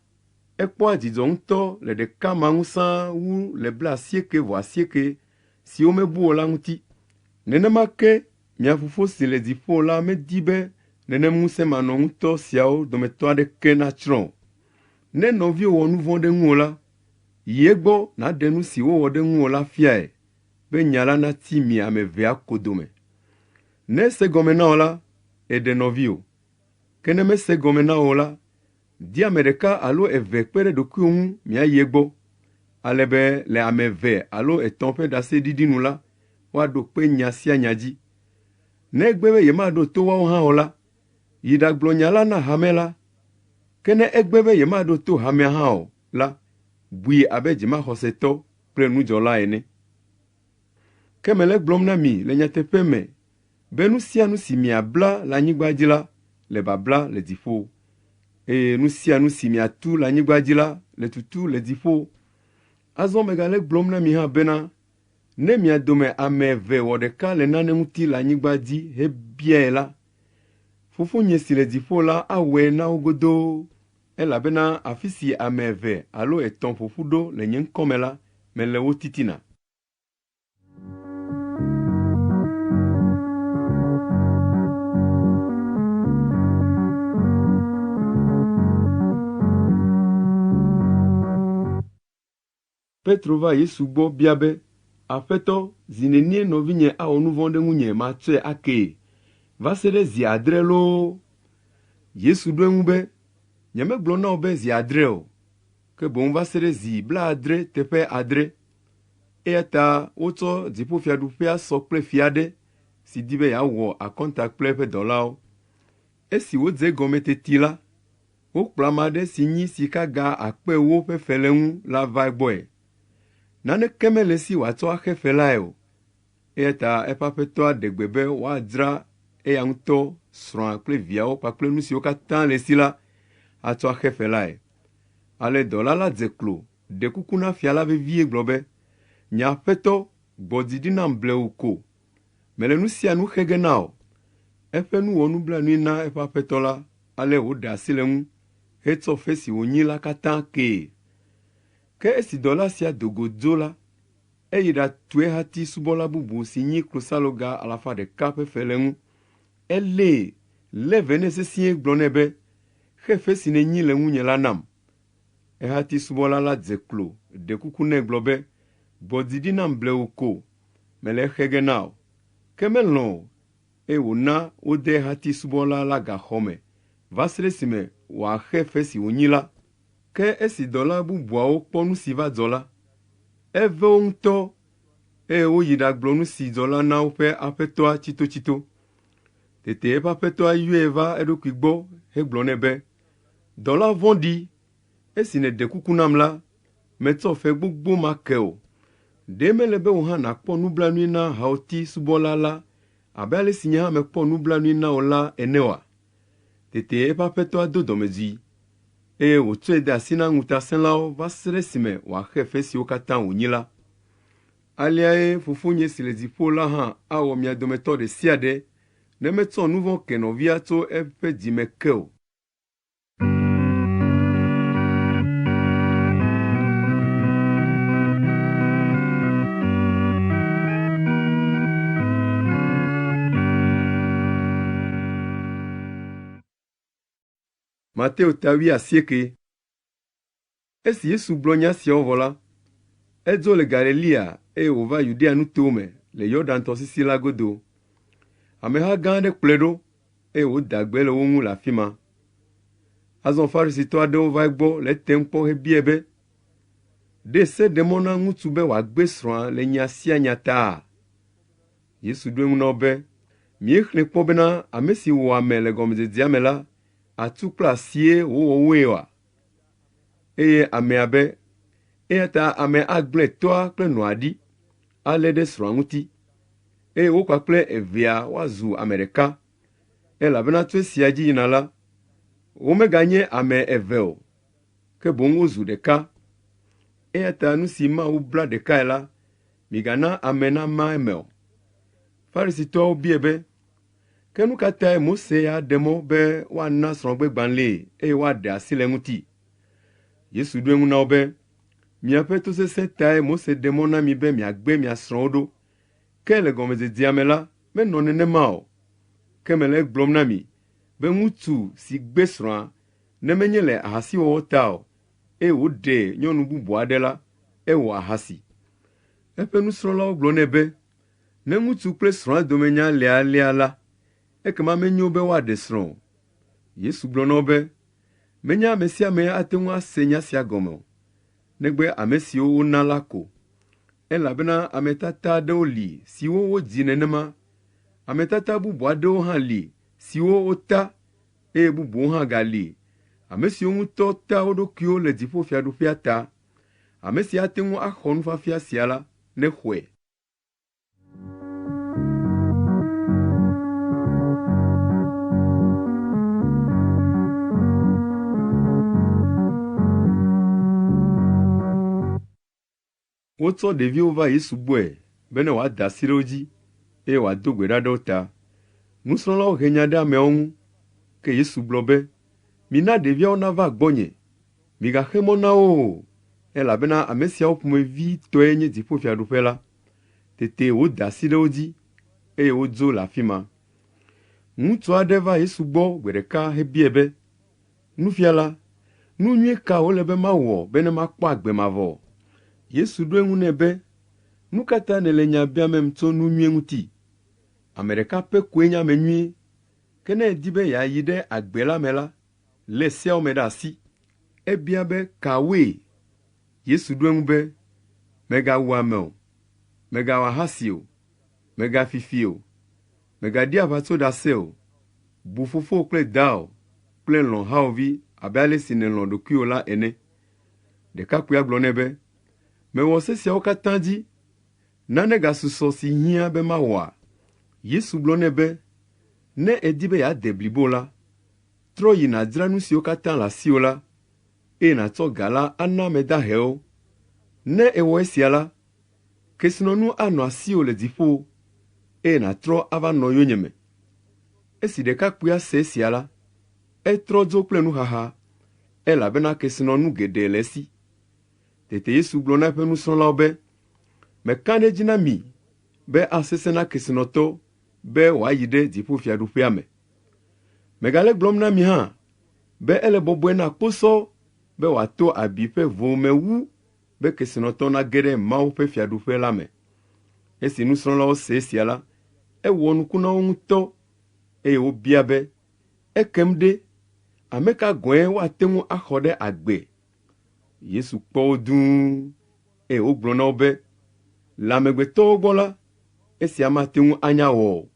ekpɔa dzidzɔ ŋutɔ le ɖeka ma ŋu sãa wu le blaasieke vɔ asieke siwo mebu o la ŋuti. Nenema ke mia Fofo si le dziƒo la medi be nenem ŋusẽmanɔŋutɔ siawo dometɔ aɖeke natsrɔ̃ o. Ne nɔviwò wɔ nu vɔ̃ ɖe ŋuwò la, yi egbɔ nàɖe nu si wowɔ ɖe ŋuwò la fiae be nya la natsi mi ame evea ko dome. Ne ese gɔme na wò la, èɖe nɔviwò. Ke ne mese egɔme na wò o la, di ame ɖeka alo eve kpe ɖe ɖokuiwò ŋu miayi egbɔ, ale be le ame eve alo etɔ̃ ƒe ɖaseɖiɖi nu la, woaɖo kpe nya sia nya dzi. Ne egbe be yemaɖo to woawo hã o la, yi ɖagblɔ nya la na hame la. Ke ne egbe be yemaɖo to hamea hã o la, bui abe dzimaxɔsetɔ kple nudzɔla ene. Ke mele egblɔm na mi le nyateƒe me be nu sia nu si miabla le anyigba dzi la le babla le dziƒo, eye nu sia nu si miatu le anyigba dzi la le tutu le dziƒo. Azɔ megale egblɔm na mi hã bena, ne mia dome ame eve wɔ ɖeka le nane ŋuti le anyigba dzi hebiae la, Fofonye si le dziƒo la awɔe na wo godoo, elabena afi si ame eve alo etɔ̃ ƒo ƒu ɖo le nye ŋkɔ me la, mele wo titina. Petro va Yesu gbɔ bia be, Aƒetɔ, zi nenie nɔvinye awɔ nu vɔ̃ ɖe ŋunye matsɔe akee? Va se ɖe zi adre loo? Yesu ɖo eŋu be, Nyemegblɔ na wò be zi adre o, ke boŋ va se ɖe zi blaadre teƒe adre. Eya ta wotsɔ dziƒofiaɖuƒea sɔ kple fia aɖe si di be yeawɔ akɔnta kple eƒe dɔlawo. Esi wòdze egɔme teti la, wokplɔ ame aɖe si nyi sikaga akpe ewo ƒe fe le eŋu la va egbɔe. Naneke mele esi wòatsɔ axe fe lae o, eya ta eƒe aƒetɔa ɖe gbe be woadzra eya ŋutɔ, srɔ̃a kple viawo kpakple nu siwo katã le esi la atsɔ axe fe lae. Ale dɔla la dze klo ɖe kuku na fia la vevie gblɔ be, Nye aƒetɔ, gbɔ dzi ɖi nam blewu ko. Mele nu sia nu xe ge na wò. Eƒe nu wɔ nublanui na eƒe aƒetɔ la, ale wòɖe asi le eŋu hetsɔ fe si wònyi la katã kee. Ke esi dɔla sia do go dzo la, eyi ɖatu ehati subɔla bubu si nyi klosaloga alafa ɖeka ƒe fe le eŋu. Elée, lé ve nɛ sesĩe gblɔ nɛ be, Xe fe si nènyi le ŋunye la nam. Ehati subɔla la dze klo, ɖe kuku nɛ gblɔ be, Gbɔ dzi ɖi nam blewu ko, mele exe ge na wò. Ke melɔ̃ o, eye wòna wode ehati subɔla la gaxɔ me va se ɖe esime wòaxe fe si wònyi la. Ke esi dɔla bubuawo kpɔ nu si va dzɔ la, eve wo ŋutɔ eye woyi ɖagblɔ nu si dzɔ la na woƒe aƒetɔa tsitotsito. Tete eƒe aƒetɔa yɔe va eɖokui gbɔ hegblɔ nɛ be, Dɔla vɔ̃ɖi, esi nèɖe kuku nam la, metsɔ fe gbogbo ma ke wò. Ɖe mele be wò hã nàkpɔ nublanui na hawòti subɔla la abe ale si nye hã mekpɔ nublanui na wò la ene oa? Tete eƒe aƒetɔa do dɔmedzoe, eye wòtsɔe de asi na ŋutasẽlawo va se ɖe esime wòaxe fe siwo katã wònyi la. Aleae Fofonye si le dziƒo la hã awɔ mia dometɔ ɖe sia ɖe ne metsɔ nu vɔ̃ ke nɔvia tso eƒe dzi me ke o. Mateo ta wuiasieke. Esi Yesu gblɔ nya siawo vɔ la, edzo le Galilea eye wòva Yudea nutowo me le Yɔdan tɔsisi la godo. Ameha gã aɖe kplɔe ɖo eye wòda gbe le wo ŋu le afi ma. Azɔ Farisitɔ aɖewo va egbɔ le etem kpɔ hebiae be, “Ɖe se ɖe mɔ na ŋutsu be wòagbe srɔ̃a le nya sia nya ta?” Yesu ɖo eŋu na wo be, “Miexlẽe kpɔ bena ame si wɔ ame le gɔmedzedzea me la, atu kple asie wòwɔ woe oa? Eye amea be, ‘Eya ta ame agblẽ tɔa kple nɔa ɖi, alé ɖe srɔ̃a ŋuti, eye wo kpakple evea woazu ame ɖeka.’ Elabena tso esia dzi yina la, womeganye ame eve o, ke boŋ wozu ɖeka. Eya ta nu si Mawu bla ɖekae la, migana ame nama eme o.” Farisitɔawo biae be, “Ke nu ka tae Mose ya ɖe mɔ be woana srɔ̃gbegbalẽe eye woaɖe asi le eŋuti?” Yesu ɖo eŋu na wo be, “Miaƒe tosesẽ tae Mose ɖe mɔ na mi be miagbe mia srɔ̃wo ɖo, ke le gɔmedzedzea me la, menɔ nenema o. Ke mele egblɔm na mi be ŋutsu si gbe srɔ̃a, ne menye le ahasiwɔwɔ ta o, eye wòɖe nyɔnu bubu aɖe la, ewɔ ahasi.” Eƒe nusrɔ̃lawo gblɔ nɛ be, “Ne ŋutsu kple srɔ̃a dome nya le alea la, ekema menyo be woaɖe srɔ̃ o.” Yesu gblɔ na wo be, “Menye ame sia ame ate ŋu ase nya sia gɔme o, negbe ame siwo wona la ko. Elabena ame tata aɖewo li siwo wodzi nenema, ame tata bubu aɖewo hã li siwo wota eye bubuwo hã gali, ame siwo ŋutɔ ta wo ɖokuiwo le dziƒofiaɖuƒea ta. Ame si ate ŋu axɔ nufiafia sia la, nexɔe.” Wotsɔ ɖeviwo va Yesu gbɔe bene wòada asi ɖe wo dzi eye wòado gbe ɖa ɖe wo ta. Nusrɔ̃lawo he nya ɖe ameawo ŋu. Ke Yesu gblɔ be, “Mina ɖeviawo nava gbɔnye, Migaxe mɔ na wo o, elabena ame siawo ƒomevi tɔe nye dziƒofiaɖuƒe la. Tete wòda asi ɖe wo dzi, eye wodzo le afi ma. Ŋutsu aɖe va Yesu gbɔ gbe ɖeka hebiae be, “Nufiala, nu nyui ka wòle be mawɔ bene makpɔ agbe mavɔ?” Yesu ɖo eŋu nɛ be, “Nu ka ta nèle nya biamem tso nu nyui ŋuti? Ame ɖeka pɛ koe nye ame nyui. Ke ne èdi be yeayi ɖe agbe la me la, lé seawo me ɖe asi. Ebia be, Kawoe? Yesu ɖo eŋu be, Mègawu ame o, mègawɔ ahasi o, mègafi fi o, mègaɖi aʋatsoɖase o, bu fofowò kple dawò kple lɔ̃ hawòvi abe ale si nèlɔ̃ ɖokuiwò la ene. Ɖekakpuia gblɔ nɛ be, Mewɔ se siawo katã dzi. Nane gasusɔ si hiã be mawɔa? Yesu gblɔ nɛ be, Ne èdi be yeade blibo la, Trɔ yi nàdzra nu siwo katã le asiwò la, eye nàtsɔ ga la ana ame dahewo. Ne èwɔ esia la, kesinɔnu anɔ asiwò le dziƒo, eye nàtrɔ ava nɔ yonyeme. Esi ɖekakpuia se esia la, etrɔ dzo kple nuxaxa, elabena kesinɔnu geɖe le esi. Tete Yesu gblɔ na eƒe nusrɔ̃lawo be, Meka ɖe edzi na mi be asesẽ na kesinɔtɔ be wòayi ɖe dziƒofiaɖuƒea me. Megale egblɔm na mi hã be ele bɔbɔe na kposɔ be wòato abi ƒe vo me wu be kesinɔtɔ nage ɖe Mawu ƒe fiaɖuƒe la me. Esi nusrɔ̃lawo se esia la, ewɔ nuku na wo ŋutɔ eye wobia be, Ekem ɖe, ame ka gɔ̃e woate ŋu axɔ ɖe agbe? Yesu kpɔ wo dũu eye wògblɔ na wo be, Le amegbetɔwo gbɔ la, esia mate ŋu anya wɔ o,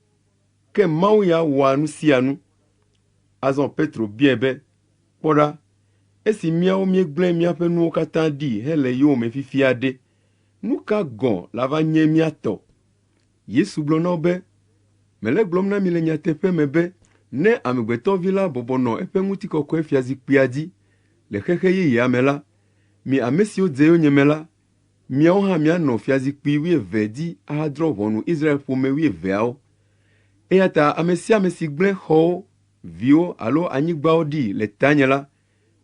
Ke Mawu ya wɔa nu sia nu. Azɔ Petro biae be, Kpɔ ɖa, esi míawo míegblẽ míaƒe nuwo katã ɖi hele yowòme fifia ɖe, nu ka gɔ̃ lava nye mía tɔ? Yesu gblɔ na wo be, Mele egblɔm na mi le nyateƒe me be, ne Amegbetɔ Vi la bɔbɔ nɔ eƒe ŋutikɔkɔefiazikpuia dzi le xexe yeyea me la, mi ame siwo dze yonyeme la, Miawo hã mianɔ fiazikpui wuieve dzi ahadrɔ̃ ʋɔnu Israel ƒome wuieveawo. Eya ta ame sia ame si gblẽ xɔwo, viwo alo anyigbawo ɖi le tanye la,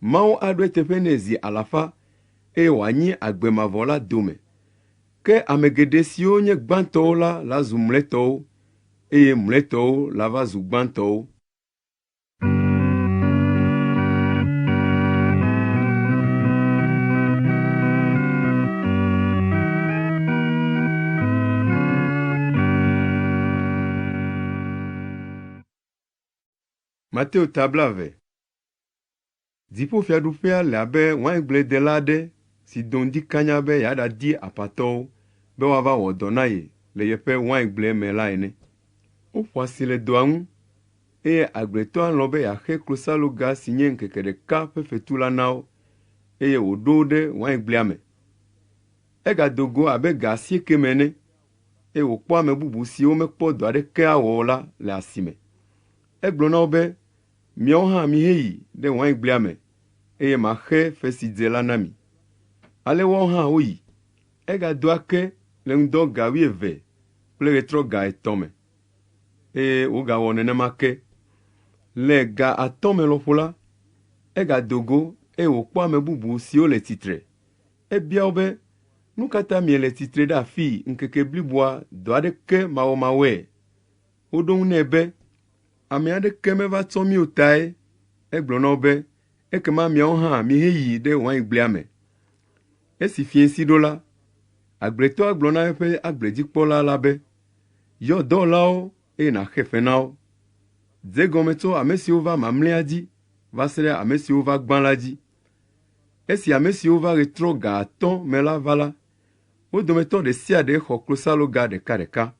Mawu aɖo eteƒe nɛ zi alafa eye wòanyi agbe mavɔ la dome. Ke ame geɖe siwo nye gbãtɔwo la lazu mlɔetɔwo, eye mlɔetɔwo lava zu gbãtɔwo. Mateo ta blaeve. Dziƒofiaɖuƒea le abe waingbledela aɖe si do ŋdi kanya be yeaɖadi aƒatɔwo be woava wɔ dɔ na ye le yeƒe waingble me la ene. Woƒo asi le dɔa ŋu eye agbletɔa lɔ̃ be yeaxe klosaloga si nye ŋkeke ɖeka ƒe fetu la na wo eye wòɖo wo ɖe waingblea me. Egado go abe ga asieke me ene eye wòkpɔ ame bubu siwo mekpɔ dɔ aɖeke awɔ o la le asime. Egblɔ na wo be, Miawo hã miheyi ɖe waingblea me eye maxe fe si dze la na mi. Ale woawo hã woyi. Egado ake le ŋdɔ ga wuieve kple ɣetrɔ ga etɔ̃ me eye wògawɔ nenema ke. Le ga atɔ̃ me lɔƒo la, egado go eye wòkpɔ ame bubu siwo le tsitre. Ebia wo be, Nu ka ta miele tsitre ɖe afii ŋkeke bliboa dɔ aɖeke mawɔmawɔe? Woɖo eŋu nɛ be, Ame aɖeke meva tsɔ mí o tae. Egblɔ na wo be, Ekema miawo hã miheyi ɖe waingblea me. Esi fiẽsi ɖo la, agbletɔa gblɔ na eƒe agbledzikpɔla la be, Yɔ dɔwɔlawo eye nàxe fe na wo. Dze egɔme tso ame siwo va mamlɛa dzi va se ɖe ame siwo va gbã la dzi. Esi ame siwo va ɣetrɔ ga atɔ̃ me la va la, wo dometɔ ɖe sia ɖe xɔ klosaloga ɖekaɖeka.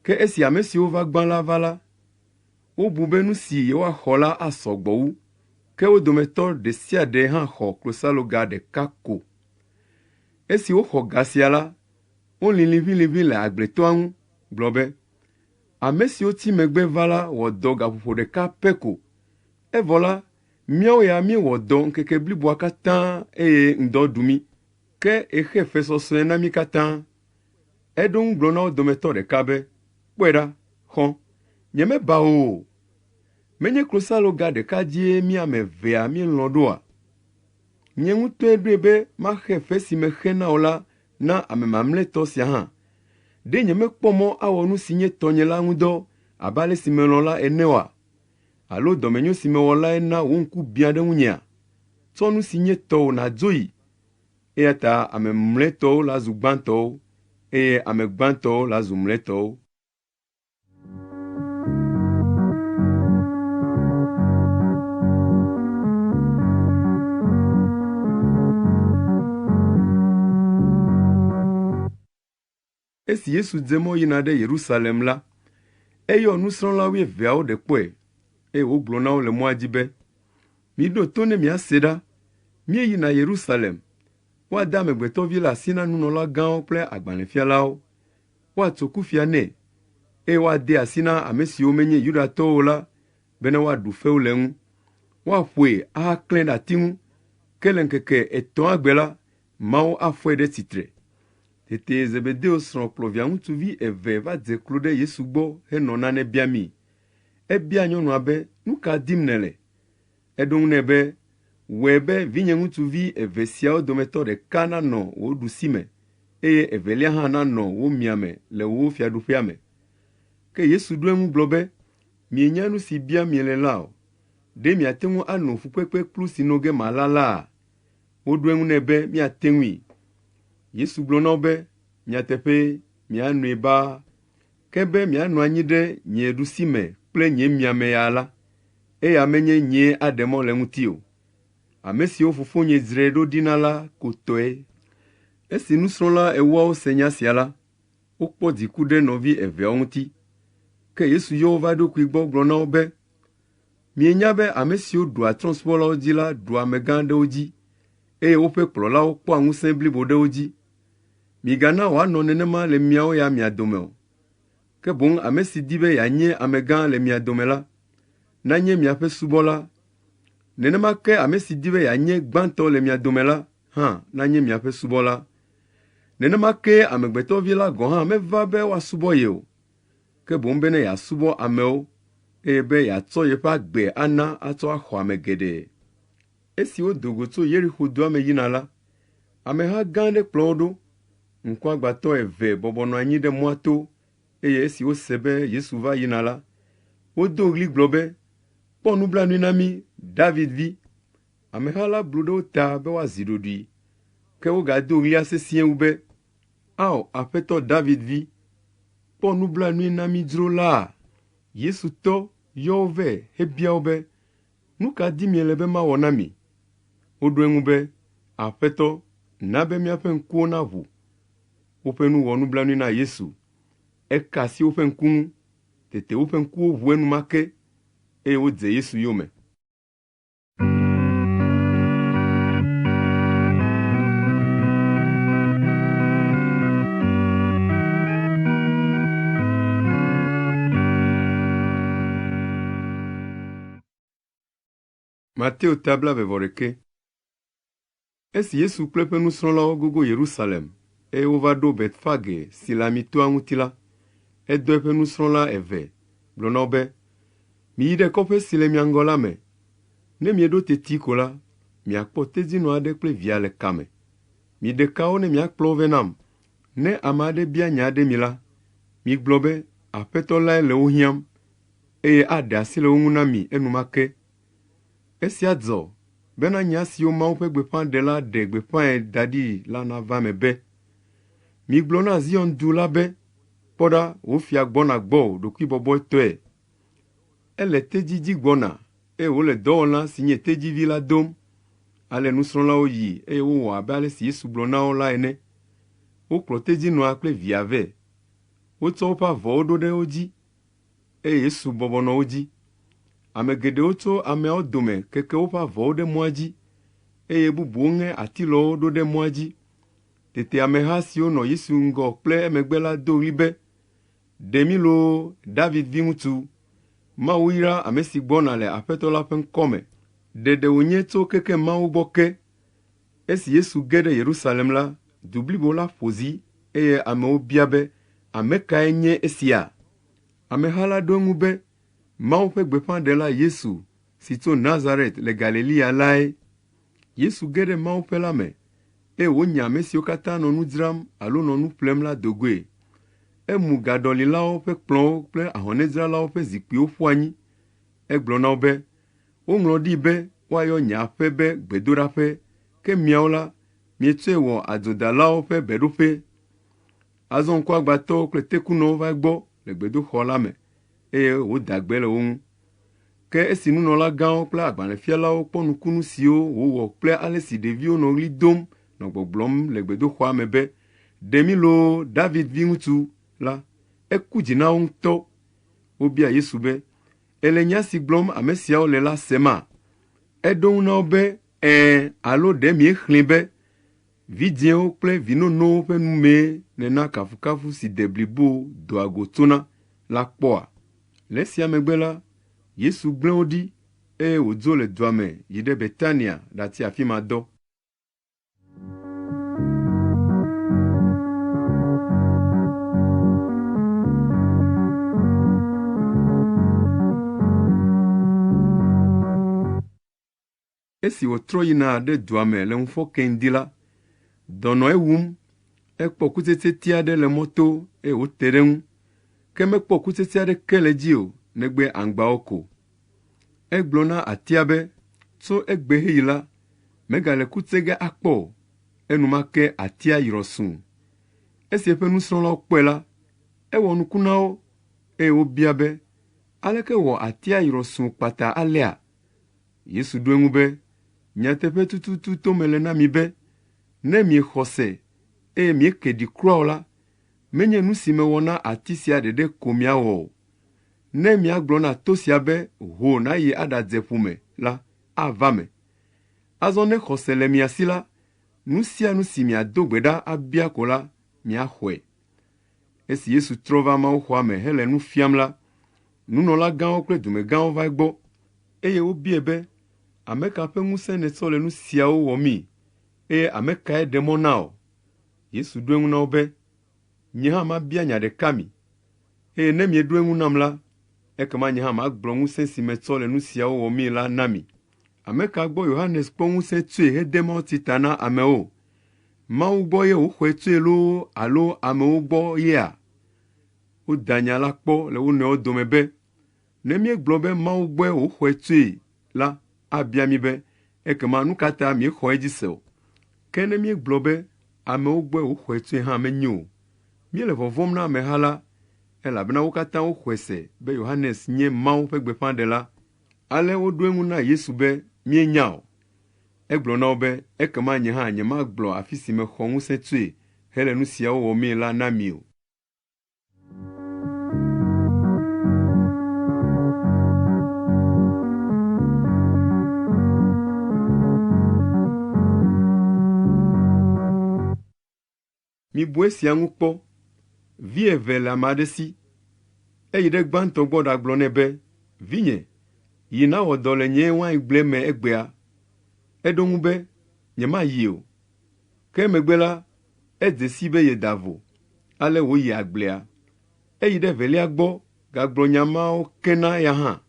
Ke esi ame siwo va gbã la va la, wobu be nu si yewoaxɔ la asɔ gbɔ wu, ke wo dometɔ ɖe sia ɖe hã xɔ klosaloga ɖeka ko. Esi woxɔ ga sia la, wolĩ liʋĩliʋĩ le agbletɔa ŋu gblɔ be, Ame siwo tsi megbe va la wɔ dɔ gaƒoƒo ɖeka pɛ ko, evɔ la, míawo ya míewɔ dɔ ŋkeke bliboa katã eye ŋdɔ ɖu mí, ke exe fe sɔsɔe na mí katã. Eɖo eŋu gblɔ na wo dometɔ ɖeka be, Kpɔe ɖa, xɔ̃, nyemeba wò o. Menye klosaloga ɖeka dzie mí ame evea míelɔ̃ ɖoa? Nye ŋutɔe ɖoe be maxe fe si mexe na wò la na ame mamlɛtɔ sia hã. Ɖe nyemekpɔ mɔ awɔ nu si nye tɔnye la ŋu dɔ abe ale si melɔ̃ la ene oa? Alo dɔmenyo si mewɔ lae na wò ŋku biã ɖe ŋunyea? Tsɔ nu si nye tɔwò nàdzo yi. Eya ta ame mlɔetɔwo lazu gbãtɔwo, eye ame gbãtɔwo lazu mlɔetɔwo. Esi Yesu dze mɔ yina ɖe Yerusalem la, eyɔ nusrɔ̃la wuieveawo ɖe kpɔe, eye wògblɔ na wo le mɔa dzi be, Miɖo to ne miase ɖa, míeyina Yerusalem. Woade Amegbetɔvi la asi na nunɔlagãwo kple agbalẽfialawo. Woatso kufia nɛ, eye woadee asi na ame siwo menye Yudatɔwo o la bene woaɖu fewu le eŋu. Woaƒoe ahaklãe ɖe ati ŋu, ke le ŋkeke etɔ̃a gbe la, Mawu afɔe ɖe tsitre. Tete Zebedeo srɔ̃ kplɔ via ŋutsuvi eve va dze klo ɖe Yesu gbɔ henɔ nane biamii. Ebia nyɔnua be, Nu ka dim nèle? Eɖo eŋu nɛ be, Wɔe be vinye ŋutsuvi eve siawo dometɔ ɖeka nanɔ wò ɖusime eye evelia hã nanɔ wò miame le wò fiaɖuƒea me. Ke Yesu ɖo eŋu gblɔ be, Mienya nu si biam miele la o. Ɖe miate ŋu ano fukpekpekplu si no ge mala laa? Woɖo eŋu nɛ be, Míate ŋui. Yesu gblɔ na wo be, Nyateƒee, mianoe baa, ke be mianɔ anyi ɖe nye ɖusime kple nye miame ya la, eya menye nyee aɖe mɔ le eŋuti o. Ame siwo Fofonye dzrae ɖo ɖi na la ko tɔe. Esi nusrɔ̃la ewoawo se nya sia la, wokpɔ dziku ɖe nɔvi eveawo ŋuti. Ke Yesu yɔ wo va eɖokui gbɔ gblɔ na wo be, Mienya be ame siwo ɖua trɔ̃subɔlawo dzi la ɖua amegã ɖe wo dzi, eye woƒe kplɔlawo kpɔa ŋusẽ blibo ɖe wo dzi. Migana wòanɔ nenema le miawo ya mia dome o. Ke boŋ ame si di be yeanye amegã le mia dome la, nanye miaƒe subɔla. Nenema ke ame si di be yeanye gbãtɔ le mia dome la hã nanye miaƒe subɔla. Nenema kee Amegbetɔvi la gɔ̃ hã meva be woasubɔ ye o, ke boŋ bene yeasubɔ amewo, eye be yeatsɔ yeƒe agbe ana atsɔ axɔ ame geɖe. Esi wodo go tso Yerixo dua me yina la, ameha gã aɖe kplɔ wo ɖo. Ŋkuagbãtɔ eve bɔbɔ nɔ anyi ɖe mɔa to eye esi wose be Yesu va yina la, wodo ɣli gblɔ be, Kpɔ nublanui na mí, David vi! Ameha la blu ɖe wo ta be woazi ɖoɖoe. Ke wogado ɣlia sesĩe wu be, Ao, Aƒetɔ David vi, kpɔ nublanui na mí dzro laa! Yesu tɔ, yɔ wo vɛ hebia wo be, “Nu ka dim miele be mawɔ na mi?” Woɖo eŋu be, “Aƒetɔ, na be míaƒe ŋkuwo naʋu.” Woƒe nu wɔ nublanui na Yesu. Eka asi woƒe ŋku ŋu. Tete woƒe ŋkuwo ʋu enumake eye wodze Yesu yome. Mateo ta blaeve-vɔ-ɖekɛ. Esi Yesu kple eƒe nusrɔ̃lawo gogo Yerusalem eye wova ɖo Betfage si le Amitoa ŋuti la, edɔ eƒe nusrɔ̃la eve gblɔ na wo be, Miyi ɖe kɔƒe si le mia ŋgɔ la me. Ne mieɖo teti ko la, miakpɔ tedzinɔ aɖe kple via le kame. Miɖe ka wo ne miakplɔ wo vɛ nam. Ne ame aɖe bia nya aɖe mi la, migblɔ be, Aƒetɔ lae le wo hiãm, eye aɖe asi le wo ŋu na mi enumake. Esia dzɔ bena nya siwo Mawu ƒe gbeƒãɖela ɖe gbeƒãe da ɖi la nava eme be, Migblɔ na Zion du la be, Kpɔ ɖa, wò fia gbɔna gbɔwò ɖokuibɔbɔetɔe. Ele tedzi dzi gbɔna eye wòle dɔwɔlã si nye tedzivi la dom. Ale nusrɔ̃lawo yi eye wowɔ abe ale si Yesu gblɔ na wo la ene. Wokplɔ tedzinɔa kple via vɛ. Wotsɔ woƒe avɔwo ɖo ɖe wo dzi eye Yesu bɔbɔ nɔ wo dzi. Ame geɖewo tso ameawo dome keke woƒe avɔwo ɖe mɔa dzi eye bubuwo ŋe atilɔwo ɖo ɖe mɔa dzi. Tete ameha siwo nɔ Yesu ŋgɔ kple emegbe la do ɣli be, Ɖe mí loo, David viŋutsu! Mawu yra ame si gbɔna le Aƒetɔ la ƒe ŋkɔ me. Ɖeɖe wònye tso keke Mawu gbɔ ke. Esi Yesu ge ɖe Yerusalem la, du blibo la ƒo zi eye amewo bia be, Ame kae nye esia? Ameha la ɖo eŋu be, Mawu ƒe gbeƒãɖela Yesu si tso Nazaret le Galilea lae. Yesu ge ɖe mawuƒe la me eye wònya ame siwo katã nɔ nu dzram alo nɔ nu ƒlem la do goe. Emu gaɖɔlilawo ƒe kplɔ̃wo kple ahɔnɛdzralawo ƒe zikpuiwo ƒu anyi. Egblɔ na wo be, Woŋlɔ ɖi be woayɔ nye aƒe be gbedoɖaƒe, ke miawo la, mietsɔe wɔ adzodalawo ƒe beɖoƒe. Azɔ ŋkuagbãtɔwo kple tekunɔwo va egbɔ le gbedoxɔ la me eye wòda gbe le wo ŋu. Ke esi nunɔlagãwo kple agbalẽfialawo kpɔ nukunu siwo wòwɔ kple ale si ɖeviwo nɔ ɣli dom nɔ gbɔgblɔm le gbedoxɔa me be, “Ɖe mí loo, David viŋutsu” la, eku dzi na wo ŋutɔ. Wobia Yesu be, “Èle nya si gblɔm ame siawo le la sema?” Eɖo eŋu na wo be, “Ɛ̃, alo ɖe miexlẽe be, Vidzĩewo kple vi nonowo ƒe nu mee nèna kafukafu si de blibo doa go tsona la kpɔa? Le esia megbe la, Yesu gblẽ wo ɖi eye wòdzo le dua me yi ɖe Betania ɖatsi afi ma dɔ. Esi wòtrɔ yina ɖe dua me le ŋufɔke ŋdi la, dɔ nɔ ewum. Ekpɔ kutsetseti aɖe le mɔto eye wòte ɖe eŋu, ke mekpɔ kutsetse aɖeke le edzi o negbe aŋgbawo ko. Egblɔ na atia be, “Tso egbe heyi la, mègale ku tse ge akpɔ o.” Enumake atia yrɔ sũ. Esi eƒe nusrɔ̃lawo kpɔe la, ewɔ nuku na wo eye wobia be, “Aleke wɔ atia yrɔ sũ kpata alea?” Yesu ɖo eŋu be, Nyateƒe tututu tom mele na mi be, ne miexɔ se eye mieke ɖi kura o la, menye nu si mewɔ na ati sia ɖeɖe ko miawɔ o. Ne miagblɔ na to sia be, ‘Ho nàyi aɖadze ƒu me’ la, ava me. Azɔ ne xɔse le mia si la, nu sia nu si miado gbe ɖa abia ko la, miaxɔe.” Esi Yesu trɔ va mawuxɔa me hele nu fiam la, nunɔlagãwo kple dumegãwo va egbɔ eye wobiae be, Ame ka ƒe ŋusẽ nètsɔ le nu siawo wɔmii eye ame kae ɖe mɔ na wò? Yesu ɖo eŋu na wo be, Nye hã mabia nya ɖeka mi, eye ne mieɖo eŋu nam la, ekema nye hã magblɔ ŋusẽ si metsɔ le nu siawo wɔmii la na mi. Ame ka gbɔ Yohanes kpɔ ŋusẽ tsoe hede mawutsi ta na amewo? Mawu gbɔ ye wòxɔe tsoe loo alo amewo gbɔ yea? Woda nya la kpɔ le wo nɔewo dome be, Ne míegblɔ be Mawu gbɔe wòxɔe tsoe la, abia mí be, ‘Ekema nu ka ta miexɔ edzi se o?’ Ke ne míegblɔ be, ‘Amewo gbɔe wòxɔe tsoe’ hã menyo o. Míele vɔvɔ̃m na ameha la, elabena wo katã woxɔe se be Yohanes nye Mawu ƒe gbeƒãɖela. Ale woɖo eŋu na Yesu be, “Míenya o.” Egblɔ na wo be, “Ekema nye hã nyemagblɔ afi si mexɔ ŋusẽ tsoe hele nu siawo wɔmee la na mi o.” Mibu esia ŋu kpɔ. Vi eve le ame aɖe si. Eyi ɖe gbãtɔ gbɔ ɖagblɔ nɛ be, ‘Vinye, yi nàwɔ dɔ le nye waingble me egbea.’ Eɖo eŋu be, ‘Nyemayi o.’ Ke emegbe la, edze sii be yeda vo, ale wòyi agblea. Eyi ɖe evelia gbɔ gagblɔ nya mawo ke na eya hã.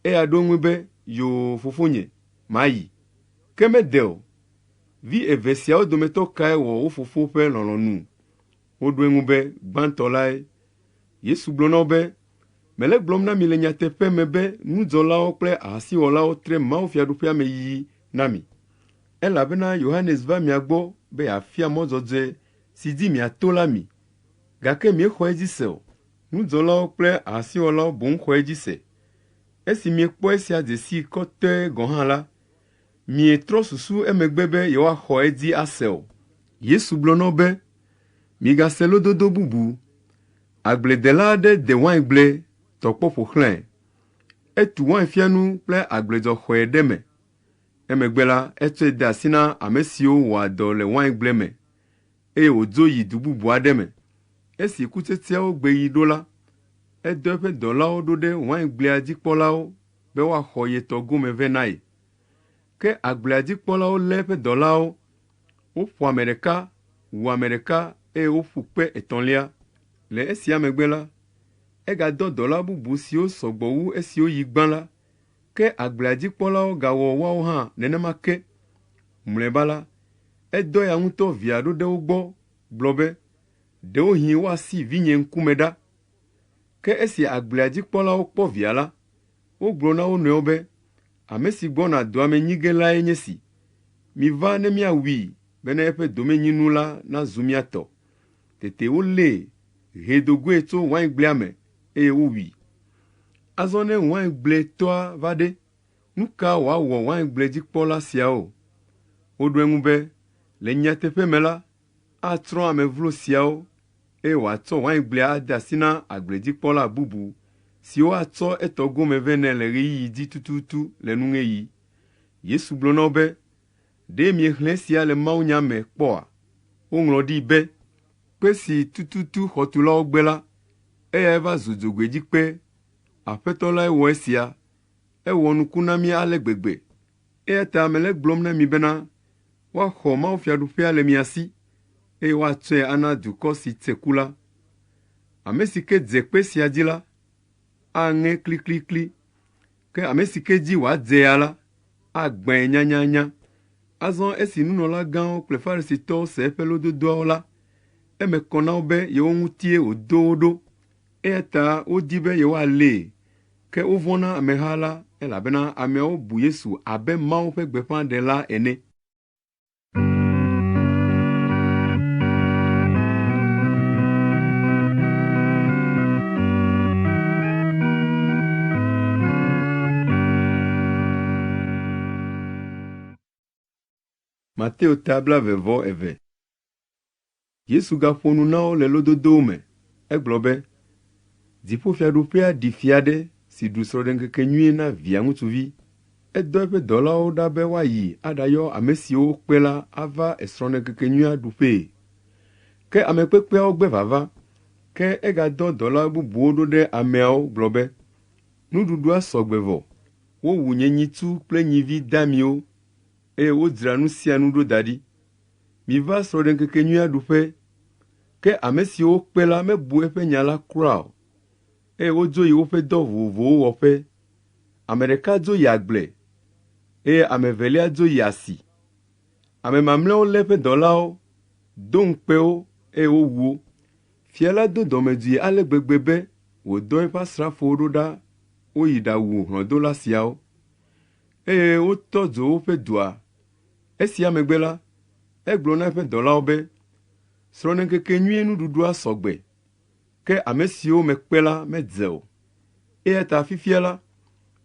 Eya ɖo eŋu be, ‘Yoo, fofonye, mayi.’ Ke mede o. Vi eve siawo dometɔ kae wɔ wo fofo ƒe lɔlɔ̃nu? Woɖo eŋu be, “Gbãtɔ lae.” Yesu gblɔ na wo be, “Mele egblɔm na mi le nyateƒe me be nudzɔlawo kple ahasiwɔlawo tre mawufiaɖuƒea me yiyi na mi. Elabena Yohanes va mia gbɔ be yeafia mɔ dzɔdzɔe si dzi miato la mi, gake miexɔ edzi se o. Nudzɔlawo kple ahasiwɔlawo boŋ xɔ edzi se. Esi miekpɔ esia dze sii kɔtɛe gɔ̃ hã la, Mietrɔ susu emegbe be yewoaxɔ edzi ase o. Yesu gblɔ na wo be, “Migase lododo bubu. Agbledela aɖe de waingble tɔ kpɔ ƒo xlãe. Etu wainfiãnu kple agbledzɔxɔe ɖe eme. Emegbe la, etsɔe de asi na ame siwo wɔa dɔ le waingble me, eye wòdzo yi du bubu aɖe me. Esi kutsetseawo gbeɣi ɖo la, edɔ eƒe dɔlawo ɖo ɖe waingblea dzi kpɔlawo be woaxɔ ye tɔ gome vɛ na ye. Ke agblea dzi kpɔlawo lé eƒe dɔlawo. Woƒo ame ɖeka, wu ame ɖeka eye woƒu kpe etɔ̃lia. Le esia megbe la, egadɔ dɔla bubu siwo sɔ gbɔ wu esiwo yi gbã la, ke agblea dzi kpɔlawo gawɔ woawo hã nenema ke. Mlɔeba la, edɔ eya ŋutɔ via ɖo ɖe wo gbɔ gblɔ be, ‘Ɖewohĩ woasi vinye ŋkume ɖa.’ Ke esi agblea dzi kpɔlawo kpɔ via la, wogblɔ na wo nɔewo be, ‘Ame si gbɔna dɔa me nyi ge lae nye esi. Miva ne míawui bene eƒe domenyinu la nazu mía tɔ.’ Tete wolée, hee do goe tso waingblea me, eye wowui. Azɔ ne waingbletɔa va ɖe, nu ka wòawɔ waingbledzikpɔla siawo? Woɖo eŋu be, ‘Le nyateƒe me la, atsrɔ̃ ame vlo siawo, eye wòatsɔ waingblea ade asi na agbledzikpɔla bubu siwo atsɔ etɔ gome vɛ nɛ le ɣeyiɣi dzi tututu le nuŋeɣi. Yesu gblɔ na wo be, “Ɖe miexlẽ esia le mawunya me kpɔa? Woŋlɔ ɖi be, ‘Kpe si tututu xɔtulawo gbe la, eyae va zu dzogoedzikpe. Aƒetɔ lae wɔ esia. Ewɔ nuku na mí ale gbegbe.’ Eya ta mele egblɔm na mi bena, woaxɔ mawufiaɖuƒea le mia si, eye woatsɔe ana dukɔ si tse ku la. Ame si ke dze kpe sia dzi la, aŋe kliklikli, ke ame si ke dzi wòadze ya la, agbãe nyanyanya.” Azɔ esi nunɔlagãwo kple Farisitɔwo se eƒe lododoawo la, eme kɔ na wo be yewo ŋutie wòdo wo ɖo, eya ta wodi be yewoalée. Ke wovɔ̃ na ameha la, elabena ameawo bu Yesu abe Mawu ƒe gbeƒãɖela ene. Mateo ta 22. Yesu gaƒo nu na wo le lododowo me. Egblɔ be, Dziƒofiaɖuƒea ɖi fia aɖe si ɖu srɔ̃ɖeŋkekenyui na via ŋutsuvi. Edɔ eƒe dɔlawo ɖa be woayi aɖayɔ ame siwo wokpe la ava srɔ̃ɖeŋkekenyuia ɖuƒee. Ke ame kpekpeawo gbe vava. Ke egadɔ dɔla bubuwo ɖo ɖe ameawo gblɔ be, ‘Nuɖuɖua sɔ gbe vɔ. Wowu nye nyitsu kple nyivi damiwo eye wodzra nu sia nu ɖo da ɖi. Miva srɔ̃ɖeŋkekenyuia ɖuƒe. Ke ame siwo wokpe la mebu eƒe nya la kura o, eye wodzo yi woƒe dɔ vovovowo wɔƒe. Ame ɖeka dzo yi agble, eye ame evelia dzo yi asi. Ame mamlɛawo lé eƒe dɔlawo, do ŋukpe wo, eye wowu wo. Fia la do dɔmedzoe ale gbegbe be wòdɔ eƒe asrafowo ɖo ɖa woyi ɖawu hlɔ̃dola siawo, eye wotɔ dzo woƒe dua. Esia megbe la, egblɔ na eƒe dɔlawo be, ‘Srɔ̃ɖeŋkekenyuie nuɖuɖua sɔ gbe, Ke ame siwo mekpe la medze o. Eya ta fifia la,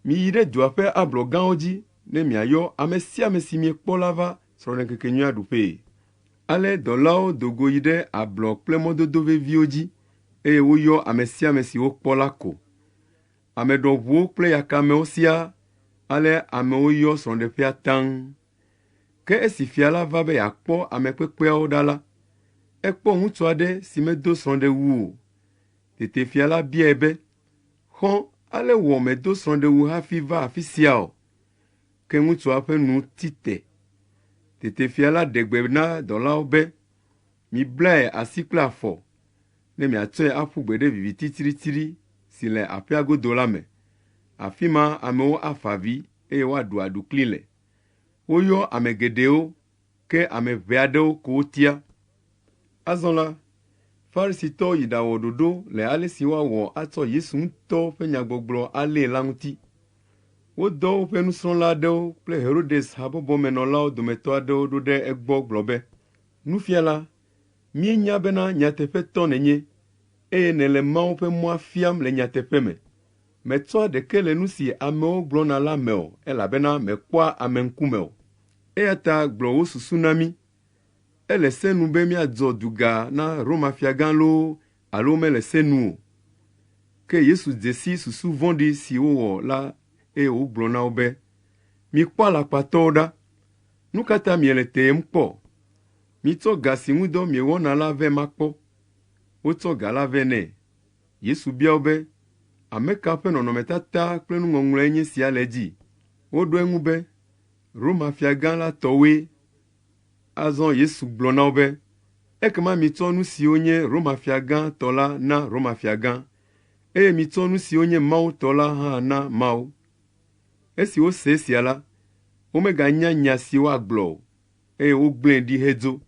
miyi ɖe dua ƒe ablɔ gãwo dzi ne miayɔ ame sia ame si miekpɔ la va srɔ̃ɖeŋkekenyuia ɖuƒee. Ale dɔlawo do go yi ɖe ablɔ kple mɔdodo veviwo dzi eye woyɔ ame sia ame si wokpɔ la ko. Ame ɖɔʋuwo kple yakamewo siaa ale amewo yɔ srɔ̃ɖeƒea taŋ. Ke esi fia la va be yeakpɔ ame kpekpeawo ɖa la, ekpɔ ŋutsu aɖe si medo srɔ̃ɖewu o. Tete fia la biae be, “Xɔ̃, ale wɔ mèdo srɔ̃ɖewu hafi va afi sia o?” Ke ŋutsua ƒe nu ti te. Tete fia la ɖe gbe na dɔlawo be, “Miblae asi kple afɔ ne miatsɔe aƒu gbe ɖe viviti tsiɖitsiɖi si le aƒea godo la me. Afi ma amewo afa avi eye woaɖu aɖukli le.” Woyɔ ame geɖewo, ke ame ʋɛ aɖewo ko wotia. Azɔ la, Farisitɔwo yi ɖawɔ ɖoɖo le ale si woawɔ atsɔ Yesu ŋutɔ ƒe nyagbɔgblɔ alée la ŋuti. Wodɔ woƒe nusrɔ̃la aɖewo kple Herodes habɔbɔmenɔlawo dometɔ aɖewo ɖo ɖe egbɔ gblɔ be, “Nufiala, míenya bena nyateƒetɔ nènye eye nèle Mawu ƒe mɔa fiam le nyateƒe me. Mètsɔa ɖeke le nu si amewo gblɔna la me o elabena mèkpɔa ame ŋkume o. Eya ta gblɔ wò susu na mí. Ele se nu be míadzɔ duga na Roma fiagã loo alo mele se nu o?” Ke Yesu dze si susu vɔ̃ɖi si wowɔ la eye wògblɔ na wo be, “Mikpɔ alakpatɔwo ɖa! Nu ka ta miele teyem kpɔ? Mitsɔ ga si ŋu dɔ miewɔna la vɛ makpɔ.” Wotsɔ ga la vɛ nɛ. Yesu bia wo be, “Ame ka ƒe nɔnɔmetata kple nuŋɔŋlɔe nye sia le edzi?” Woɖo eŋu be, “Roma fiagã la tɔwoe.” Azɔ Yesu gblɔ na wo be, “Ekema mitsɔ nu siwo nye Roma fiagã tɔ la na Roma fiagã, eye mitsɔ nu siwo nye Mawu tɔ la hã na Mawu.” Esi wose esia la, womeganya nya si woagblɔ o, eye wogblẽe ɖi hedzo.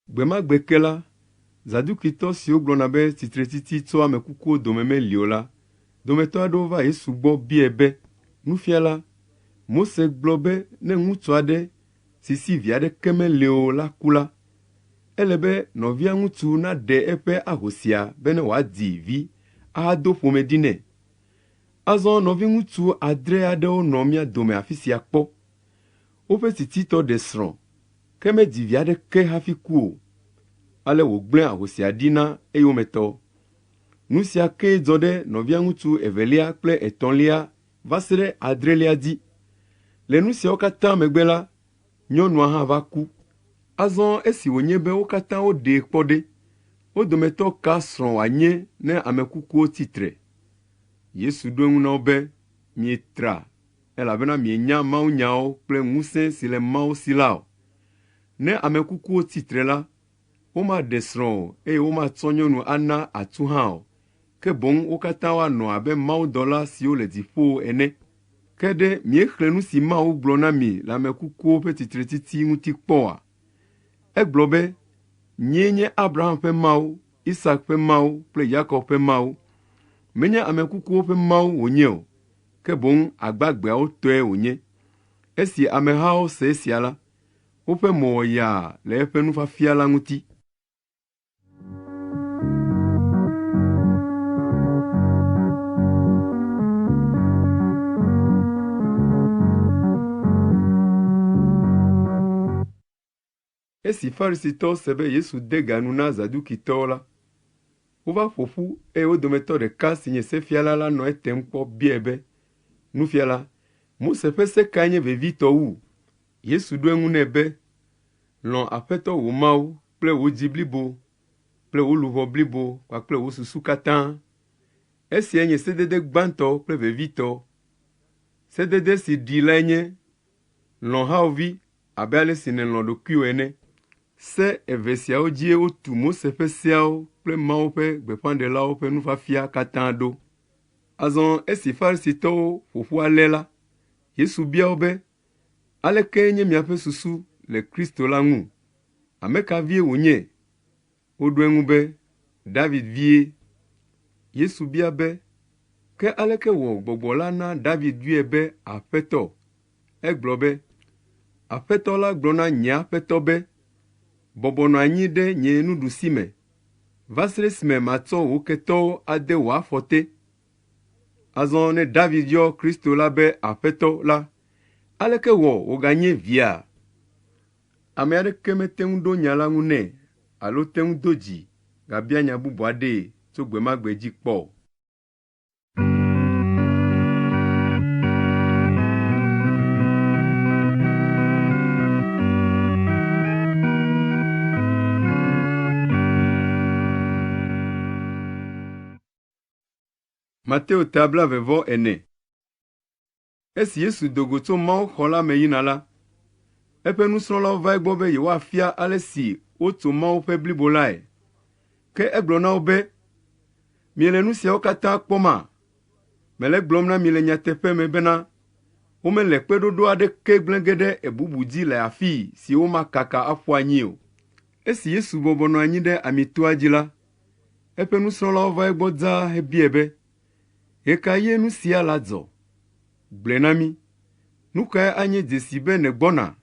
Gbe ma gbe ke la, Zadukitɔ siwo gblɔna be tsitretsitsi tso ame kukuwo dome meli o la dometɔ aɖewo va Yesu gbɔ biae be, “Nufiala, Mose gblɔ be ne ŋutsu aɖe si si vi aɖeke meli o la ku la, ele be nɔvia ŋutsu naɖe eƒe ahosia bene wòadzi vi ahado ƒome ɖi nɛ. Azɔ nɔviŋutsu adre aɖewo nɔ mía dome afi sia kpɔ. Woƒe tsitsitɔ ɖe srɔ̃, ke medzi vi aɖeke hafi ku o. Ale wògblẽ ahosia ɖi na eyometɔ. Nu sia kee dzɔ ɖe nɔvia ŋutsu evelia kple etɔ̃lia va se ɖe adrelia dzi. Le nu siawo katã megbe la, nyɔnua hã va ku. Azɔ esi wònye be wo katã woɖee kpɔ ɖe, wo dometɔ ka srɔ̃ wòanye ne ame kukuwo tsi tre?” Yesu ɖo eŋu na wo be, “Mietra, elabena mienya mawunyawo kple ŋusẽ si le Mawu si la o. Ne ame kukuwo tsi tre la, womaɖe srɔ̃ o eye womatsɔ nyɔnu ana atsu hã o, ke boŋ wo katã woanɔ abe mawudɔla siwo le dziƒo ene. Ke ɖe miexlẽ nu si Mawu gblɔ na mi le ame kukuwo ƒe tsitretsitsi ŋuti kpɔ oa? Egblɔ be, ‘Nyee nye Abraham ƒe Mawu, Isak ƒe Mawu kple Yakob ƒe Mawu.’ Menye ame kukuwo ƒe Mawu wònye o, ke boŋ agbagbeawo tɔe wònye. Esi amehawo se esia la, woƒe mo wɔ yaa le eƒe nufiafia la ŋuti. Esi Farisitɔwo se be Yesu de ga nu na Zadukitɔwo la, wova ƒo ƒu eye wo dometɔ ɖeka si nye sefiala la nɔ etem kpɔ biae be, “Nufiala, Mose ƒe se kae nye vevitɔ wu?” Yesu ɖo eŋu nɛ be, “Lɔ̃ Aƒetɔ wò Mawu kple wò dzi blibo kple wò luʋɔ blibo kpakple wò susu katã. Esiae nye sedede gbãtɔ kple vevitɔ. Sedede si ɖii lae nye, lɔ̃ hawòvi abe ale si nèlɔ̃ ɖokuiwò ene. Se eve siawo dzie wotu Mose ƒe seawo kple Mawu ƒe gbeƒãɖelawo ƒe nufiafia katã ɖo. Azɔ esi Farisitɔwo ƒo ƒu ale la, Yesu bia wo be, “Aleke nye miaƒe susu le Kristo la ŋu? Ame ka vie wònye?” Woɖo eŋu be, “David vie.” Yesu bia be, Ke aleke wɔ Gbɔgbɔ la na David yɔe be Aƒetɔ? Egblɔ be, Aƒetɔ la gblɔ na nye Aƒetɔ be, Bɔbɔ nɔ anyi ɖe nye nuɖusime va se ɖe esime matsɔ wò ketɔwo ade wò afɔ te. Azɔ ne David yɔ Kristo la be Aƒetɔ la, aleke wɔ wòganye via? Ame aɖeke mete ŋu ɖo nya la ŋu nɛ alo te ŋu do dzi gabia nya bubu aɖee tso gbe ma gbe dzi kpɔ o. Mateo ta blaeve-vɔ-ene. Esi Yesu do go tso mawuxɔ la me yina la, eƒe nusrɔ̃lawo va egbɔ be yewoafia ale si wotso Mawu ƒe blibo lae. Ke egblɔ na wo be, “Miele nu siawo katã kpɔma? Mele egblɔm na mi le nyateƒe me bena womele kpeɖoɖo aɖeke gblẽ ge ɖe bubu dzi le afii si womakaka aƒu anyi o.” Esi Yesu bɔbɔ nɔ anyi ɖe Amitoa dzi la, eƒe nusrɔ̃lawo va egbɔ dzaa hebiae be, Ɣe ka ɣie nu sia ladzɔ? Gblɔe na mí. Nu kae anye dzesi be nègbɔna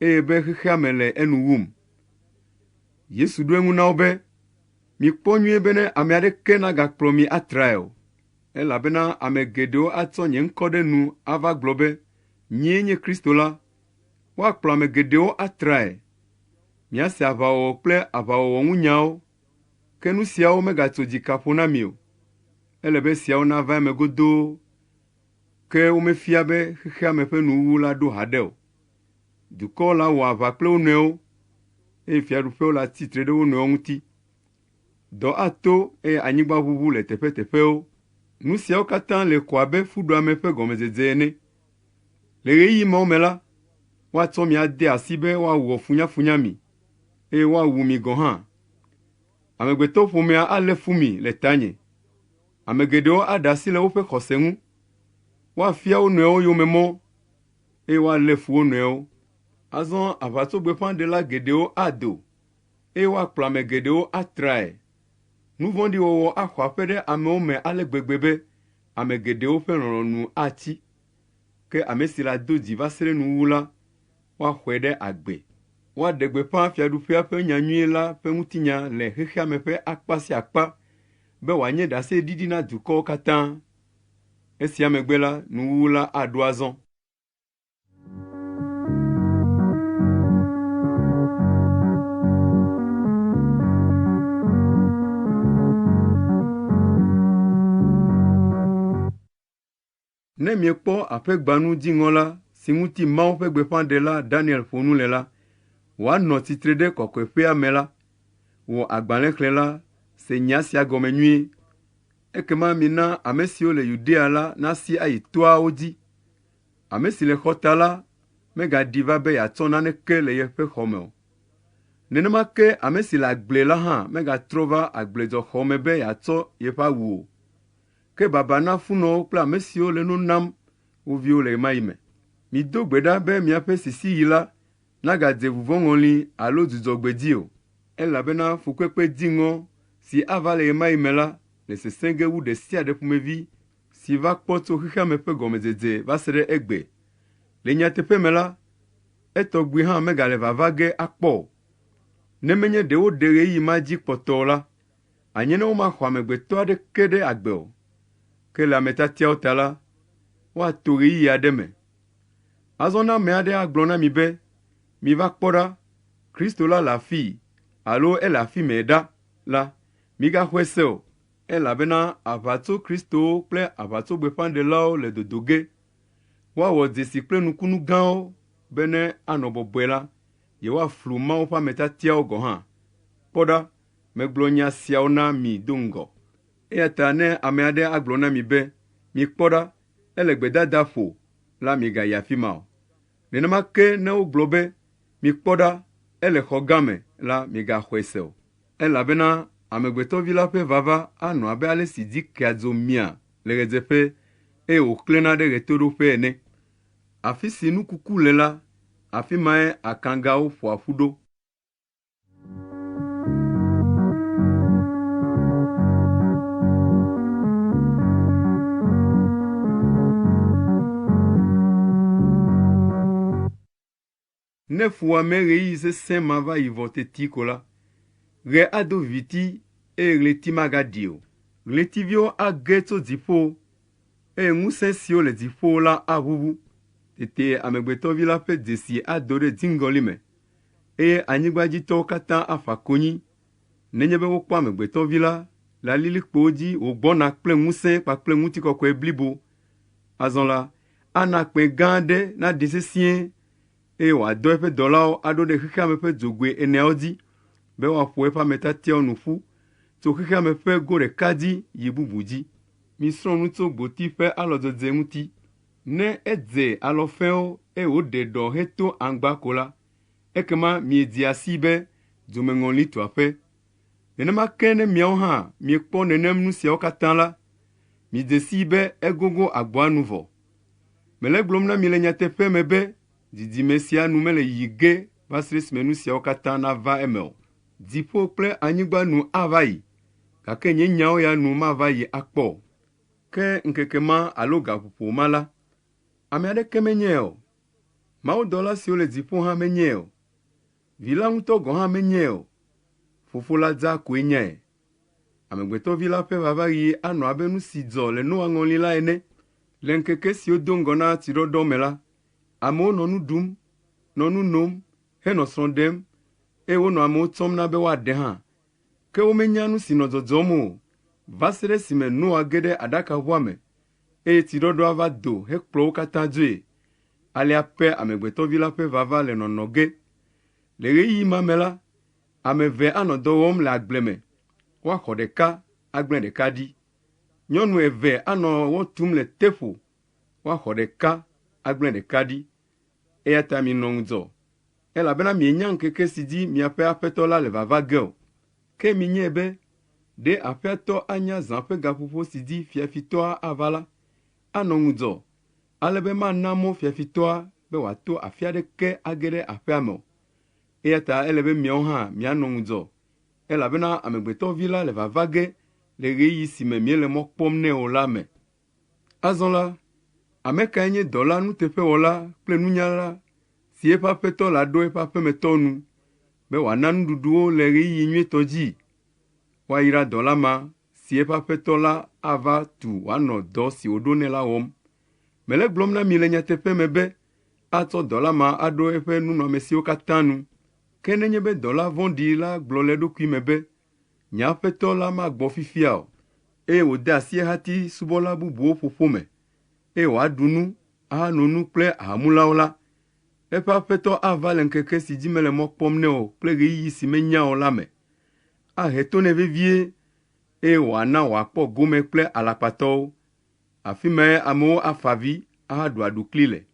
eye be xexea me le enu wum? Yesu ɖo eŋu na wo be, Mikpɔ nyuie bene ame aɖeke nagakplɔ mi atrae o, elabena ame geɖewo atsɔ nye ŋkɔ ɖe nu ava gblɔ be, ‘Nyee nye Kristo la.’ Woakplɔ ame geɖewo atrae. Miase aʋawɔwɔ kple aʋawɔwɔ ŋu nyawo, ke nu siawo megatso dzika ƒo na mi o. Ele be esiawo nava eme godoo, ke womefia be xexea me ƒe nuwuwu la ɖo haɖe o. Dukɔwo lawɔ aʋa kple wo nɔewo, eye fiaɖuƒewo latsi tre ɖe wo nɔewo ŋuti. Dɔ ato eye anyigba ʋuʋu le teƒeteƒewo. Nu siawo katã le ko abe fuɖuame ƒe gɔmedzedze ene. Le ɣeyiɣi mawo me la, woatsɔ mi ade asi be woawɔ funyafunya mi, eye woawu mi gɔ̃ hã. Amegbetɔƒomea alé fu mi le tanye. Ame geɖewo aɖe asi le woƒe xɔse ŋu. Woafia wo nɔewo yome mɔ, eye woalé fu wo nɔewo. Azɔ aʋatsogbeƒãɖela geɖewo ado, eye woakplɔ ame geɖewo atrae. Nu vɔ̃ɖi wɔwɔ axɔ aƒe ɖe amewo me ale gbegbe be ame geɖewo ƒe lɔlɔ̃ nu atsi. Ke ame si lado dzi va se ɖe nuwuwu la, woaxɔe ɖe agbe. Woaɖe gbeƒã Fiaɖuƒea ƒe nyanyui la ƒe ŋutinya le xexea me ƒe akpa sia akpa be wòanye ɖaseɖiɖi na dukɔwo katã. Esia megbe la, nuwuwu la aɖo azɔ. Ne miekpɔ aƒegbanu dziŋɔ la si ŋuti Mawu ƒe gbeƒãɖela Daniel ƒo nu le la, wòanɔ tsitre ɖe kɔkɔeƒea me la, wò agbalẽxlẽla, se nya sia gɔme nyuie. Ekema mina ame siwo le Yudea la nasi ayi toawo dzi. Ame si le xɔ ta la megaɖi va be yeatsɔ naneke le yeƒe xɔ me o. Nenema ke ame si le agble la hã megatrɔ va agbledzɔxɔ me be yeatsɔ yeƒe awu o. Ke baba na funɔwo kple ame siwo le nu nam wo viwo le ɣemaɣi me. Mido gbe ɖa be miaƒe sisiɣi la nagadze vuvɔŋɔli alo dzudzɔgbe dzi o, elabena fukpekpe dziŋɔ si ava le ɣemaɣi me la le sesẽ ge wu ɖe sia ɖe ƒomevi si va kpɔ tso xexea me ƒe gɔmedzedze va se ɖe egbe. Le nyateƒe me la, etɔgbi hã megale vava ge akpɔ o. Ne menye ɖe woɖe ɣeyiɣi ma dzi kpɔtɔ o la, anye ne womaxɔ amegbetɔ aɖeke ɖe agbe o. Ke le ame tiatiawo ta la, woato ɣeyiɣi aɖe me. Azɔ ne ame aɖe agblɔ na mi be, ‘Miva kpɔ ɖa, Kristo la le afii alo ele afi mɛ ɖa’ la, migaxɔe se o, elabena aʋatsokristowo kple aʋatsogbeƒãɖelawo le dodo ge. Woawɔ dzesi kple nukunu gãwo be ne anɔ bɔbɔe la, yewoaflu Mawu ƒe ame tiatiawo gɔ̃ hã. Kpɔ ɖa, megblɔ nya siawo na mi do ŋgɔ. Eya ta ne ame aɖe agblɔ na mi be, ‘Mikpɔ ɖa, ele gbedadaƒo’ la, migayi afi ma o. Nenema ke ne wogblɔ be, ‘Mikpɔ ɖa, ele xɔ gã me’ la, migaxɔe se o. Elabena Amegbetɔ Vi la ƒe vava anɔ abe ale si dzi kea dzo mia le ɣedzeƒe eye wòklẽna ɖe ɣetoɖoƒe ene. Afi si nu kuku le la, afi mae akãgawo ƒoa ƒu ɖo. Ne fuwɔame ɣeyiɣi sesẽ ma va yi vɔ teti ko la, ɣe ado viviti eye ɣleti magaɖi o. Ɣletiviwo age tso dziƒo eye ŋusẽ siwo le dziƒo la aʋuʋu. Tete Amegbetɔvi la ƒe dzesi ado ɖe dziŋgɔli me eye anyigbadzitɔwo katã afa konyi nenye be wokpɔ Amegbetɔvi la le alilikpowo dzi wògbɔna kple ŋusẽ kpakple ŋutikɔkɔe blibo. Azɔ la, ana kpẽ gã aɖe naɖi sesĩe eye wòadɔ eƒe dɔlawo aɖo ɖe xexea me ƒe dzogoe eneawo dzi be woaƒo eƒe ame tiatiawo nu ƒu tso xexea me ƒe go ɖeka dzi yi bubu dzi. Misrɔ̃ nu tso gboti ƒe alɔdzedze ŋuti. Ne edze alɔ fẽwo eye wòɖe ɖɔ heto aŋgba ko la, ekema miedzea sii be dzomeŋɔli tu aƒe. Nenema ke ne miawo hã miekpɔ nenem nu siawo katã la, midze sii be egogo agboa nu vɔ. Mele egblɔm na mi le nyateƒe me be dzidzime sia nu mele yiyi ge va se ɖe esime nu siawo katã nava eme o. Dziƒo kple anyigba nu ava yi, gake nye nyawo ya nu mava yi akpɔ o. Ke ŋkeke ma alo gaƒoƒo ma la, ame aɖeke menyae o. Mawudɔla siwo le dziƒo hã menyae o. Vi la ŋutɔ gɔ̃ hã menyae o. Fofo la dzaa koe nyae. Amegbetɔvi la ƒe vavaɣi anɔ abe nu si dzɔ le Noa ŋɔli la ene. Le ŋkeke siwo do ŋgɔ na tsiɖɔɖɔ me la, amewo nɔ nu ɖum, nɔ nu nom, henɔ srɔ̃ ɖem, eye wonɔ amewo tsɔm na be woaɖe hã. Ke womenya nu si nɔ dzɔdzɔm o, va se ɖe esime Noa ge ɖe aɖakaʋua me, eye tsiɖɔɖɔa va do hekplɔ wo katã dzoe. Alea pɛ Amegbetɔvi la ƒe vava le nɔnɔ ge. Le ɣeyiɣi ma me la, ame eve anɔ dɔ wɔm le agble me, woaxɔ ɖeka agblẽ ɖeka ɖi. Nyɔnu eve anɔ wɔ tum le teƒo, woaxɔ ɖeka agblẽ ɖeka ɖi. Eya ta minɔ ŋudzɔ, elabena mienya ŋkeke si dzi miaƒe Aƒetɔ la le vava ge o. Ke minyae be, ɖe aƒea tɔ anya zã ƒe gaƒoƒo si dzi fiafitɔa ava la, anɔ ŋudzɔ, ale be mana mɔ fiafitɔa be wòato afi aɖeke age ɖe aƒea me o. Eya ta ele be miawo hã mianɔ ŋudzɔ, elabena Amegbetɔ Vi la le vava ge le ɣeyiɣi si me miele mɔ kpɔm nɛ o la me. Azɔ la, ame kae nye dɔla nuteƒewɔla kple nunyala si eƒe aƒetɔ laɖo eƒe aƒemetɔ nu be wòana nuɖuɖu wo le ɣeyiɣi nyuitɔ dzi? Woayra dɔla ma si eƒe aƒetɔ la ava tu wòanɔ dɔ si wòɖo nɛ la wɔm. Mele egblɔm na mi le nyateƒe me be atsɔ dɔla ma aɖo eƒe nunɔamesiwo katã nu. Ke nenye be dɔla vɔ̃ɖi la gblɔ le eɖokui me be, Nye aƒetɔ la magbɔ fifia o, eye wòde asi ehati subɔla bubuwo ƒoƒo me, eye wòaɖu nu ahano nu kple ahamulawo la, eƒe aƒetɔ ava le ŋkeke si dzi mele mɔ kpɔm nɛ o kple ɣeyiɣi si menya o la me. Ahe to nɛ vevie eye wòana wòakpɔ gome kple alakpatɔwo. Afi mae amewo afa avi ahaɖu aɖukli le.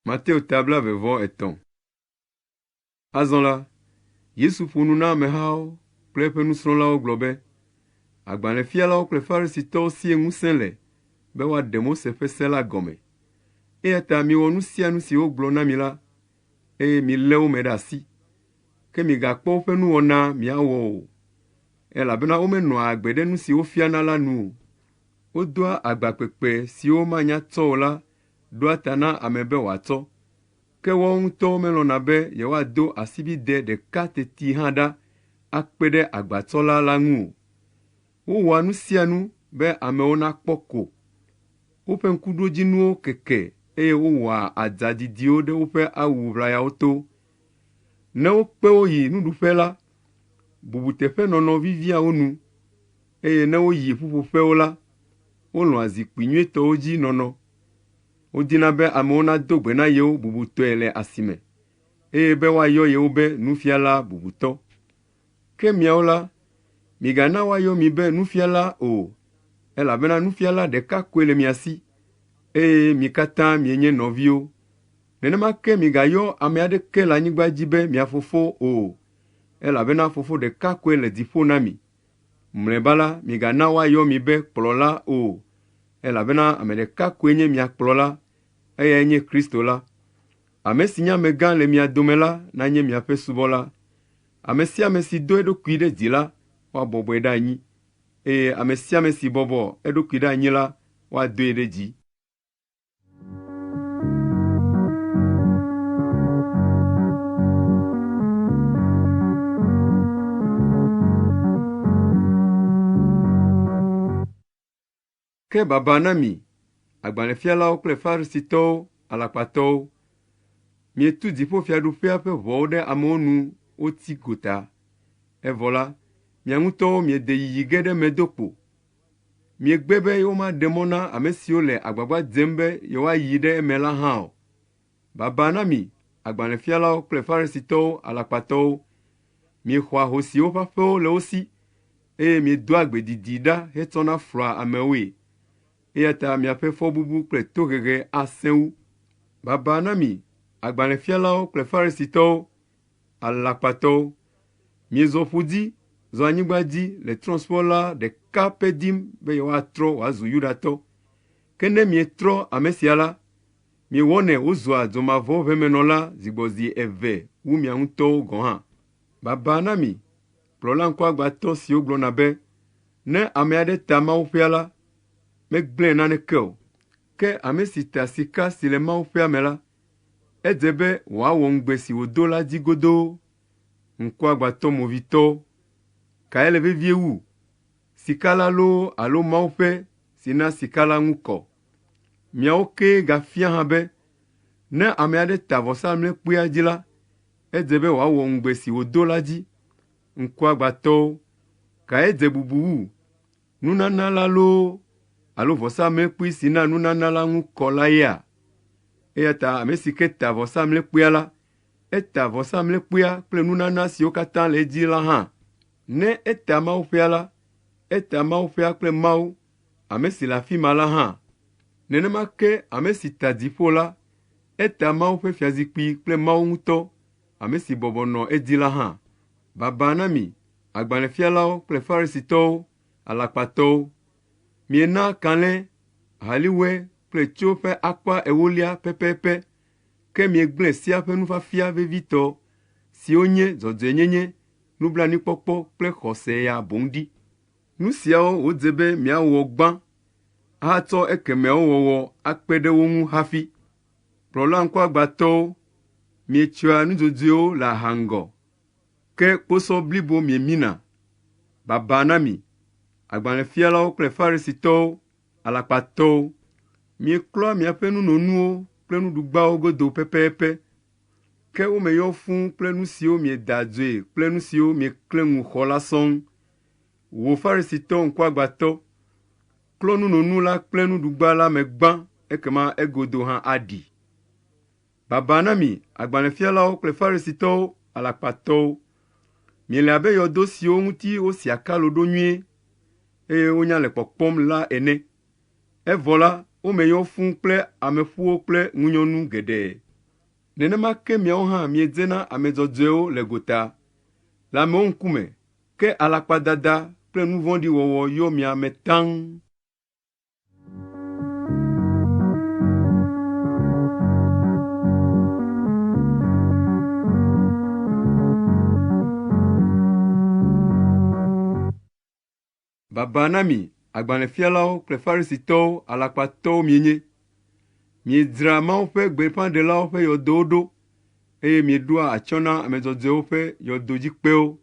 Mateo ta blaeve-vɔ-etɔ̃. Azɔ la, Yesu ƒo nu na amehawo kple eƒe nusrɔ̃lawo gblɔ be, Agbalẽfialawo kple Farisitɔwo sie ŋusẽ le be woaɖe Mose ƒe se la gɔme. Eya ta miwɔ nu sia nu si wogblɔ na mi la, eye milé wo me ɖe asi. Ke migakpɔ woƒe nuwɔna miawɔ o, elabena womenɔa agbe ɖe nu si wofiana la nu o. Wodoa agba kpekpe siwo manya tsɔ o la ɖoa ta na ame be wòatsɔ. Ke woawo ŋutɔwo melɔ̃na be yewoado asibide ɖeka teti hã ɖa akpe ɖe agbatsɔla la ŋu o. Wowɔa nu sia nu be amewo nakpɔ ko. Woƒe ŋkuɖodzinuwo keke eye wowɔa adza didiwo ɖe woƒe awu ʋlayawo to. Ne wokpe wo yi nuɖuƒe la, bubuteƒenɔnɔ vivia wo nu eye ne woyi ƒuƒoƒewo la, wolɔ̃a zikpui nyuitɔwo dzi nɔnɔ. Wodina be amewo nado gbe na yewo bubutɔe le asime eye be woayɔ yewo be nufiala bubutɔ. Ke miawo la, migana woayɔ mi be nufiala o, elabena nufiala ɖeka koe le mia si, eye mi katã mienye nɔviwo. Nenema ke migayɔ ame aɖeke le anyigba dzi be mia fofo o, elabena Fofo ɖeka koe le dziƒo na mi. Mlɔeba la, migana woayɔ mi be kplɔla o, elabena ame ɖeka koe nye mia kplɔla, eyae nye Kristo la. Ame si nye amegã le mia dome la nanye miaƒe subɔla. Ame sia ame si do eɖokui ɖe dzi la, woabɔbɔe ɖe anyi eye ame sia ame si bɔbɔ eɖokui ɖe anyi la, woadoe ɖe dzi. Ke baba na mi, agbalẽfialawo kple Farisitɔwo, alakpatɔwo! Mietu dziƒofiaɖuƒea ƒe ʋɔwo ɖe amewo nu wotsi gota. Evɔ la, mia ŋutɔwo miede yiyi ge ɖe eme do kpo. Miegbe be yewomaɖe mɔ na ame siwo le agbagba dzem be yewoayi ɖe eme la hã o. Baba na mi, agbalẽfialawo kple Farisitɔwo, alakpatɔwo! Miexɔa ahosiwo ƒe aƒewo le wo si, eye miedoa gbe didi ɖa hetsɔna flua amewoe. Eya ta miaƒe fɔbubu kple tohehe asẽ wu. Baba na mi, agbalẽfialawo kple Farisitɔwo, alakpatɔwo! Miezɔ ƒu dzi, zɔ anyigba dzi le trɔ̃subɔla ɖeka pɛ dim be yewoatrɔ wòazu Yudatɔ. Ke ne mietrɔ ame sia la, miewɔnɛ wòzua dzomavɔʋemenɔla zigbɔzi eve wu mia ŋutɔwo gɔ̃ hã. Baba na mi, kplɔla ŋkuagbãtɔ siwo gblɔna be, “Ne ame aɖe ta Mawuƒea la, megblẽ naneke o, ke ame si ta sika si le Mawuƒea me la, edze be wòawɔ ŋugbe si wòdo la dzi godoo.” Ŋkuagbãtɔ movitɔwo! Kae le vevie wu, sika la loo alo Mawuƒe si na sika la ŋu kɔ? Miawo kee gafia hã be, ne ame aɖe ta vɔsamlekpuia dzi la, edze be wòawɔ ŋugbe si wòdo la dzi. Ŋkuagbãtɔwo! Kae dze bubu wu, nunana la loo alo vɔsamlekpui si na nunana la ŋu kɔ la yea? Eya ta ame si ke ta vɔsamlekpuia la, eta vɔsamlekpuia kple nunana siwo katã le edzi la hã. Ne eta Mawuƒea la, eta Mawuƒea kple Mawu, ame si le afi ma la hã. Nenema ke ame si ta dziƒo la, eta Mawu ƒe fiazikpui kple Mawu ŋutɔ, ame si bɔbɔ nɔ edzi la hã. Baba na mi, agbalẽfialawo kple Farisitɔwo, alakpatɔwo! Miena kalẽ, ahaliwɔe kple tso ƒe akpa ewolia pɛpɛpɛ, ke miegblẽ sea ƒe nufiafia vevitɔ siwo nye dzɔdzɔenyenye, nublanuikpɔkpɔ kple xɔse ya boŋ ɖi. Nu siawo wòdze be miawɔ gbã ahatsɔ ekemeawo wɔwɔ akpe ɖe wo ŋu hafi. Kplɔla ŋkuagbãtɔwo, mietsyɔa nudzodzoewo le aha ŋgɔ, ke kposɔ blibo miemina. Baba na mi, agbalẽfialawo kple Farisitɔwo, alakpatɔwo! Mieklɔa miaƒe nunonuwo kple nuɖugbawo godo pɛpɛpɛ, ke wo me yɔ fũu kple nu siwo mieda adzoe kple nu siwo mieklẽ ŋu xɔ la sɔŋ. Wò Farisitɔ ŋkuagbãtɔ, klɔ nunonu la kple nuɖugba la me gbã ekema egodo hã aɖi. Baba na mi, agbalẽfialawo kple Farisitɔwo, alakpatɔwo! Miele abe yɔdo siwo ŋuti wosi akalo ɖo nyuie, eye wonya le kpɔkpɔm la ene. Evɔ la, wo me yɔ fũu kple ameƒuwo kple ŋunyɔnu geɖe. Nenema ke miawo hã miedze na ame dzɔdzɔewo le gota, le amewo ŋkume, ke alakpadada kple nu vɔ̃ɖi wɔwɔ yɔ mia me taŋ. Baba na mi, agbalẽfialawo kple Farisitɔwo, alakpatɔwo mienye! Miedzraa Mawu ƒe gbeƒãɖelawo ƒe yɔdowo ɖo, eye mieɖoa atsyɔ̃ na ame dzɔdzɔewo ƒe yɔdodzikpewo.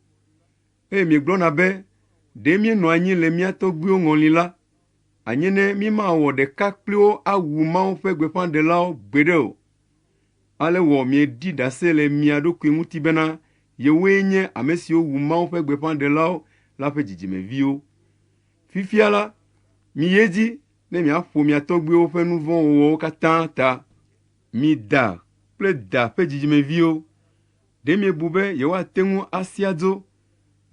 Eye miegblɔna be, ‘Ɖe míenɔ anyi le mía tɔgbuiwo ŋɔli la, anye ne mímawɔ ɖeka kpli wo awu Mawu ƒe gbeƒãɖelawo gbeɖe o.’ Ale wɔ mieɖi ɖase le mia ɖokui ŋuti bena yewoe nye ame siwo wu Mawu ƒe gbeƒãɖelawo la ƒe dzidzimeviwo. Fifia la, miyi edzi ne miaƒo mia tɔgbuiwo ƒe nu vɔ̃ wɔwɔwo katã ta. Mi da kple da ƒe dzidzimeviwo, ɖe miebu be yewoate ŋu asia dzo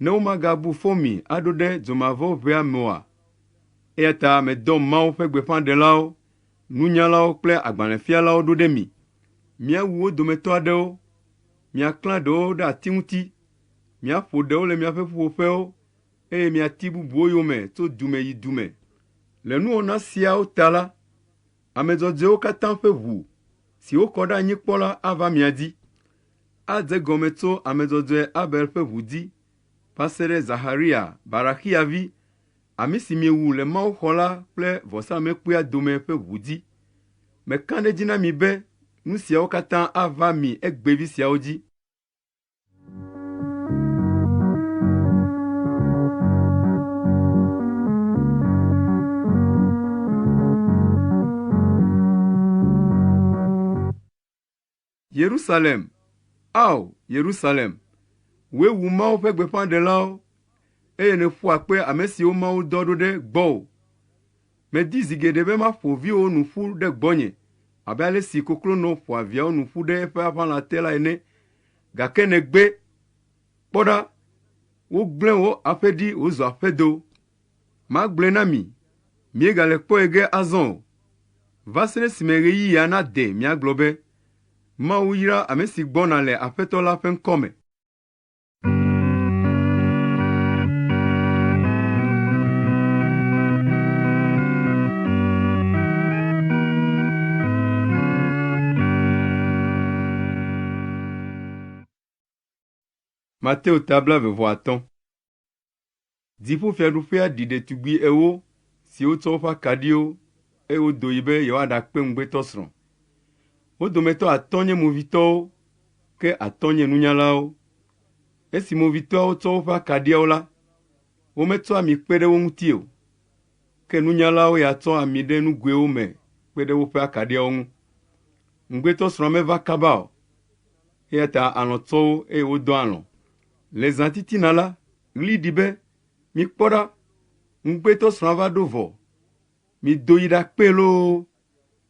ne womagabu fɔ mi aɖo ɖe dzomavɔʋea me oa? Eya ta medɔ Mawu ƒe gbeƒãɖelawo, nunyalawo kple agbalẽfialawo ɖo ɖe mi. Miawu wo dometɔ aɖewo, miaklã ɖewo ɖe ati ŋuti, miaƒo ɖewo le miaƒe ƒuƒoƒewo, eye miati bubuwo yome tso du me yi du me. Le nuwɔna siawo ta la, ame dzɔdzɔewo katã ƒe ʋu, si wokɔ ɖe anyi kpɔ la ava mia dzi. Adze egɔme tso ame dzɔdzɔe Abel ƒe ʋu dzi va se ɖe Zaxaria, Baraxia vi, ame si miewu le mawuxɔ la kple vɔsamlekpuia dome ƒe ʋu dzi. Meka ɖe edzi na mi be nu siawo katã ava mi egbevi siawo dzi. Yerusalem, Ao, Yerusalem, wòe wu Mawu ƒe gbeƒãɖelawo, eye nèƒoa kpe ame siwo Mawu dɔ ɖo ɖe gbɔwò. Medi zi geɖe be maƒo viwòwo nu ƒu ɖe gbɔnye abe ale si koklonɔ ƒoa viawo nu ƒu ɖe eƒe aʋalã te la ene, gake nègbe. Kpɔ ɖa, wogblẽ wò aƒe ɖi wòzu aƒedo. Magblɔe na mi, miegale kpɔe ge azɔ o, va se ɖe esime ɣeyiɣia nade miagblɔ be, ‘Mawu yra ame si gbɔna le Aƒetɔ la ƒe ŋkɔ me.’ ” Mateo ta 25. Dziƒofiaɖuƒea ɖi ɖetugbi ewo siwo tsɔ woƒe akaɖiwo eye wodo yi be yewoaɖakpe ŋugbetɔsrɔ̃. Wo dometɔ atɔ̃ nye movitɔwo, ke atɔ̃ nye nunyalawo. Esi movitɔawo tsɔ woƒe akaɖiawo la, wometsɔ ami kpe ɖe wo ŋuti o, ke nunyalawo ya tsɔ ami ɖe nugoewo me kpe ɖe woƒe akaɖiawo ŋu. Ŋugbetɔsrɔ̃a meva kaba o, eya ta alɔ̃ tsɔ wo eye wodɔ alɔ̃. Le zã titina la, ɣli ɖi be, ‘Mikpɔ ɖa, ŋugbetɔsrɔ̃a va ɖo vɔ. Mido yi ɖakpee loo!’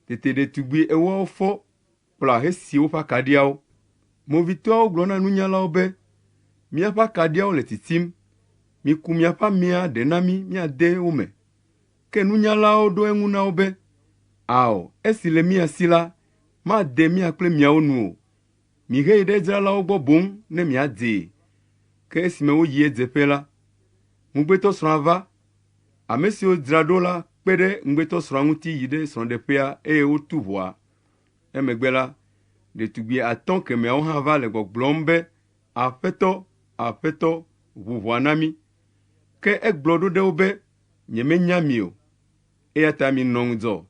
Tete ɖetugbi ewoawo fɔ, kpla hesi woƒe akaɖiawo. Movitɔawo gblɔ na nunyalawo be, ‘Míaƒe akaɖiawo le tsitsim. Miku miaƒe amia ɖe na mí míade wo me.’ Ke nunyalawo ɖo eŋu na wo be, ‘Ao, esi le mía si la, made mía kple miawo nu o. Miheyi ɖe edzralawo gbɔ boŋ ne miadzee. Ke esime woyi edzeƒe la, ŋugbetɔsrɔ̃a va. Ame siwo dzra ɖo la kpe ɖe ŋugbetɔsrɔ̃a ŋuti yi ɖe srɔ̃ɖeƒea eye wotu ʋɔa. Emegbe la, ɖetugbi atɔ̃ kemɛawo hã va le gbɔgblɔm be, ‘Aƒetɔ, Aƒetɔ, ʋu ʋɔa na mí.’ Ke egblɔ ɖo ɖe wo be, ‘Nyemenya mi o. Eya ta minɔ ŋudzɔ,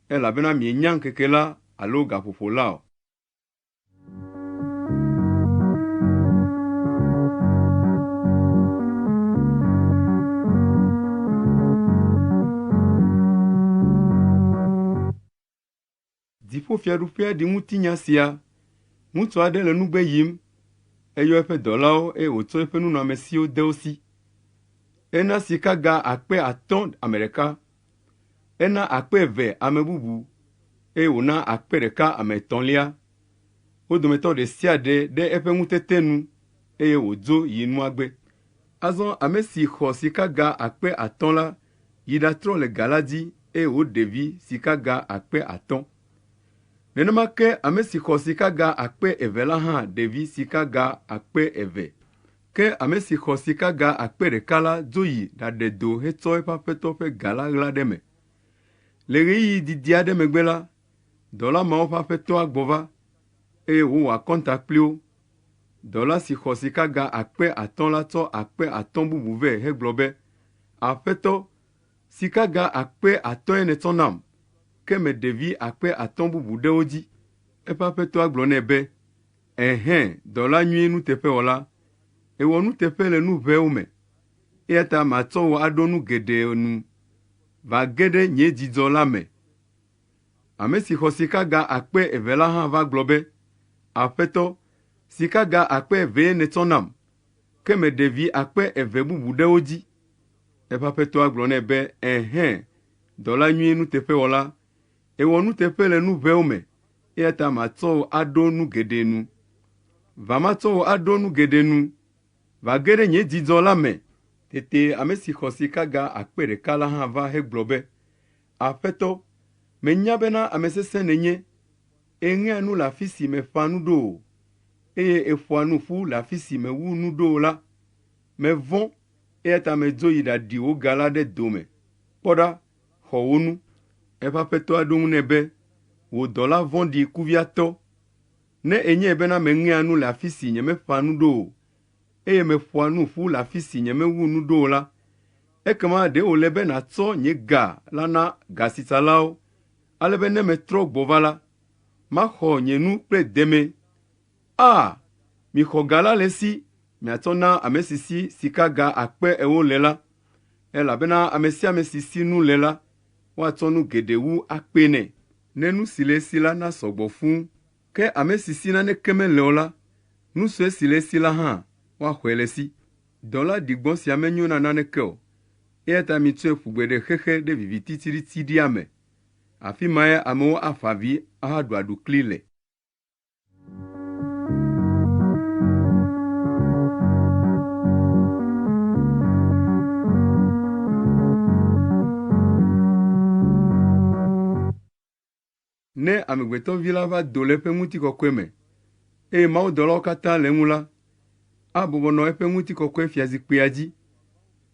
elabena mienya ŋkeke la alo gaƒoƒo la o.’ Dziƒofiaɖuƒea ɖi ŋutinya sia. Ŋutsu aɖe le nugbe yim. Eyɔ eƒe dɔlawo eye wòtsɔ eƒe nunɔamesiwo de wo si. Ena sikaga 5000 ame ɖeka, ena 2000 ame bubu eye wòna 1000 ame etɔ̃lia. Wo dometɔ ɖe sia ɖe ɖe eƒe ŋutete nu eye wòdzo yi nua gbe. Azɔ ame si xɔ sikaga 5000 la yi ɖatrɔ le ga la dzi eye wòɖe vi sikaga 5000. Nenema ke ame si xɔ sikaga 2000 la hã ɖe vi sikaga 2000. Ke ame si xɔ sikaga 1000 la dzo yi ɖaɖe do hetsɔ eƒe aƒetɔ ƒe ga la ɣla ɖe eme. Le ɣeyiɣi didi aɖe megbe la, dɔla mawo ƒe aƒetɔa gbɔ va, eye wòwɔ akɔnta kpli wo. Dɔla si xɔ sikaga 5000 la tsɔ 5000 bubu vɛ hegblɔ be, ‘Aƒetɔ, sikaga 5000 nètsɔ nam, ke meɖe vi 5000 bubu ɖe wo dzi.’ Eƒe aƒetɔa gblɔ nɛ be, ‘Ɛhɛ̃, dɔla nyui nuteƒewɔla, èwɔ nuteƒe le nu ʋɛwo me, eya ta matsɔ wò aɖo nu geɖe nu. Va ge ɖe nye dzidzɔ la me.’ Ame si xɔ sikaga 2000 la hã va gblɔ be, ‘Aƒetɔ, sikaga 2000 nètsɔ nam, ke meɖe vi 2000 bubu ɖe wo dzi.’ Eƒe aƒetɔa gblɔ nɛ be, ‘Ɛhɛ̃, dɔla nyui nuteƒewɔla, èwɔ nuteƒe le nu ʋɛwo me, eya ta matsɔ wò aɖo nu geɖe nu. Va matsɔ wò aɖo nu geɖe nu. Va ge ɖe nye dzidzɔ la me.’ Tete ame si xɔ sikaga 1000 la hã va hegblɔ be, ‘Aƒetɔ, menya bena ame sesẽ nènye. Èŋea nu le afi si mèƒã nu ɖo o, eye èƒoa nu ƒu le afi si mèwu nu ɖo o la. Mevɔ̃, eya ta medzo yi ɖaɖi wò ga la ɖe do me. Kpɔ ɖa, xɔ wò nu.’ Eƒe aƒetɔa ɖo eŋu nɛ be, ‘Wò dɔla vɔ̃ɖi kuviatɔ, ne ènyae bena meŋea nu le afi si nyemeƒã nu ɖo o, eye meƒoa nu ƒu le afi si nyemewu nu ɖo o la, ekema ɖe wòle be nàtsɔ nye ga la na gasitsalawo, ale be ne metrɔ gbɔ va la, maxɔ nye nu kple deme. A! Mixɔ ga la le esi miatsɔ na ame si si sikaga 40,000 le la, elabena ame sia ame si si nu le la, woatsɔ nu geɖe wu akpee nɛ, ne nu si le esi la nasɔ gbɔ fũu. Ke ame si si naneke mele o la, nu sue si le esi la hã, woaxɔe le esi. Dɔla ɖigbɔ sia menyo na naneke o, eya ta mitsɔe ƒu gbe ɖe xexe ɖe viviti tsiɖitsiɖia me. Afi mae amewo afa avi ahaɖu aɖukli le. Ne Amegbetɔ Vi la va do le eƒe ŋutikɔkɔe me, eye mawudɔlawo katã le eŋu la, abɔbɔ nɔ eƒe ŋutikɔkɔefiazikpuia dzi,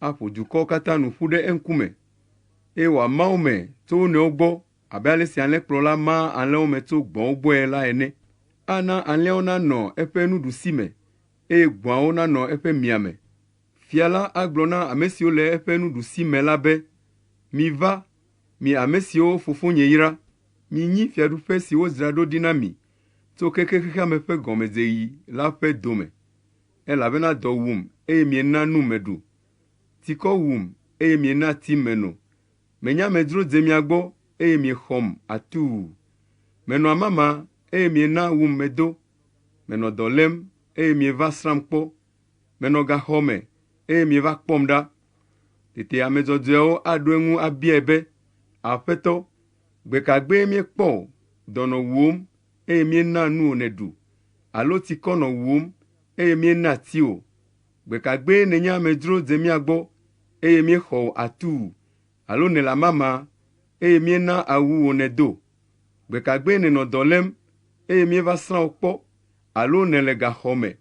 aƒo dukɔwo katã nu ƒu ɖe eŋkume, eye wòama wo me tso wo nɔewo gbɔ abe ale si alẽkplɔla maa alẽwo me tso gbɔ̃wo gbɔe la ene. Ana alẽawo nanɔ eƒe nuɖusime, eye gbɔ̃awo nanɔ eƒe miame. Fia la agblɔ na ame siwo le eƒe nuɖusime la be, ‘Miva, mi ame siwo fofonye yra, minyi fiaɖuƒe si wodzra ɖo ɖi na mi tso keke xexea me ƒe gɔmedzeɣi la ƒe dome. Elabena dɔ wum eye miena num meɖu, tsikɔ wum eye miena tsim meno, menye amedzro dze mia gbɔ eye miexɔm atuu, menɔ amama eye miena awum medo, menɔ dɔ lém eye mieva srãm kpɔ, menɔ gaxɔ me eye mieva kpɔm ɖa.’ Tete ame dzɔdzɔeawo aɖo eŋu abiae be, ‘Aƒetɔ, gbe ka gbee míekpɔ wò, dɔ nɔ wuwòm eye míena nu wò nèɖu, alo tsikɔ nɔ wuwòm eye míena tsi wò? Gbe ka gbee nènye amedzro dze mía gbɔ eye míexɔ wò atuu, alo nèle amama eye míena awu wò nèdo? Gbe ka gbee nènɔ dɔ lém eye míeva srã wò kpɔ, alo nèle gaxɔ me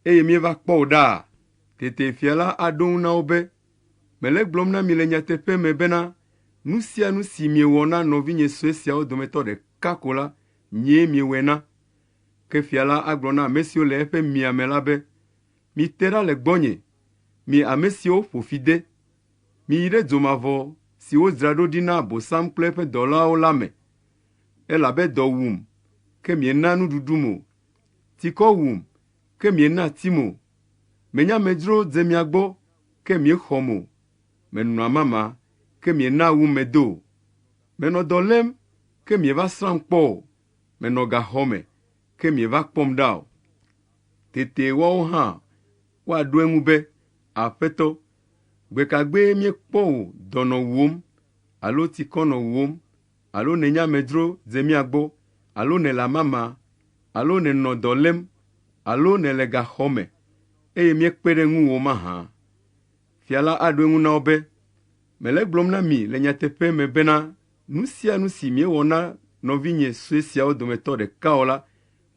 eye míeva kpɔ wò ɖaa?’ Tete fia la aɖo eŋu na wo be, ‘Mele egblɔm na mi le nyateƒe me bena nu sia nu si miewɔ na nɔvinye sue siawo dometɔ ɖeka ko la, nyee miewɔe na.’ Ke fia la agblɔ na ame siwo le eƒe mia me la be, ‘Mite ɖa le gbɔnye, mi ame siwo ƒo fi de. Miyi ɖe dzomavɔ si wodzra ɖo ɖi na Abosam kple eƒe dɔlawo la me. Elabe dɔ wum, ke miena nuɖuɖum o. Tsikɔ wum, ke miena tsim o. Menye amedzro dze mia gbɔ, ke miexɔm o. Menɔ amama, ke miena awum medo o. Menɔ dɔ lém, ke mieva srãm kpɔ o. Menɔ gaxɔ me, ke mieva kpɔm ɖa o. Tete woawo hã woaɖo eŋu be, ‘Aƒetɔ, gbe ka gbee míekpɔ wò dɔ nɔ wuwòm, alo tsikɔ nɔ wuwòm, alo nènye amedzro dze mía gbɔ, alo nèle amama, alo nènɔ dɔ lém, alo nèle gaxɔ me, eye míekpe ɖe ŋuwò mahã?’ Fia la aɖo eŋu na wo be, ‘Mele egblɔm na mi le nyateƒe me bena nu sia nu si miewɔ na nɔvinye sue siawo dometɔ ɖeka o la,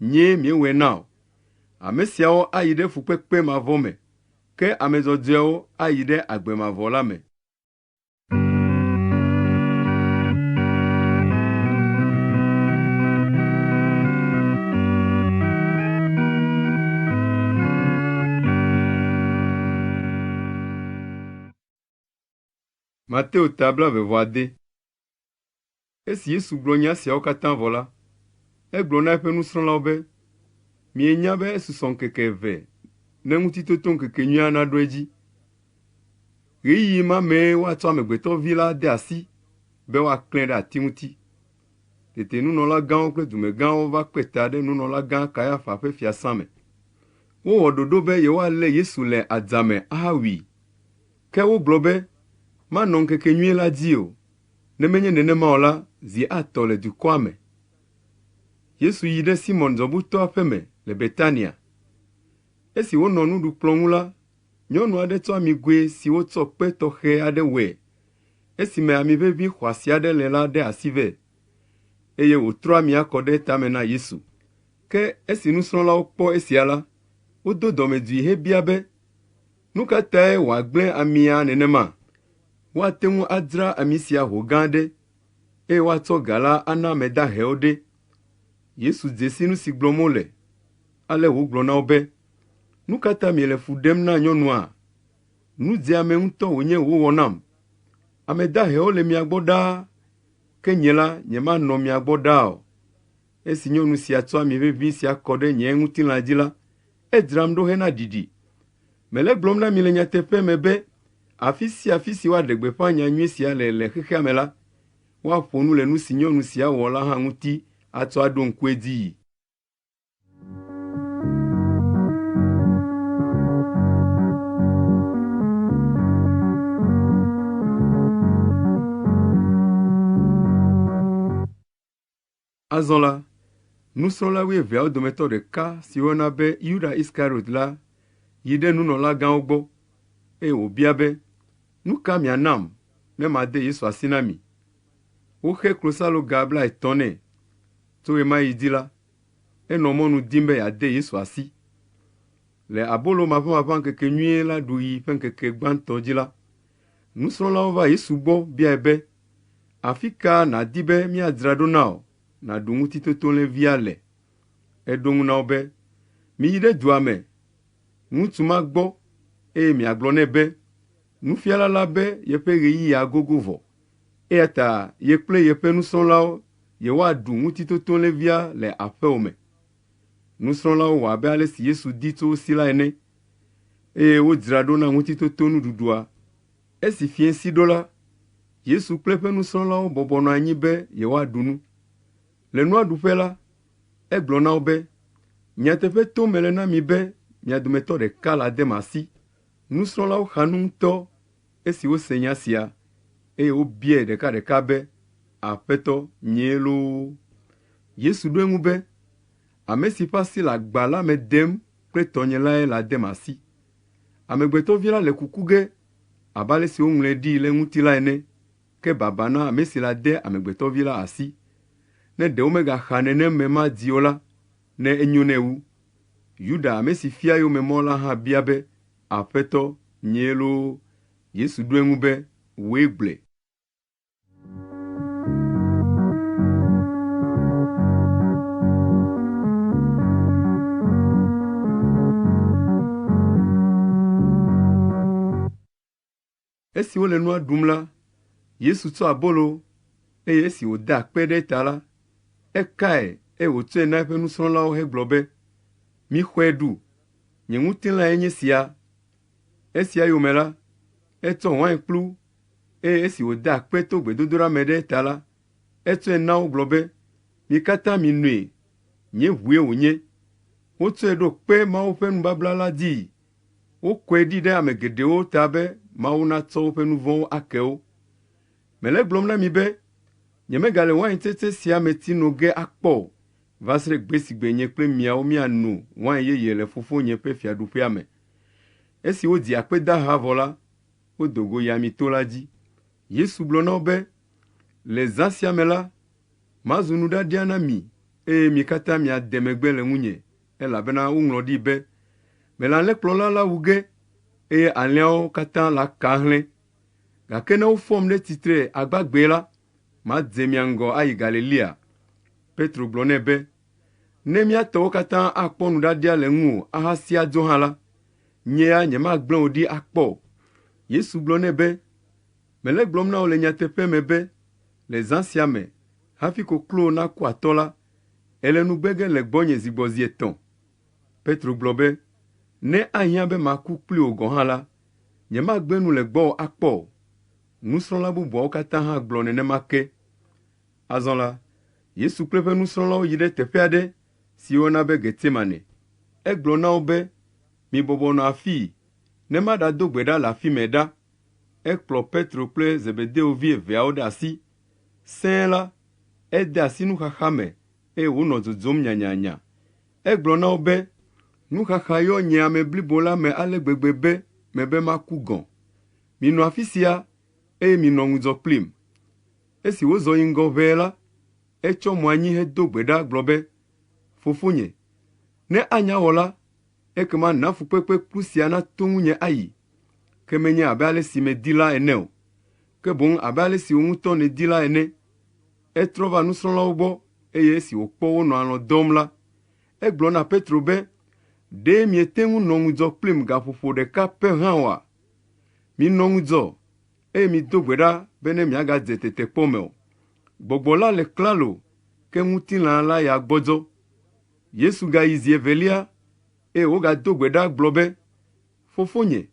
nyee miewɔe na o. Ame siawo ayi ɖe fukpekpe mavɔ me, ke ame dzɔdzɔewo ayi ɖe agbe mavɔ la me. Mateo ta 29. Esi Yesu gblɔ nya siawo katã vɔ la, egblɔ na eƒe nusrɔ̃lawo be, “Mienya be esusɔ ŋkeke eve ne Ŋutitotoŋkekenyuia naɖo edzi. Ɣeyiɣi ma mee woatsɔ Amegbetɔ Vi la de asi be woaklãe ɖe ati ŋuti.” Tete nunɔlagãwo kple dumegãwo va kpe ta ɖe nunɔlagã Kayafa ƒe fiasã me. Wowɔ ɖoɖo be yewoalé Yesu le adzame ahawui. Ke wogblɔ be, “Manɔ ŋkekenyui la dzi o. Ne menye nenema o la, zi atɔ le dukɔa me.” Yesu yi ɖe Simɔn Dzɔbutɔa ƒe me le Betania. Esi wonɔ nuɖukplɔ̃ ŋu la, nyɔnu aɖe tsɔ amigoe si wotsɔ kpe tɔxɛ aɖe wɔe, esime ami ʋeʋĩ xɔasi aɖe le la ɖe asi vɛ, eye wòtrɔ amia kɔ ɖe tame na Yesu. Ke esi nusrɔ̃lawo kpɔ esia la, wodo dɔmedzoe hebia be, “Nu ka tae wòagblẽ amia nenema? Woate ŋu adzra ami sia ho gã aɖe, eye woatsɔ ga la ana ame dahewo ɖe.” Yesu dze si nu si gblɔm wole, ale wògblɔ na wo be, “Nu ka ta miele fu ɖem na nyɔnua? Nu dzeame ŋutɔ wònye wòwɔ nam. Ame dahewo le mia gbɔ ɖaa, ke nye la nyemanɔ mia gbɔ ɖaa o. Esi nyɔnu sia tsɔ ami ʋeʋĩ sia kɔ ɖe nye ŋutilã dzi la, edzram ɖo hena ɖiɖi. Mele egblɔm na mi le nyateƒe me be afi sia afi si woaɖe gbeƒã nyanyui sia le le xexea me la, woaƒo nu le nu si nyɔnu sia wɔ la hã ŋuti atsɔ aɖo ŋku edzii. Azɔ la, nusrɔ̃la wuieveawo dometɔ ɖeka si woyɔna be Yuda Iskariot la yi ɖe nunɔlagãwo gbɔ, eye wòbia be, “Nu ka mianam ne made Yesu asi na mi?” Woxe klosaloga blaetɔ̃ nɛ. Tso ɣe ma ɣi dzi la, enɔ mɔnu dim be yeade Yesu asi. Le abolo maʋamaʋã ŋkekenyui la ɖuɣi ƒe ŋkeke gbãtɔ dzi la, nusrɔ̃lawo va Yesu gbɔ biae be, “Afi ka nàdi be míadzra ɖo na wò nàɖu Ŋutitotolẽvia le?” Eɖo eŋu na wo be, “Miyi ɖe dua me, ŋutsu ma gbɔ, eye miagblɔ nɛ be, ‘Nufiala la be yeƒe ɣeyiɣia gogo vɔ, eya ta ye kple yeƒe nusrɔ̃lawo yewoaɖu Ŋutitotolẽvia le aƒewò me.’ ” Nusrɔ̃lawo wɔ abe ale si Yesu di tso wo si la ene, eye wodzra ɖo na Ŋutitotonuɖuɖua. Esi fiẽsi ɖo la, Yesu kple eƒe nusrɔ̃lawo bɔbɔ nɔ anyi be yewoaɖu nu. Le nua ɖuƒe la, egblɔ na wo be, “Nyateƒe tom mele na mi be mia dometɔ ɖeka ladem asi.” Nusrɔ̃lawo xa nu ŋutɔ esi wose nya sia, eye wobiae ɖekaɖeka be, “Aƒetɔ, nyee loo?” Yesu ɖo eŋu be, “Ame si ƒe asi le agba la me dem kple tɔnye lae ladem asi. Amegbetɔvi la le kuku ge abe ale si woŋlɔe ɖi le eŋuti la ene, ke baba na ame si lade Amegbetɔvi la asi. Ne ɖe womegaxa nenem me ma di o la, ne enyo nɛ wu.” Yuda, ame si fia eyome mɔ la hã bia be, “Aƒetɔ, nyee loo?” Yesu ɖo eŋu be, “Wòe gblɔe.” Esi wole nua ɖum la, Yesu tsɔ abolo, eye esi wòda akpe ɖe eta la, ekae eye wòtsɔe na eƒe nusrɔ̃lawo hegblɔ be, “Mixɔe ɖu, nye ŋutilãe nye sia.” Esia yome la, etsɔ wainkplu, eye esi wòda akpe to gbedodoɖa me ɖe eta la, etsɔe na wo gblɔ be, “Mi katã minoe, nye ʋue wònye. Wotsɔe ɖo kpe Mawu ƒe nubabla la dzii. Wokɔe ɖi ɖe ame geɖewo ta be Mawu natsɔ woƒe nu vɔ̃wo ake wo. Mele egblɔm na mi be, nyemegale waintsetse sia me tsi no ge akpɔ o, va se ɖe gbe si gbe nye kple miawo míano wain yeye le Fofonye ƒe fiaɖuƒea me.” Esi wodzi akpedaha vɔ la, wodo go yi Amito la dzi. Yesu gblɔ na wo be, “Le zã sia me la, mazu nuɖaɖia na mi eye mi katã miade megbe le ŋunye elabena woŋlɔ ɖi be, ‘Mele alẽkplɔla la wu ge, eye alẽawo katã laka ahlẽ.’ Gake ne wofɔm ɖe tsitre agbagbee la, madze mia ŋgɔ ayi Galilea.” Petro gblɔ nɛ be, “Ne mía tɔwo katã akpɔ nuɖaɖia le ŋuwò ahasi adzo hã la, nye ya nyemagblẽ wò ɖi akpɔ o.” Yesu gblɔ nɛ be, “Mele egblɔm na wò le nyateƒe me be, le zã sia me, hafi koklo naku atɔ la, Èle nu gbe ge le gbɔnye zi gbɔ zi etɔ̃. Petro gblɔ be, Ne ahiã be maku kpli wò gɔ̃ hã la, nyemagbe nu le gbɔwò akpɔ o. Nusrɔ̃la bubuawo katã hã gblɔ nenema ke. Azɔ la, Yesu kple eƒe nusrɔ̃lawo yi ɖe teƒe aɖe si woyɔna be Getsemane. Egblɔ na wo be, Mibɔbɔ nɔ afii, ne maɖado gbe ɖa le afi mɛ ɖa. Ekplɔ Petro kple Zebedeo vi eveawo ɖe asi. Sẽe la, Ede asi nuxaxa me eye wònɔ dzodzom nyanyanya. Egblɔ na wo be, Nuxaxa yɔ nye ame blibo la me ale gbegbe be mebe maku gɔ̃. Minɔ afi sia eye minɔ ŋudzɔ kplim. Esi wozɔ yi ŋgɔ ʋɛe la, etsyɔ mo anyi hedo gbe ɖa gblɔ be, Fofonye, ne anya wɔ la, ekema na fukpekpe kplu sia nato ŋunye ayi, ke menye abe ale si medi la ene o, ke boŋ abe ale si wò ŋutɔ nèdi la ene. Etrɔ va nusrɔ̃lawo gbɔ eye esi wòkpɔ wonɔ alɔ̃ dɔm la, egblɔ na Petro be, “Ɖe miete ŋu nɔ ŋudzɔ kplim gaƒoƒo ɖeka pɛ hã oa? Minɔ ŋudzɔ eye mido gbe ɖa bene miagadze tetekpɔ me o. Gbɔgbɔ la le klalo ke ŋutilã la ya gbɔdzɔ.” Yesu gayi zi evelia eye wògado gbe ɖa gblɔ be, “Fofonye,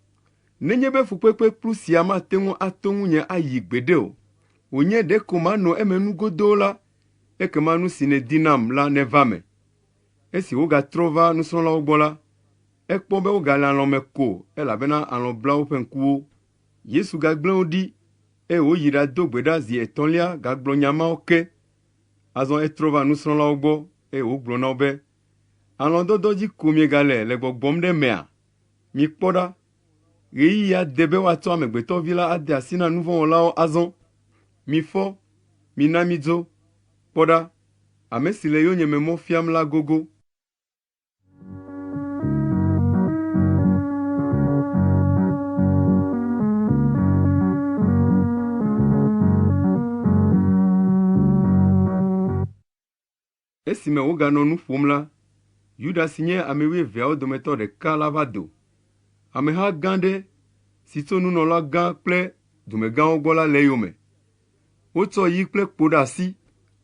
nenye be fukpekpe kplu sia mate ŋu ato ŋunye ayi gbeɖe o, wònye ɖeko manɔ eme nu godoo la, ekema nu si nèdi nam la neva eme.” Esi wògatrɔ va nusrɔ̃lawo gbɔ la, ekpɔ be wogale alɔ̃ me ko elabena alɔ̃ bla woƒe ŋkuwo. Yesu gagblẽ wo ɖi eye wòyi ɖado gbe ɖa zi etɔ̃lia gagblɔ nya mawo ke. Azɔ etrɔ va nusrɔ̃lawo gbɔ eye wògblɔ na wo be, “Alɔ̃dɔdɔ dzi ko miegale le gbɔgbɔm ɖe emea? Mikpɔ ɖa, ɣeyiɣia de be woatsɔ Amegbetɔ Vi la ade asi na nu vɔ̃ wɔlawo azɔ. Mifɔ, mina mídzo. Kpɔ ɖa, ame si le yonyeme mɔ fiam la gogo.” Esime wòganɔ nu ƒom la, Yuda si nye ame wuieveawo dometɔ ɖeka la va do. Ameha gã aɖe si tso nunɔlagã kple dumegãwo gbɔ la le eyome. Wotsɔ yi kple kpo ɖe asi.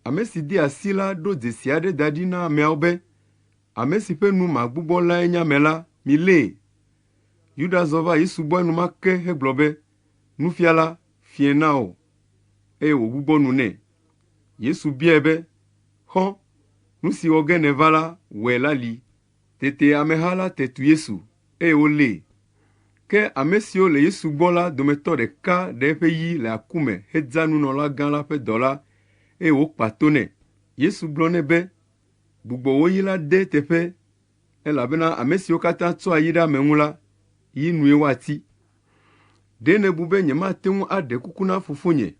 Ame si de asi la ɖo dzesi aɖe da ɖi na ameawo be, “Ame si ƒe nu magbugbɔ lae nye ame la, milée.” Yuda zɔ va Yesu gbɔ enumake hegblɔ be, “Nufiala, fiẽ na wò.” Eye wògbugbɔ nu nɛ. Yesu biae be, “Xɔ̃, nu si wɔ ge nèva la, wɔe la li.” Tete ameha la te tu Yesu, eye wolée. Ke ame siwo le Yesu gbɔ la dometɔ ɖeka ɖe eƒe yi le aku me hedza nunɔlagã la ƒe dɔla, eye wòkpa to nɛ. Yesu gblɔ nɛ be, “Gbugbɔ wò yi la de eteƒe, elabena ame siwo katã tsɔa yi ɖe ame ŋu la, yi nue woatsi. Ɖe nèbu be nyemate ŋu aɖe kuku na Fofonye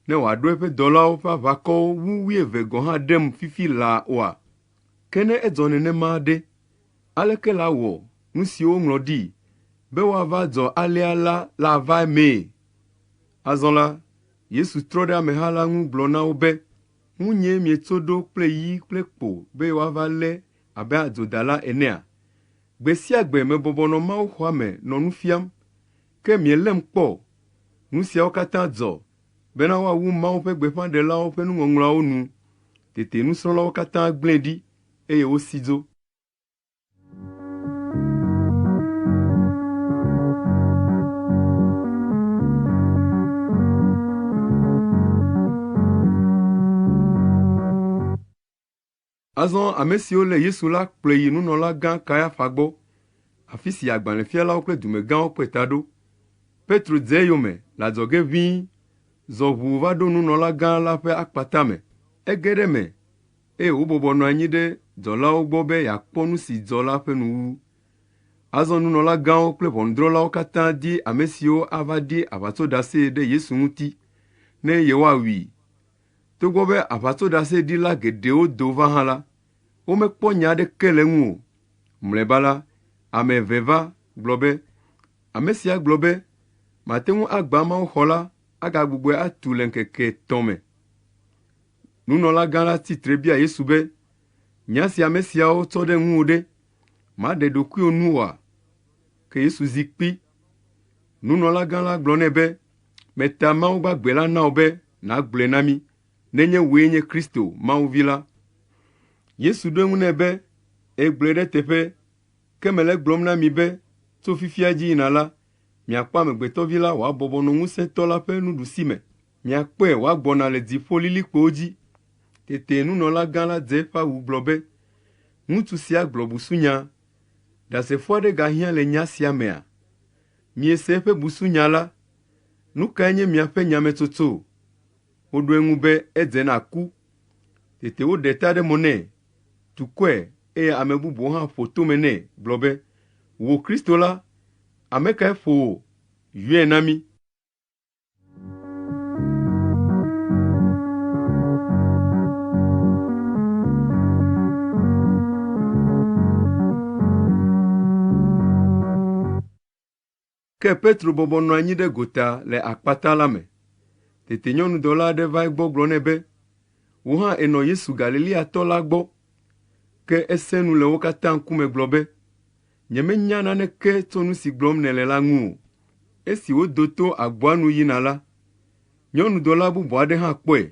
ne wòaɖo eƒe dɔlawo ƒe aʋakɔwo wu wuieve gɔ̃ hã ɖem fifi laa oa? Ke ne edzɔ nenema ɖe, aleke lawɔ nu siwo woŋlɔ ɖi be woava dzɔ alea la lava emee?” Azɔ la, Yesu trɔ ɖe ameha la ŋu gblɔ na wo be, “Ŋunyee mietso ɖo kple yi kple kpo be yewoava lé abe adzodala enea? Gbe sia gbe mebɔbɔ nɔ mawuxɔa me nɔ nu fiam, ke mielém kpɔ o. Nu siawo katã dzɔ bena woawu Mawu ƒe gbeƒãɖelawo ƒe nuŋɔŋlɔawo nu. Tete nusrɔ̃lawo katã gblẽe ɖi, eye wosi dzo. Azɔ ame siwo lé Yesu la kplɔe yi nunɔlagã Kayafa gbɔ, afi si agbalẽfialawo kple dumegãwo kpe ta ɖo. Petro dze eyome le adzɔge ʋĩi, zɔ ʋuu va ɖo nunɔlagã la ƒe akpata me. Ege ɖe eme, eye wòbɔbɔ nɔ anyi ɖe dzɔlawo gbɔ be yeakpɔ nu si dzɔ la ƒe nuwuwu. Azɔ nunɔlagãwo kple ʋɔnudrɔ̃lawo katã di ame siwo ava ɖi aʋatsoɖase ɖe Yesu ŋuti ne yewoawui. Togbɔ be aʋatsoɖaseɖila geɖewo do va hã la, womekpɔ nya aɖeke le eŋu o. Mlɔeba la, ame eve va gblɔ be, “Ame sia gblɔ be, ‘Mate ŋu agbã mawuxɔ la agagbugbɔe atu le ŋkeke etɔ̃ me.’ ” Nunɔlagã la tsi tre bia Yesu be, “Nya si ame siawo tsɔ ɖe ŋuwò ɖe, màɖe ɖokuiwò nu oa?” Ke Yesu zi kpi. Nunɔlagã la gblɔ nɛ be, “Meta Mawu gbagbe la na wò be nàgblɔe na mí nenye wòe nye Kristo, Mawu Vi la.” Yesu ɖo eŋu nɛ be, “Ègblɔe ɖe eteƒe, ke mele egblɔm na mi be tso fifia dzi yina la, miakpɔ Amegbetɔ Vi la wòabɔbɔ nɔ Ŋusẽtɔ la ƒe nuɖusime. Miakpɔe wòagbɔna le dziƒolilikpowo dzi.” Tete nunɔlagã la dze eƒe awu gblɔ be, “Ŋutsu sia gblɔ busunya. Ɖasefo aɖe gahiã le nya sia mea? Miese eƒe busunya la. Nu kae nye miaƒe nyametsotso?” Woɖo eŋu be, “Edze na ku.” Tete woɖe ta ɖe mo nɛ, tu kɔe eye ame bubuwo hã ƒo tome nɛ gblɔ be, “Wò Kristo la, ame kae ƒo wò? Yɔe na mí.” Ke Petro bɔbɔ nɔ anyi ɖe gota le akpata la me. Tete nyɔnudɔla aɖe va egbɔ gblɔ nɛ be, “Wò hã ènɔ Yesu Galileatɔ la gbɔ.” Ke esẽ nu le wo katã ŋkume gblɔ be, “Nyemenya naneke tso nu si gblɔm nèle la ŋu o.” Esi wodo to agboa nu yina la, nyɔnudɔla bubu aɖe hã kpɔe,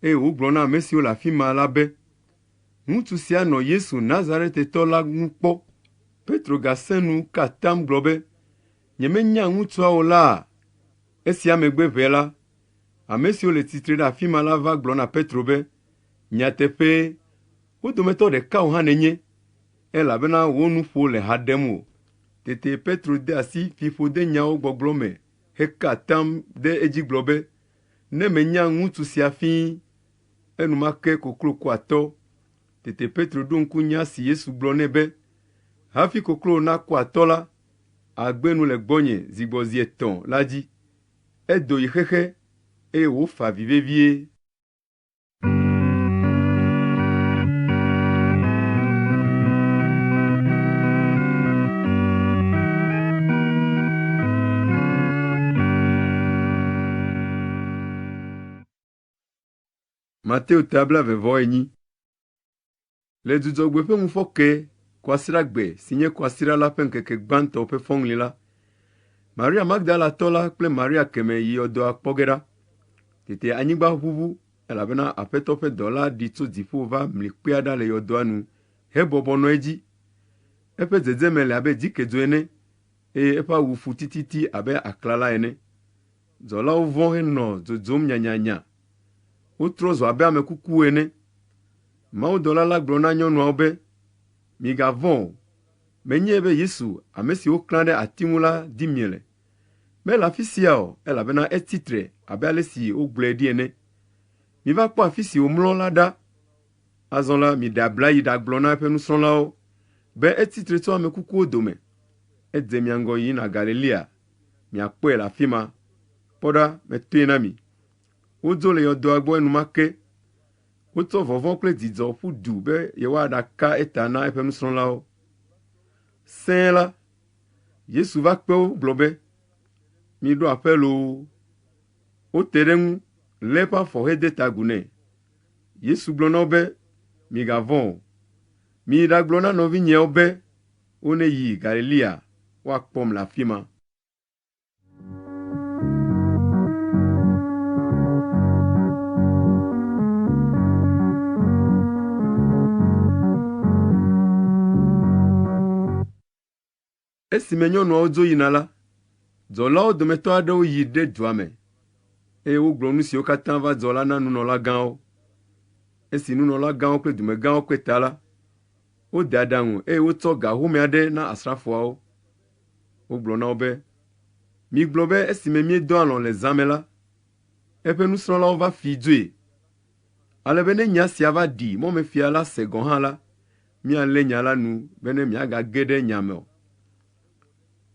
eye wògblɔ na ame siwo le afi ma la be, “Ŋutsu sia nɔ Yesu Nazaretetɔ la ŋu kpɔ.” Petro gasẽ nu ka atam gblɔ be, “Nyemenya ŋutsua o la!” Esia megbe ʋɛ la, ame siwo le tsitre ɖe afi ma la va gblɔ na Petro be, “Nyateƒee, wo dometɔ ɖeka wò hã nènye, elabena wò nuƒo le ha ɖem wò.” Tete Petro de asi fiƒodenyawo gbɔgblɔ me heka atam ɖe edzi gblɔ be, “Ne menya ŋutsu sia fĩi!” Enumake koklo ku atɔ. Tete Petro ɖo ŋku nya si Yesu gblɔ nɛ be, “Hafi koklo naku atɔ la, àgbe nu le gbɔnye zi gbɔ zi etɔ̃ la dzi. Edo yi xexe, eye wòfa avi vevie. Mateo ta blaeve-vɔ-enyi. Le Dzudzɔgbe ƒe ŋufɔke, Kwasiɖagbe si nye kwasiɖa la ƒe ŋkeke gbãtɔ ƒe fɔŋli la, Maria Magdalatɔ la kple Maria kemɛ yi yɔdoa kpɔ ge ɖa. Tete anyigba ʋuʋu elabena Aƒetɔ ƒe dɔla ɖi tso dziƒo va mli kpea ɖa le yɔdoa nu hebɔbɔ nɔ edzi. Eƒe dzedzeme le abe dzikedzo ene eye eƒe awu fu tititi abe aklala ene. Dzɔlawo vɔ̃ henɔ dzodzom nyanyanya. Wotrɔ zu abe ame kukuwo ene. Mawudɔla la gblɔ na nyɔnuawo be, “Migavɔ̃ o. Menyae be Yesu, ame si woklã ɖe ati ŋu la dim miele. Mele afi sia o, elabena etsi tre abe ale si wogblɔe ɖi ene. Miva kpɔ afi si wòmlɔ la ɖa. Azɔ la, miɖe abla yi ɖagblɔ na eƒe nusrɔ̃lawo be etsi tre tso ame kukuwo dome. Edze mia ŋgɔ yina Galilea. Miakpɔe le afi ma. Kpɔ ɖa, metoe na mi.” Wodzo le yɔdoa gbɔ enumake. Wotsɔ vɔvɔ̃ kple dzidzɔ ƒu du be yewoaɖaka eta na eƒe nusrɔ̃lawo. Sẽe la, Yesu va kpe wo gblɔ be, “Miɖo aƒe loo!” Wote ɖe eŋu, lé eƒe afɔ hede ta agu nɛ. Yesu gblɔ na wo be, “Migavɔ̃ o. Miyi ɖagblɔ na nɔvinyeawo be woneyi Galilea woakpɔm le afi ma.” Esime nyɔnuawo dzo yina la, dzɔlawo dometɔ aɖewo yi ɖe dua me, eye wogblɔ nu siwo katã va dzɔ la na nunɔlagãwo. Esi nunɔlagãwo kple dumegãwo kpe ta la, wode aɖaŋu eye wotsɔ ga home aɖe na asrafoawo. Wogblɔ na wo be, “Migblɔ be esime míedɔ alɔ̃ le zã me la, eƒe nusrɔ̃lawo va fii dzoe, ale be ne nya sia va ɖi mɔmefia la se gɔ̃ hã la, míalé nya la nu bene miagage ɖe nya me o.”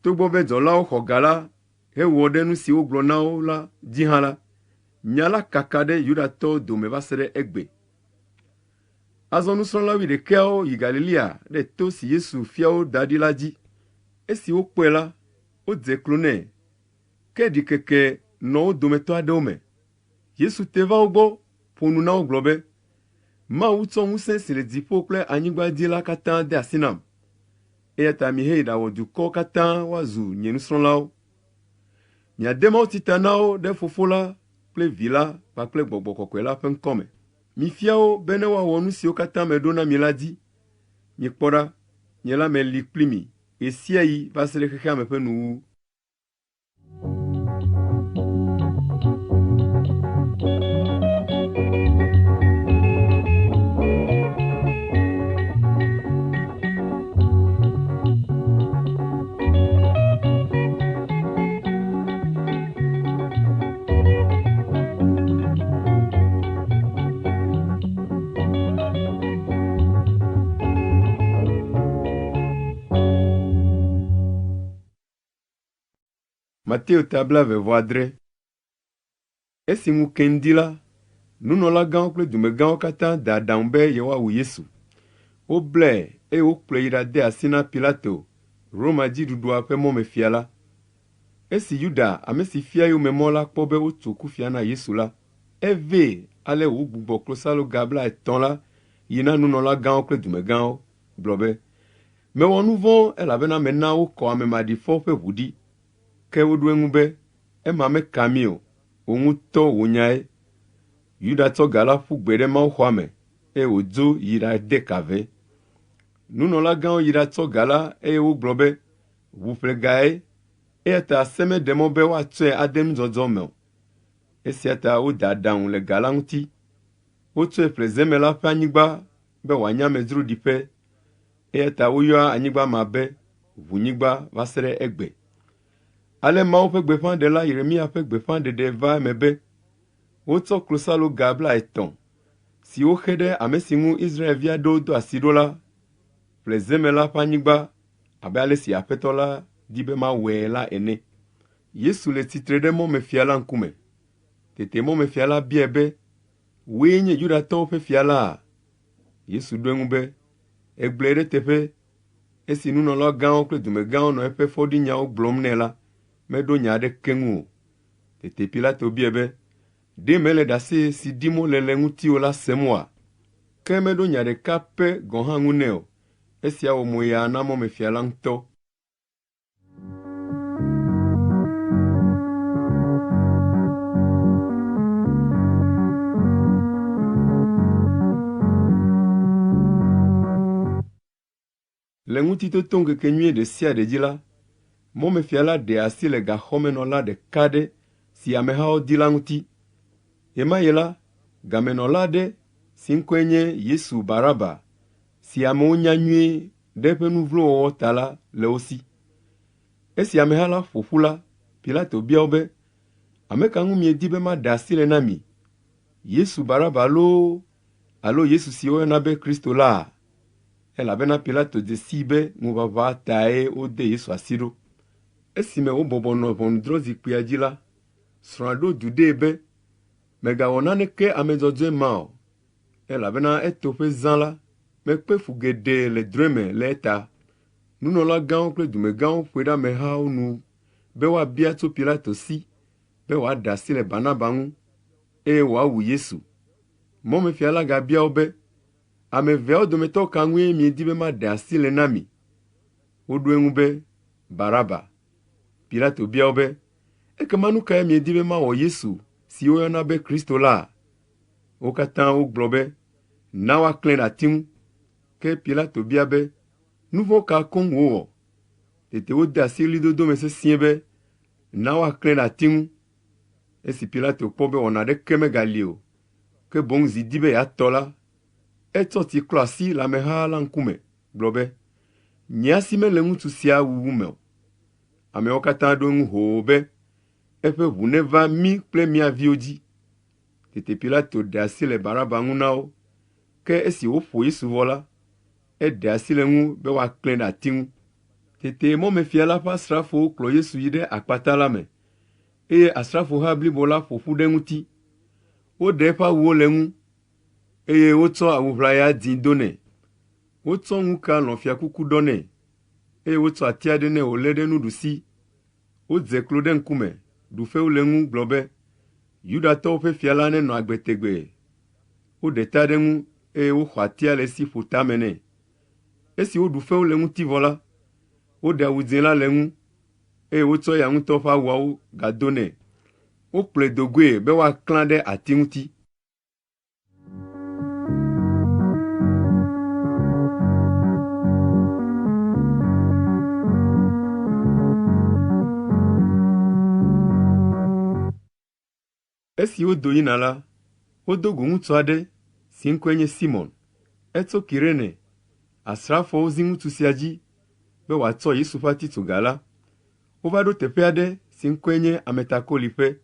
Togbɔ be dzɔlawo xɔ ga la hewɔ ɖe nu si wogblɔ na wo la dzi hã la, nya la kaka ɖe Yudatɔwo dome va se ɖe egbe. Azɔ nusrɔ̃la wuiɖekɛawo yi Galilea ɖe to si Yesu fia wo da ɖi la dzi. Esi wokpɔe la, wodze klo nɛ, ke ɖikeke nɔ wo dometɔ aɖewo me. Yesu te va wo gbɔ, ƒo nu na wo gblɔ be, “Mawu tsɔ ŋusẽ si le dziƒo kple anyigba dzi la katã de asi nam. Eya ta miheyi ɖawɔ dukɔwo katã woazu nye nusrɔ̃lawo. Miade mawutsi ta na wo ɖe Fofo la kple Vi la kpakple Gbɔgbɔ Kɔkɔe la ƒe ŋkɔ me. Mifia wo bene woawɔ nu siwo katã meɖo na mi la dzi. Mikpɔ ɖa, nye la meli kpli mi ɣe sia ɣi va se ɖe xexea me ƒe nuwuwu. Mateo ta blaeve-vɔ-adre. Esi ŋu ke ŋdi la, nunɔlagãwo kple dumegãwo katã de aɖaŋu be yewoawu Yesu. Woblae eye wokplɔe yi ɖade asi na Pilato, Roma dziɖuɖua ƒe mɔmefia la. Esi Yuda, ame si fia yome mɔ la kpɔ be wotso kufia na Yesu la, evee Ale wògbugbɔ klosaloga blaetɔ̃ la yi na nunɔlagãwo kple dumegãwo, gblɔ be, “Mewɔ nu vɔ̃ elabena mena wokɔ ame maɖifɔ ƒe ʋu ɖi.” Ke woɖo eŋu be, “Ema meka mí o, wò ŋutɔ wò nyae.” Yuda tsɔ ga la ƒu gbe ɖe mawuxɔa me eye wòdzo yi ɖade ka ve. Nunɔlagãwo yi ɖatsɔ ga la eye wogblɔ be, “Ʋuƒlegae, eya ta se meɖe mɔ be woatsɔe ade nudzɔdzɔ me o.” Esia ta wode aɖaŋu le ga la ŋuti. Wotsɔe ƒle zemela ƒe anyigba be wòanye amedzroɖiƒe. Eya ta woyɔa anyigba ma be ʋunyigba va se ɖe egbe. Ale Mawu ƒe gbeƒãɖela Yeremia ƒe gbeƒãɖeɖe va eme be, Wotsɔ klosaloga blaetɔ̃, si woxe ɖe ame si ŋu Israelvi aɖewo do asi ɖo la, ƒle zemela ƒe anyigba abe ale si Aƒetɔ la di be mawɔe la ene. Yesu le tsitre ɖe mɔmefia la ŋkume. Tete mɔmefia la biae be, “Wòe nye Yudatɔwo ƒe fia laa?” Yesu ɖo eŋu be, “Ègblɔe ɖe eteƒe.” Esi nunɔlagãwo kple dumegãwo nɔ eƒe fɔɖinyawo gblɔm nɛ la, meɖo nya aɖeke ŋu o. Tete Pilato biae be, “Ɖe mèle ɖase si ɖim wole le ŋutiwò la sem oa?” Ke meɖo nya ɖeka pɛ gɔ̃ hã ŋu nɛ o. Esia wɔ mo yaa na mɔmefia la ŋutɔ. Le Ŋutitotoŋkekenyui ɖe sia ɖe dzi la, mɔmefia la ɖea asi le gaxɔmenɔla ɖeka aɖe si amehawo di la ŋuti. Ɣemaɣi la, gamenɔla aɖe si ŋkɔe nye Yesu Baraba, si amewo nya nyuie ɖe eƒe nu vlo wɔwɔ ta la le wo si. Esi ameha la ƒo ƒu la, Pilato bia wo be, Ame ka ŋu miedi be maɖe asi le na mi? Yesu Baraba loo alo Yesu si woyɔna be Kristo laa? Elabena Pilato dze sii be ŋuʋaʋã tae wode Yesu asi ɖo. Esime wobɔbɔ nɔ ʋɔnudrɔ̃zikpuia dzi la, srɔ̃a ɖo du ɖee be, Mègawɔ naneke ame dzɔdzɔe ma o, elabena etoƒe zã la, mekpe fu geɖe le drɔ̃e me le eta. Nunɔlagãwo kple dumegãwo ƒoe ɖe amehawo nu be woabia tso Pilato si be wòaɖe asi le Barnaba ŋu eye wòawu Yesu. Mɔmefia la gabia wo be, Ame eveawo dometɔ ka ŋue miedi be maɖe asi le na mi? Woɖo eŋu be, Baraba. Pilato bia wo be, Ekema nu kae miedi be mawɔ Yesu si woyɔna be Kristo la? Wo katã wogblɔ be, Na woaklãe ɖe ati ŋu. Ke Pilato bia be, Nu vɔ̃ ka koŋ wòwɔ? Tete wode asi ɣlidodo me sesĩe be, Na woaklãe ɖe ati ŋu. Esi Pilato kpɔ be wɔna aɖeke megali o, ke boŋ zi di be yeatɔ la, etsɔ tsi klɔ asi le ameha la ŋkume gblɔ be, Nye asi mele ŋutsu sia wuwu me o. Ameawo katã ɖo eŋu hoo be, Eƒe ʋu neva mí kple mía viwo dzi. Tete Pilato ɖe asi le Baraba ŋu na wo. Ke esi woƒo Yesu vɔ la, eɖe asi le eŋu be woaklãe ɖe ati ŋu. Tete mɔmefia la ƒe asrafowo kplɔ Yesu yi ɖe akpata la me, eye asrafoha blibo la ƒo ƒu ɖe eŋuti. Woɖe eƒe awuwo le eŋu, eye wotsɔ awu ʋlaya dzĩ do nɛ. Wotsɔ ŋuka lɔ̃ fiakuku ɖɔ nɛ, eye wotsɔ ati aɖe nɛ wòlé ɖe nuɖusi. Wodze klo ɖe ŋkume, ɖu fewu le eŋu gblɔ be, Yudatɔwo ƒe fia la nenɔ agbe tegbee. Woɖe ta ɖe eŋu, eye woxɔ atia le esi ƒo tame nɛ. Esi woɖu fewu le eŋuti vɔ la, woɖe awu dzĩ la le eŋu, eye wotsɔ eya ŋutɔ ƒe awuawo gado nɛ. Wokplɔe do goe be woaklã ɖe ati ŋuti. Esi wodo yina la, wodo go ŋutsu aɖe si ŋkɔe nye Simɔn. Etso Kirene. Asrafowo zi ŋutsu sia dzi be wòatsɔ Yesu ƒe atitsoga la. Wova ɖo teƒe aɖe si ŋkɔe nye Ametakoliƒe.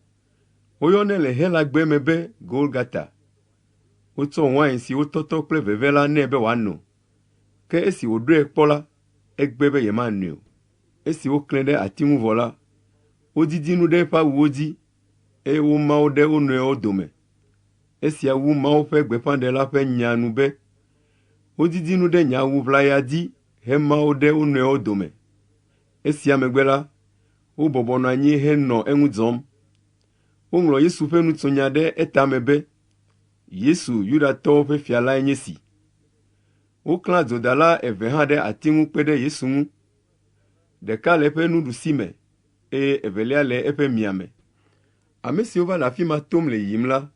Woyɔnɛ le Helagbe me be Golgata. Wotsɔ wain si wotɔtɔ kple veve la nɛ be wòano. Ke esi wòɖɔe kpɔ la, egbe be yemanoe o. Esi woklãe ɖe ati ŋu vɔ la, wodidi nu ɖe eƒe awuwo dzi eye woma wo ɖe wo nɔewo dome. Esia wu Mawu ƒe gbeƒãɖela ƒe nya nu be, Wodidi nu ɖe nye awu ʋlaya dzi hema wo ɖe wo nɔewo dome. Esia megbe la, wobɔbɔ nɔ anyi henɔ eŋu dzɔm. Woŋlɔ Yesu ƒe nutsonya ɖe etame be, “Yesu, Yudatɔwo ƒe fia lae nye esi.” Woklã dzodala eve hã ɖe ati ŋu kpe ɖe Yesu ŋu. Ɖeka le eƒe nuɖusime eye evelia le eƒe miame. Ame siwo va le afi ma tom le yiyim la,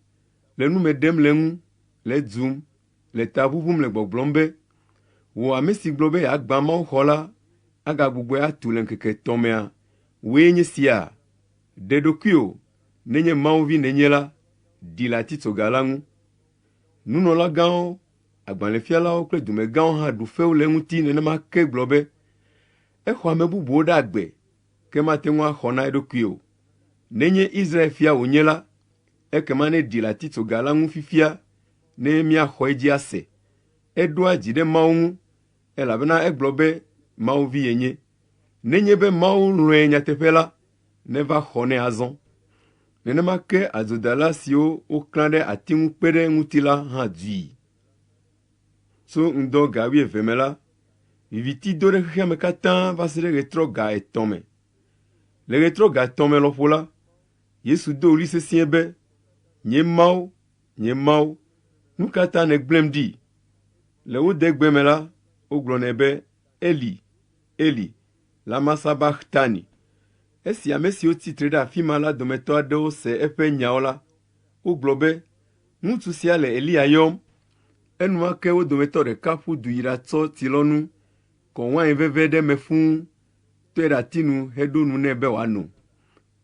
le nu me ɖem le eŋu, le edzum, le ta ʋuʋum le gbɔgblɔm be, “Wò ame si gblɔ be yeagbã mawuxɔ la, agagbugbɔe atu le ŋkeke etɔ̃ mea, wòe nye sia? Ɖe ɖokuiwò, nenye Mawu vi nènye la, ɖi le atitsoga la ŋu.” Nunɔlagãwo, agbalẽfialawo kple dumegãwo hã ɖu fewu le eŋuti nenema ke gblɔ be, “Exɔ ame bubuwo ɖe agbe, ke mate ŋu axɔ na eɖokui o. Nenye Israel fia wònye la, ekema neɖi le atitsoga la ŋu fifia ne míaxɔ edzi ase. Eɖoa dzi ɖe Mawu ŋu, elabena egblɔ be Mawu vi yenye. Nenye be Mawu lɔ̃e nyateƒe la, neva xɔ nɛ azɔ. Nenema ke adzodala siwo woklã ɖe ati ŋu kpe ɖe eŋuti la hã dui. Tso ŋdɔ ga wuieve me la, viviti do ɖe xexea me katã va se ɖe ɣetrɔ ga etɔ̃ me. Le ɣetrɔ ga etɔ̃ me lɔƒo la, Yesu do ɣli sesĩe be, “Nye Mawu, nye Mawu, nu ka ta nègblẽm ɖi?” Le wo degbe me la, wogblɔnɛ be, “Eli, Eli, lama sabaxtani?” Esi ame siwo tsi tre ɖe afi ma la dometɔ aɖewo se eƒe nyawo la, wogblɔ be, “Ŋutsu sia le Eliya yɔm.” Enumake wo dometɔ ɖeka ƒu du yi ɖatsɔ tsilɔnu, kɔ wain veve ɖe eme fũu, tɔe ɖe ati nu heɖo nu nɛ be wòano.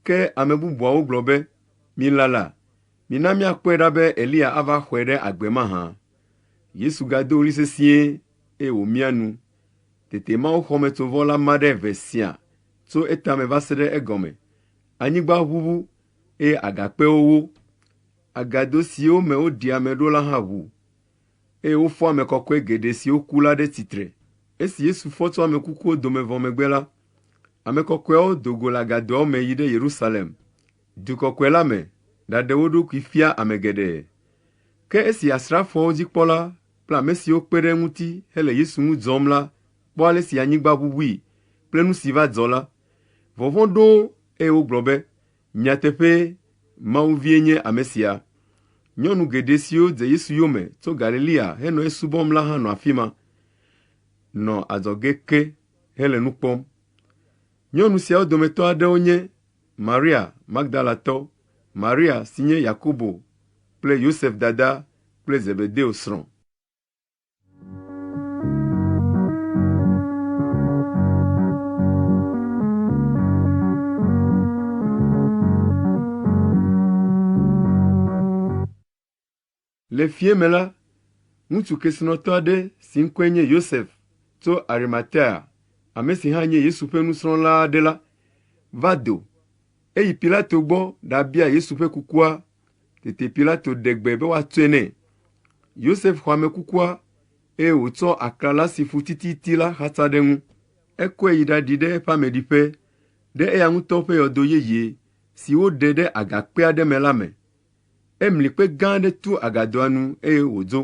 Ke ame bubuawo gblɔ be, “Milala, mina míakpɔe ɖa be Eliya ava xɔe ɖe agbe mahã.” Yesu gado ɣli sesĩe eye wòmia nu. Tete mawuxɔmetsovɔ la ma ɖe eve siã tso etame va se ɖe egɔme. Anyigba ʋuʋu eye agakpewo wó. Agado siwo me woɖi ame ɖo la hã ʋu eye wofɔ ame kɔkɔe geɖe siwo ku la ɖe tsitre. Esi Yesu fɔ tso ame kukuwo dome vɔ megbe la, ame kɔkɔeawo do go le agadoawo me yi ɖe Yerusalem, du kɔkɔe la me ɖaɖe wo ɖokui fia ame geɖe. Ke esi asrafoawo dzikpɔla kple ame siwo kpe ɖe eŋuti hele Yesu ŋu dzɔm la kpɔ ale si anyigba ʋuʋui kple nu si va dzɔ la, vɔvɔ̃ ɖo wo eye wogblɔ be, “Nyateƒee, Mawu vie nye ame sia.” Nyɔnu geɖe siwo dze Yesu yome tso Galilea henɔ esubɔm la hã nɔ afi ma, nɔ adzɔge ke hele nu kpɔm. Nyɔnu siawo dometɔ aɖewo nye Maria Magdalatɔ, Maria si nye Yakobo kple Yosef dada kple Zebedeo srɔ̃. Le fiẽ me la, ŋutsu kesinɔtɔ aɖe si ŋkɔe nye Yosef tso Arimatea, ame si hã nye Yesu ƒe nusrɔ̃la aɖe la, va do. Eyi Pilato gbɔ ɖabia Yesu ƒe kukua. Tete Pilato ɖe gbe be woatsɔe nɛ. Yosef xɔ ame kukua eye wòtsɔ aklala si fu tititi la xatsa ɖe eŋu. Ekɔe yi ɖaɖi ɖe eƒe ameɖiƒe, ɖe eya ŋutɔ ƒe yɔdo yeye si woɖe ɖe agakpe aɖe me la me. Emli kpe gã aɖe tu agadoa nu eye wòdzo.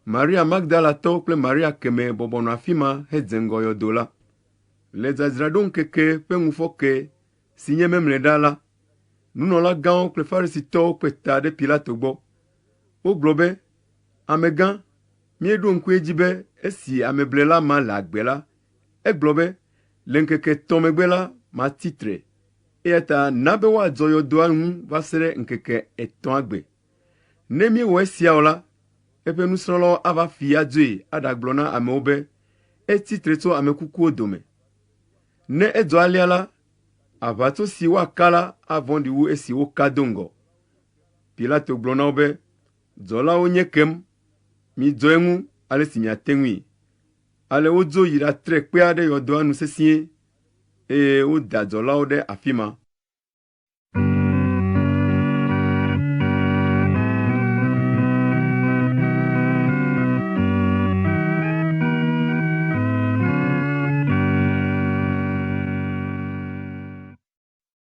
Maria Magdalatɔ kple Maria kemɛ bɔbɔ nɔ afi ma hedze ŋgɔ yɔdo la. Le dzadzraɖoŋkeke ƒe ŋufɔke si nye Memleɖa la, nunɔlagãwo kple Farisitɔwo kpe ta ɖe Pilato gbɔ. Wogblɔ be, “Amegã, míeɖo ŋku edzi be esi ameblela ma le agbe la, egblɔ be, ‘Le ŋkeke etɔ̃ megbe la, matsi tre.’ Eya ta na be woadzɔ yɔdoa ŋu va se ɖe ŋkeke etɔ̃a gbe. Ne míewɔ esia o la, eƒe nusrɔ̃lawo ava fi adzoe aɖagblɔ na amewo be etsi tre tso ame kukuwo dome. Ne edzɔ alea la, aʋatso si woaka la avɔ̃ɖi wu esi woka do ŋgɔ.” Pilato gblɔ na wo be, “Dzɔlawo nye kem. Midzɔ eŋu ale si miate ŋui.” Ale wodzo yi ɖatre kpea ɖe yɔdoa nu sesĩe eye woda dzɔlawo ɖe afi ma.